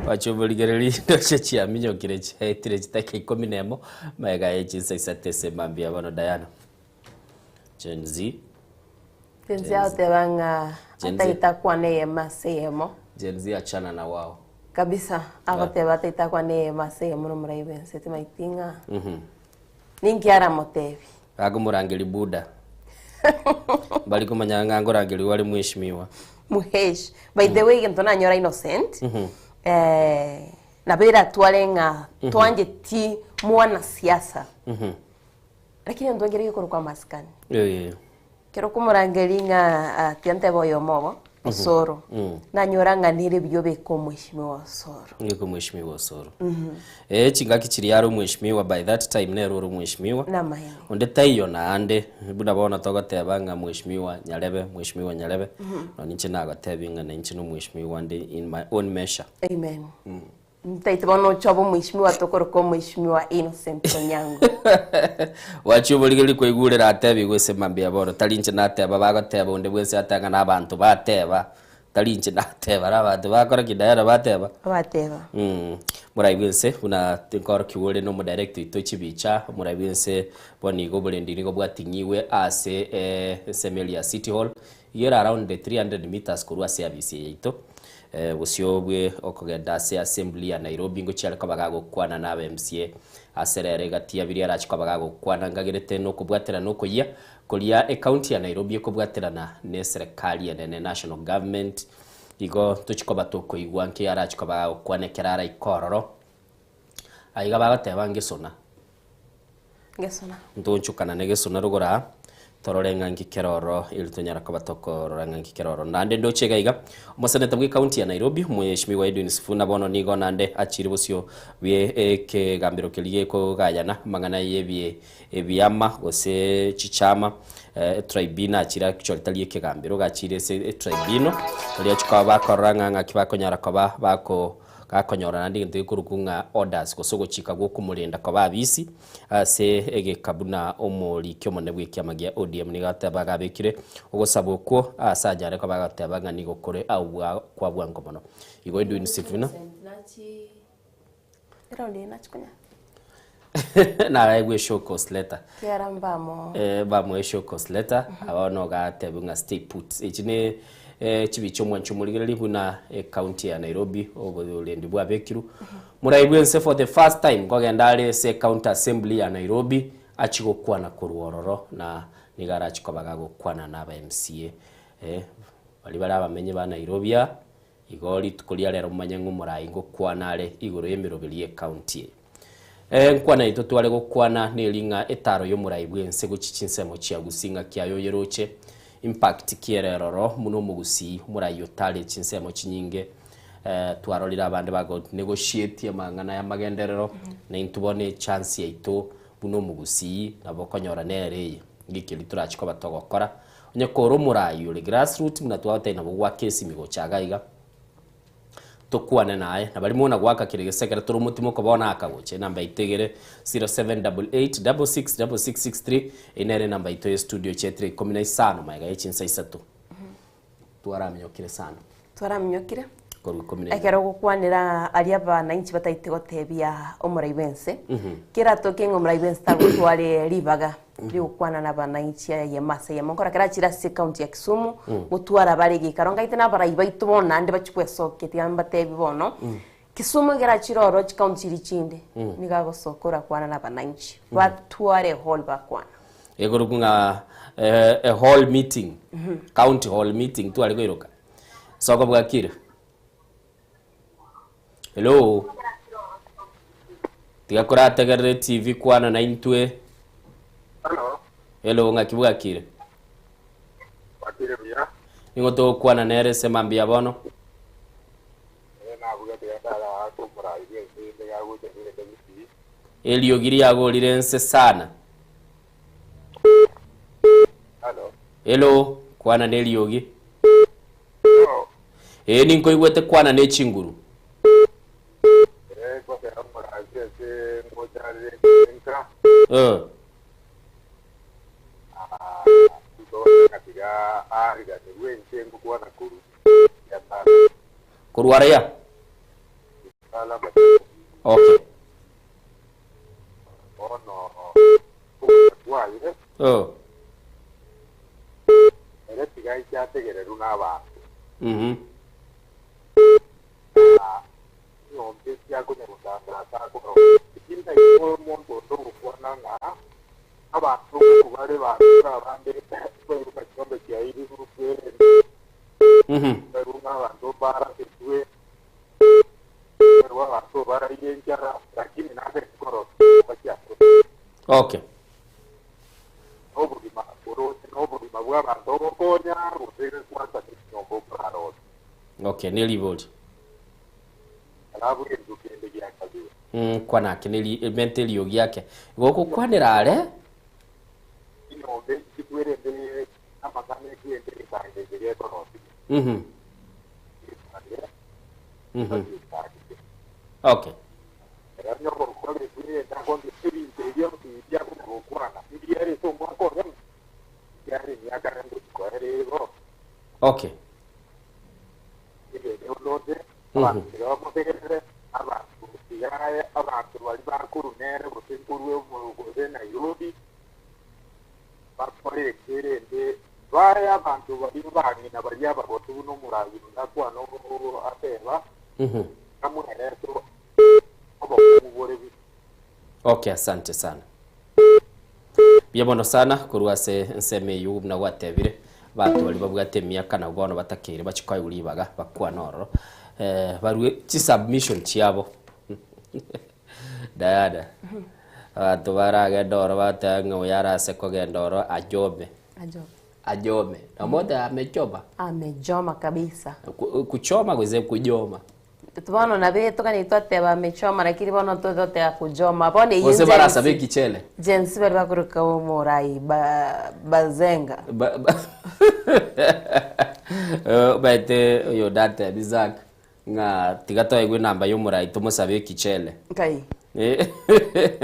Bachoborigereria ndoche chiaminyokire chiaetire chidakika ikomi na emo Magega ye chinsa isato ase mambia bono Diana. Gen Z. Gen Z agoteba ng'a Gen Z. atagete akwane eyemo ase eyemo. Gen Z achana na wao. Kabisa agoteba atagete akwane eyemo ase eyemo na omorai bwense timaeti ng'a ninki aramotebi. Akomorangeria Buda. Mbari komanya ng'a ngorangerigwa are mheshimiwa. Muhesh. By the way egento nanyora Innocent, eh, Nabo eratware ng'a twancheti mwanasiasa, lakini ntwangire gekorokwa amasikani. Ekero okomorangeria ng'a ah, tiga ntebe oyomo obo, Osoro, nanyora ng'a nere buya obeke omweshimiwa Osoro. Obeke omweshimiwa Osoro. Eh, chingaki chiria are omweshimiwa by that time nere ore omweshimiwa. Namaene. Onde taiyo naende, buna bono togoteba ng'a mweshimiwa Nyarebe, mweshimiwa Nyarebe, nonye inche nagotebia ng'a nainche nomweshimiwa nde in my own measure. Amen. Ntaete bono oche obe omweshimiwa tokoroka omweshimiwa Innocent Onyango. Gwachia oborigereria kwaigurera atebigwe ase mambia bono tari inche nateba bagoteba onde bwensi ateba ng'a nabanto bateba tari inche nateba nabanto bakora ki Diana bateba Bateba. Morai bwense buna tinkorokiwa ore na omodirect oito chibicha omorai bwense bono igo oborendi nigo bwating'iwe ase ensemo eria ya City Hall Iga ere around 300 metres korwa ase abisi eye yaito, bosio bwe okogenda ase assembly ya Nairobi ngochia are koba gagokwana na aba MCA ase rero egati ya biria arache koba gagokwana ngagerete nokobwaterana okoyia koria ecounty ya Nairobi ekobwaterana ne eserekari enene national government igo tochi koba tokoigwa nki arache koba gagokwana ekero araike ororo. Aiga bagoteba ngesona. Ngesona. Ntoonchokana negesona rogoro aa, Torore ng'a nki kere ororo, eri tonyara koba tokorora ng'a nki kere ororo. Naende ndoche iga iga, omoseneta bw'ecounty ya Nairobi, Mweshimiwa Edwin Sifuna bono nigo naende achire bosio bwe ekegambero keria gekogayana amang'ana y'ebie ebiama gose chichama etribunal achire actually tari ekegambero, iga achire ase etribunal, erio achia koba bakorora ng'a ng'aki bakonyara koba bako gakonyora naende egento gekorokwa ng'a orders gose ogochika gwa okomorenda koba abisi. Ase egeka buna omoriki omonene bw'ekiama gia ODM nigo ateba agabekire ogosaba okwo ase anyare koba agoteba ng'a nigo kore agwo kwa bwango mono. Igo Edwin Sifuna naraegwe show cause letter. Kiara mbamo. Eh, bamoe show cause letter aba bono ogatebiwa ng'a stay put. Echi ne eh, chibicha omwancho omorigereria buna ecounty ya Nairobi oborendi bwabekirwe. Morai bwense for the first time nkogenda are ase county assembly ya Nairobi achie gokwana korwa ororo na nigo arachie koba gagokwana na aba MCA eh baria bare abamenyi ba Nairobi aa igo rituko ria rero momanye ng'a omorai ngokwana are igoro y'emeroberi ye county eye. Eh nkwana yaito tware gokwana neri ng'a etaro y'omorai bwense gochia chinsemo chia Gusii ng'aki aye oyeroche impact ki ere ororo buna omogusii omorai otare chinsemo chinyinge Twarorire abande bago negotiate amang'ana y'amagenderero, na intwe bono echance yaito buna omogusii nabo okonyora nere eye, ng'iki erio torachi koba togokora. Onye kore omorai ore grassroot buna twagotebia nabo goaka esimi gocha iga iga, tokwane naye, na baria mona goaka kere gese ekero tore omotimoka bono aka gocha enamba yaito egere 0788666663, eyio nere enamba yaito ya estudio chietire ikomi na isano magega ya chinsa isato. Twaraminyokire sana. Twaraminyokire. Korwa ikomi na ibere. Ekero ogokwanera aria abananchi bataete gotebia omorai bw'ense, keratoke ng'a omorai bw'ense tagotware ribaga rigokwana na abananchi eyemo ase eyemo. Nkora kera achire ase ecounty ya Kisumu, gotwara bare egeikaro ngaite na abarai baito bono naende bachie gwesokia tiga mbatebi bono, Kisumu ekero achire ororo chicounty chiria chinde, nigo agosoka orakwana na abananchi, batware ehall bakwana. Ekorokwa ng'a eh, a hall meeting, county hall meeting tware koiroka. Soko bwakire. Hello. Tiga korategerera eTV kwana na intwe. Hello. Hello, ng'aki bwakire? Bwakire buya. Ning'o togokwana nere ase mambia bono? Ere nabugete Nyasae aase omorai bw'ense ende gagocha kogenda Misiri. Eriogi riagorire ense sana. Halo. Hello, kwana neriogi. Hello. Ee ninkoigwete kwana nechinguru. Ere goteba omorai bw'ense ngocha are nka. Eh. Ah, ng'a tiga ariganigwe ense ngokwana korwa Nyasae. Korwa aria? Okay. Oh. Mhm. Mhm. Okay. Okay, neribori. Mm, kwana ake neri mente eriogi ake. Gokokwanera are Mhm. Mhm. Okay. Okay. Mhm. Baye abanto baria bang'ina baria abagotu buna omoraai ndakwana ateba, Mhm. Namoeretwe obokong'u bore buya. Okay, asante sana. Mbuya mono sana korwa ase ensemo eyio buna gwatebire, abanto baria babwate emiaka nabo bono batakeire bachie koegwa ribaga bakwane ororo, eh, barue chisubmission chiabo. Diana, abanto baragende ororo batebe ng'a oyo arase kogenda ororo ajome. Ajome. Ajome. Namote amechoma. Amechoma kabisa. Kuchoma gose kujoma. Bono nabe tokani twateba amechoma lakini bono tototeba kujoma. Bono eyio Gose Gen barasabe Z. ekichele. Gen Z bari bakoroka omorai ba bazenga. Ba- ba- Eh, omanyete oyo ndatebi Zack ng'a tiga toegwe enamba ya omorai tomosabe ekichele. Nkai. Eh.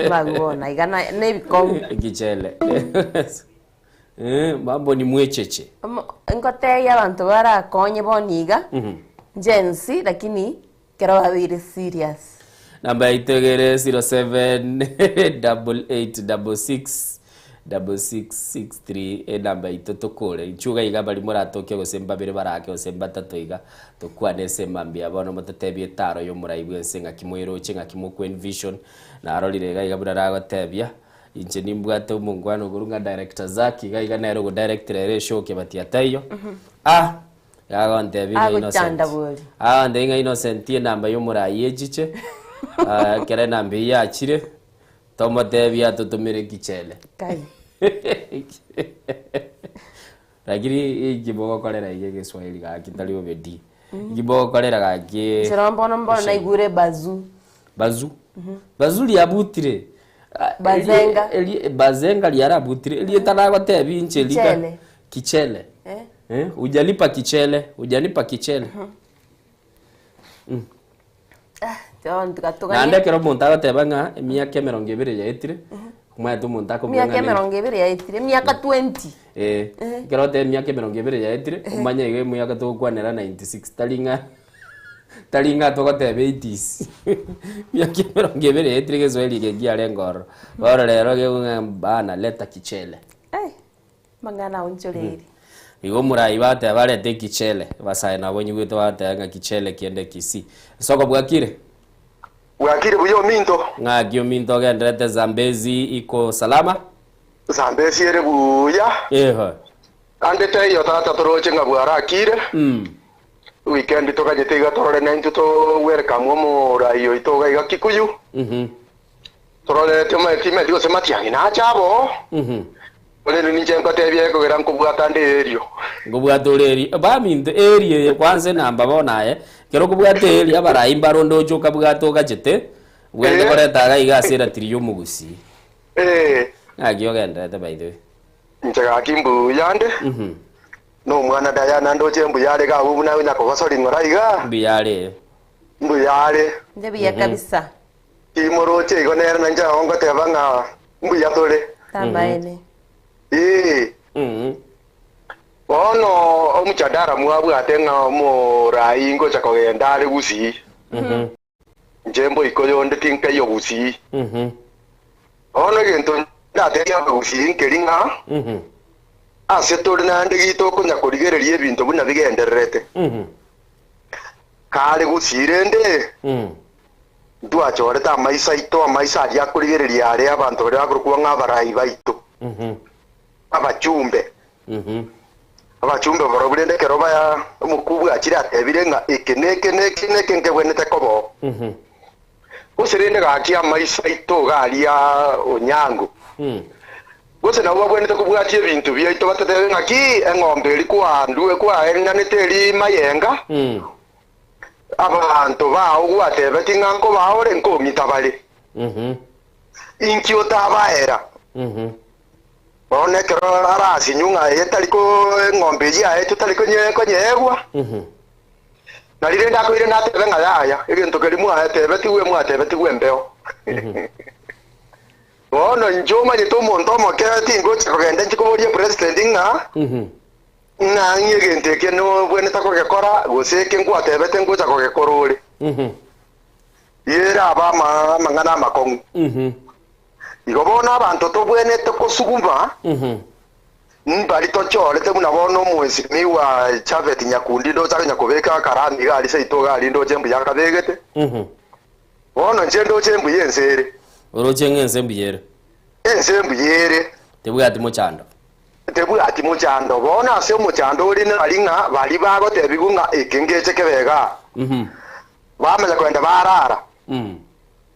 Bagona iga na nebikong'u. Ekichele. Eh, mambo ni mwecheche. Omo- Ngotebia abanto barakonye bono iga Gen Z lakini kero babeire serious. Namba yaito egere 078866 6663 enamba yaito tokore inchuga iga bari moratoke gose mbabere barake gose mbatato iga tokwane ase emambia bono mototebie etaro ya omorai bwense ng'aki moeroche ng'aki mokwa envision narorire iga iga buna ragotebia inche nimbwate omongwana okorwa ng'a director Zack iga iga nere ogo directera ere eshow kebati ataiyo ah Agontebia ng'a Innocent. Agochanda bori. Agontebia ng'a Innocent enamba y'omorai echiche, ah, ekero enamba eyio yachire, tomotebie atotomere ekichele. Kai. Lakini inki mogokorera iga egeswahili gaki tari bobe di. Inki mogokorera gaki Inche bono mbono naigure bazuu. Bazu. Bazu riabutire. Ah, Bazenga. Bazenga riarabutire. Erieta nagotebia inche rika. Kichele. Kichele. Eh? Eh? Hujalipa kichele, hujanipa kichele. John tukatuganie. Naende ekero omonto agoteba ng'a emiaka emerongo ebere yaetire, omanyete omonto akobua Emiaka ng'a ne- emerongo ebere yaetire, emiaka 20. Eh, ekero oteba emiaka emerongo ebere yaetire, omanye iga emiaka togokwanera 96, tari ng'a tari ng'a togoteba 80s. Emiaka emerongo ebere yaetire egeswahili eke nkiarenge ororo. Bono rero gekong'a bana leta kichele. Eh, amang'ana aonchoreire. Igo omorai bateba barete ekichele, abasae nabo nyigwete bagoteba ng'a kichele kiende Kisii. Soko bwakire? Bwakire buya ominto. Ng'aki ominto ogenderete Zambezi iko salama? Zambezi ere buya. Ehe. Ande teiyo tata toroche ng'a bwarakire. Weekend toganyete iga torore naintwe to welcome omorai oito iga iga Kikuyu. Torore timanyeti timanyeti gose matiang'i nache aboo. Korende ninche nkotebia ekogera nkobwata nde erio. Nkobwata ore erio. Baminto erio eye kwanza enamba bono aye, ekero okobwata erio abarai mbare onde oche okabwata ogachete, bwende koreta iga iga ase eratiri ya omogusii. Ng'aki ogenderete by the way? Inche gaki mbuya nde, na omwana Diana ndoche mbuya are iga abwo buna onya kogosori ng'ora iga. Mbuya are. Mbuya are. Inche buya kabisa. Timoroche igo nere na inche nabo ngoteba ng'a mbuya tore. Tamaene. Ee. Bono omochadara mwabwate ng'a omorai ngocha kogenda are Gusii. Inche mboika oyonde tinkaiyo Gusii. Bono egento ndatebie Abagusii nkeri ng'a ase tore naende gitokonya korigereria ebinto buna bigendererete. Kare Gusii rende Ntwachorete amaiso aito, amaiso aria akorigereria are abanto baria bakorokwa ng'a abarai baito, abachumbe. Abachumbe barobwo rende ekero baya omokubwa achire atebire ng'a eke neke neke neke nkebwenerete koba oo. Gose rende gaki amaiso aito iga aria onyango. Gose nabwo babwenerete kobwatia ebinto biaito batatebe ng'aki eng'ombe eria kwandue kwaeng'anete eri mayenga. Abanto bao gwatebeti ng'a nkobaa ore nkong'ita bare. Inki otabaera? Bono ekero arasinywe ng'a eye tari ko eng'ombe eyio yaetwe tari konyeegwa, nari rende akoirana atebe ng'a yaya, egento keria mwatebetigwe mwatebetigwe embeo. Bono inche omanyete omonto omoke tingocha kogenda inche koboria president ng'a Ng'a ng'ie egento eke nobwenerete kogekora, gose eke ngwatebete ngocha kogekora ore. Yere abe amang'ana amakong'u. Igo bono abanto tobwenerete kosuguma, mbari tochorete buna bono omwesimigwa Japhet Nyakundi ndoche akonya kobeka akaramu iga aria seito iga aria ndoche mbuya akabegete. Bono inche ndoche mbuya ense ere. Oroche ng'a ense mbuya ere. Ense mbuya ere. Tebwati mochando. Tebwati mochando. Bono ase omochando ore nari ng'a baria bagotebigwa ng'a eke ngeche kebe igaa, bamanya kogenda barara,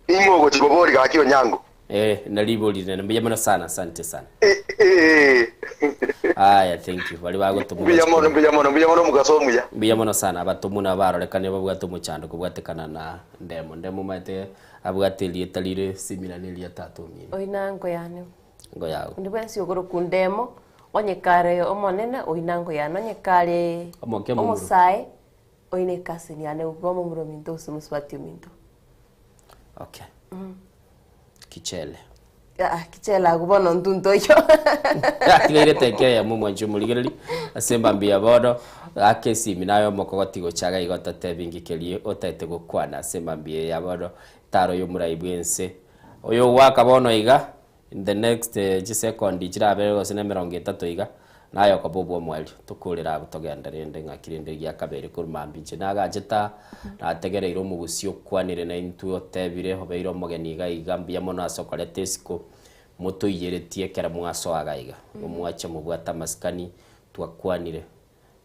ing'we ogochia koboria gaki onyango. Eh, nariborire, mbuya mono sana, asante sana. Eh. Aya, thank you. Bari bagotomwa Mbuya mono, mbuya mono, mbuya mono omogaso omuya. Mbuya mono sana abatomwa nabo barorekane babwate omochando kobwatekana na Ndemo. Ndemo omanyete abwate erieta rire similar na eria tata omino. Oina ngo yane. Ngo yago. Onde bwensi okorokwa Ndemo, onye kare omonene oina ngo yane, onye kare Omoke omomura. omosae oina ecousin yane obo omomura ominto gose omosubati ominto. Okay. Kichele. Ah, kichele agwo bono ntunto oyio. Atigaire teke eyemo omwanchi omorigereri ase embambi ya bono aka esimi naye omokogoti gocha iga iga ototebi nki keria otaete gokwana ase embambi eye ya bono taro y'omorai bw'ense oyo ogoaka bono iga in the next chisekondi chirabe gose na emerongo etato iga naye okoba obw'omoerio tokorere abwo togende rende ng'aki rende egia kabere korwa mambia inche nagachete aa nategereire omogusia okwanire naintwe otebire obeire omogeni iga iga mbuya mono ase okoreta esiko motoiyeretie ekero mwasoa iga iga omwache mobwate amasikani twakwanire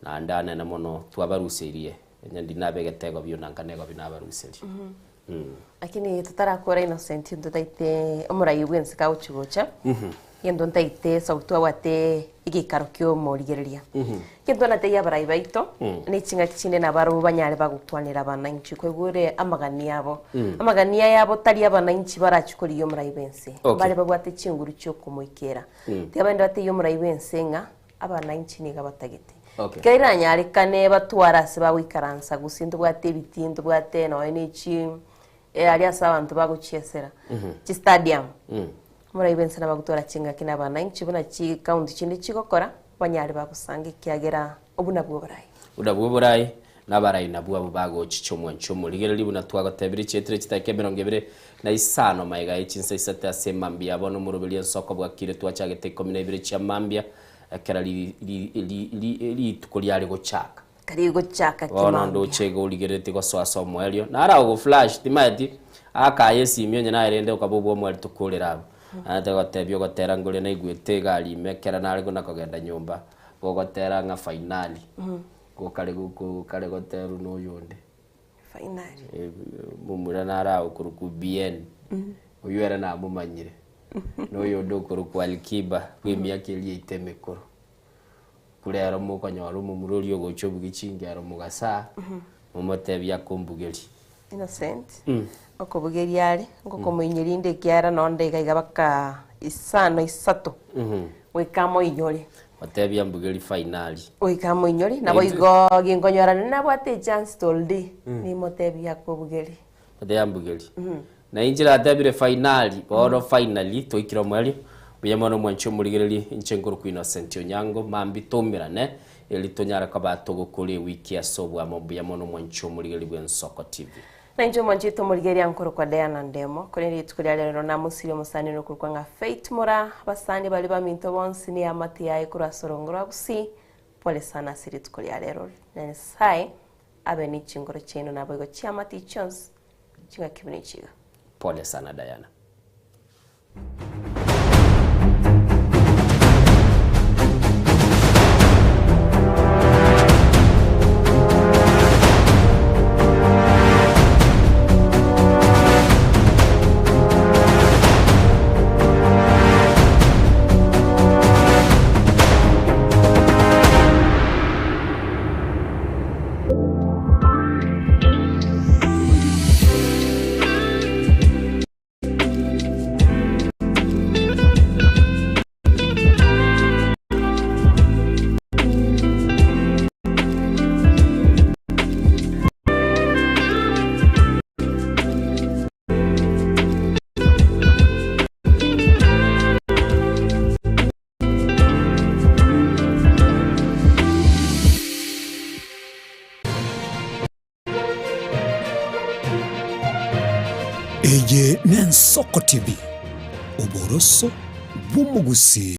naende anene mono twabaruseirie onye ndi nabegete egobi onanga na egobi nabaruserie. Lakini totarakora Innocent ntotaete omorai bwensi kagochi gocha egento ntaete sababu twabwate egeikaro kia omorigereria egento natebia abarai baito ne chingaki chinde nabarobwo banyare bagokwanera abananchi kwaigure amagani abo amagani aya abo tari abananchi barachi korigia omorai bwensi bare babwate chinguru chia okomoikera tiga baende batebie omorai bwensi ng'a abananchi niga batagete. Okay. Ekero eranyarekane batware ase bagoikaransa gose ntobwate ebitii ntobwate nonya na echi eh, aria ase abanto bagochiesera chistadium omorai bwense nabagotwara chingaki na abananchi buna chicounty chinde chigokora banyare bagosanga ekiagera obwo nabwo oborai. Buna bwo oborai, na abarai nabwo abwo bagochicha omwancho omorigereria, buna twagotebire chietire chidakika emerongo ebere na isano magega ye chinsa isato ase emambia ya bono omoroberio ensoko bwakire twachagete ikomi na ibere chia mambia ekero ri ri ri ri rituko riare gochaka. Karigochaka Bono kimambia. ndoche iga origereretie gosoa ase omoerio, naro agoflash timaeti, akaye esimi onye naye rende okaba obwa omoerio tokorera abwo. Naete gotebia ogotera ngoria naigwete egari ime ekero nare kona kogenda nyomba, gogotera ng'a fainali, gokare goko kare goterwa na oyonde. Fainali. Momura naro agokorokwa Bien, oywo ere namomanyire, na oyonde okorokwa Alikiba bwa emiaka eria yaito emekoro. Korero mokonyora omomura oria ogocha obugia chingero mogasaa, momotebie akombugerie. Innocent, okobugeria are, ngokomoinyoria inde ekiagera nonde iga iga baka isano isato, goika amoinyore. Motebie ambugerie fainali. Goika amoinyore, nabo igo ginkonyora rende nabwate echance toldi, nimotebie akobugerie. Motebie ambugerie. Na inche natebire fainali, bono finally twaikire omoerio, mbuya mono mwanche omorigererie, inche nkorokwa Innocent Onyango, mambia toumerane, eri tonyare koba togokora ewiki ase oboamo, mbuya mono mwanche omorigereria bw'Ensoko TV. Na inche omwanchete omorigereria nkorokwa Diana Ndemo, korende rituko ria rero namosirie omosani one okorokwa ng'a Faith Mura, abasani baria baminto bonsi na eamate yaye korwa ase orongo rwa Gusii, pole sana ase rituko ria rero, na Nyasae abe ne chingoro chiaino naboigo chiamate chionsi chingaki buna echi iga. Pole sana Diana. Eye n'Ensoko TV, oboroso bw'omogusii.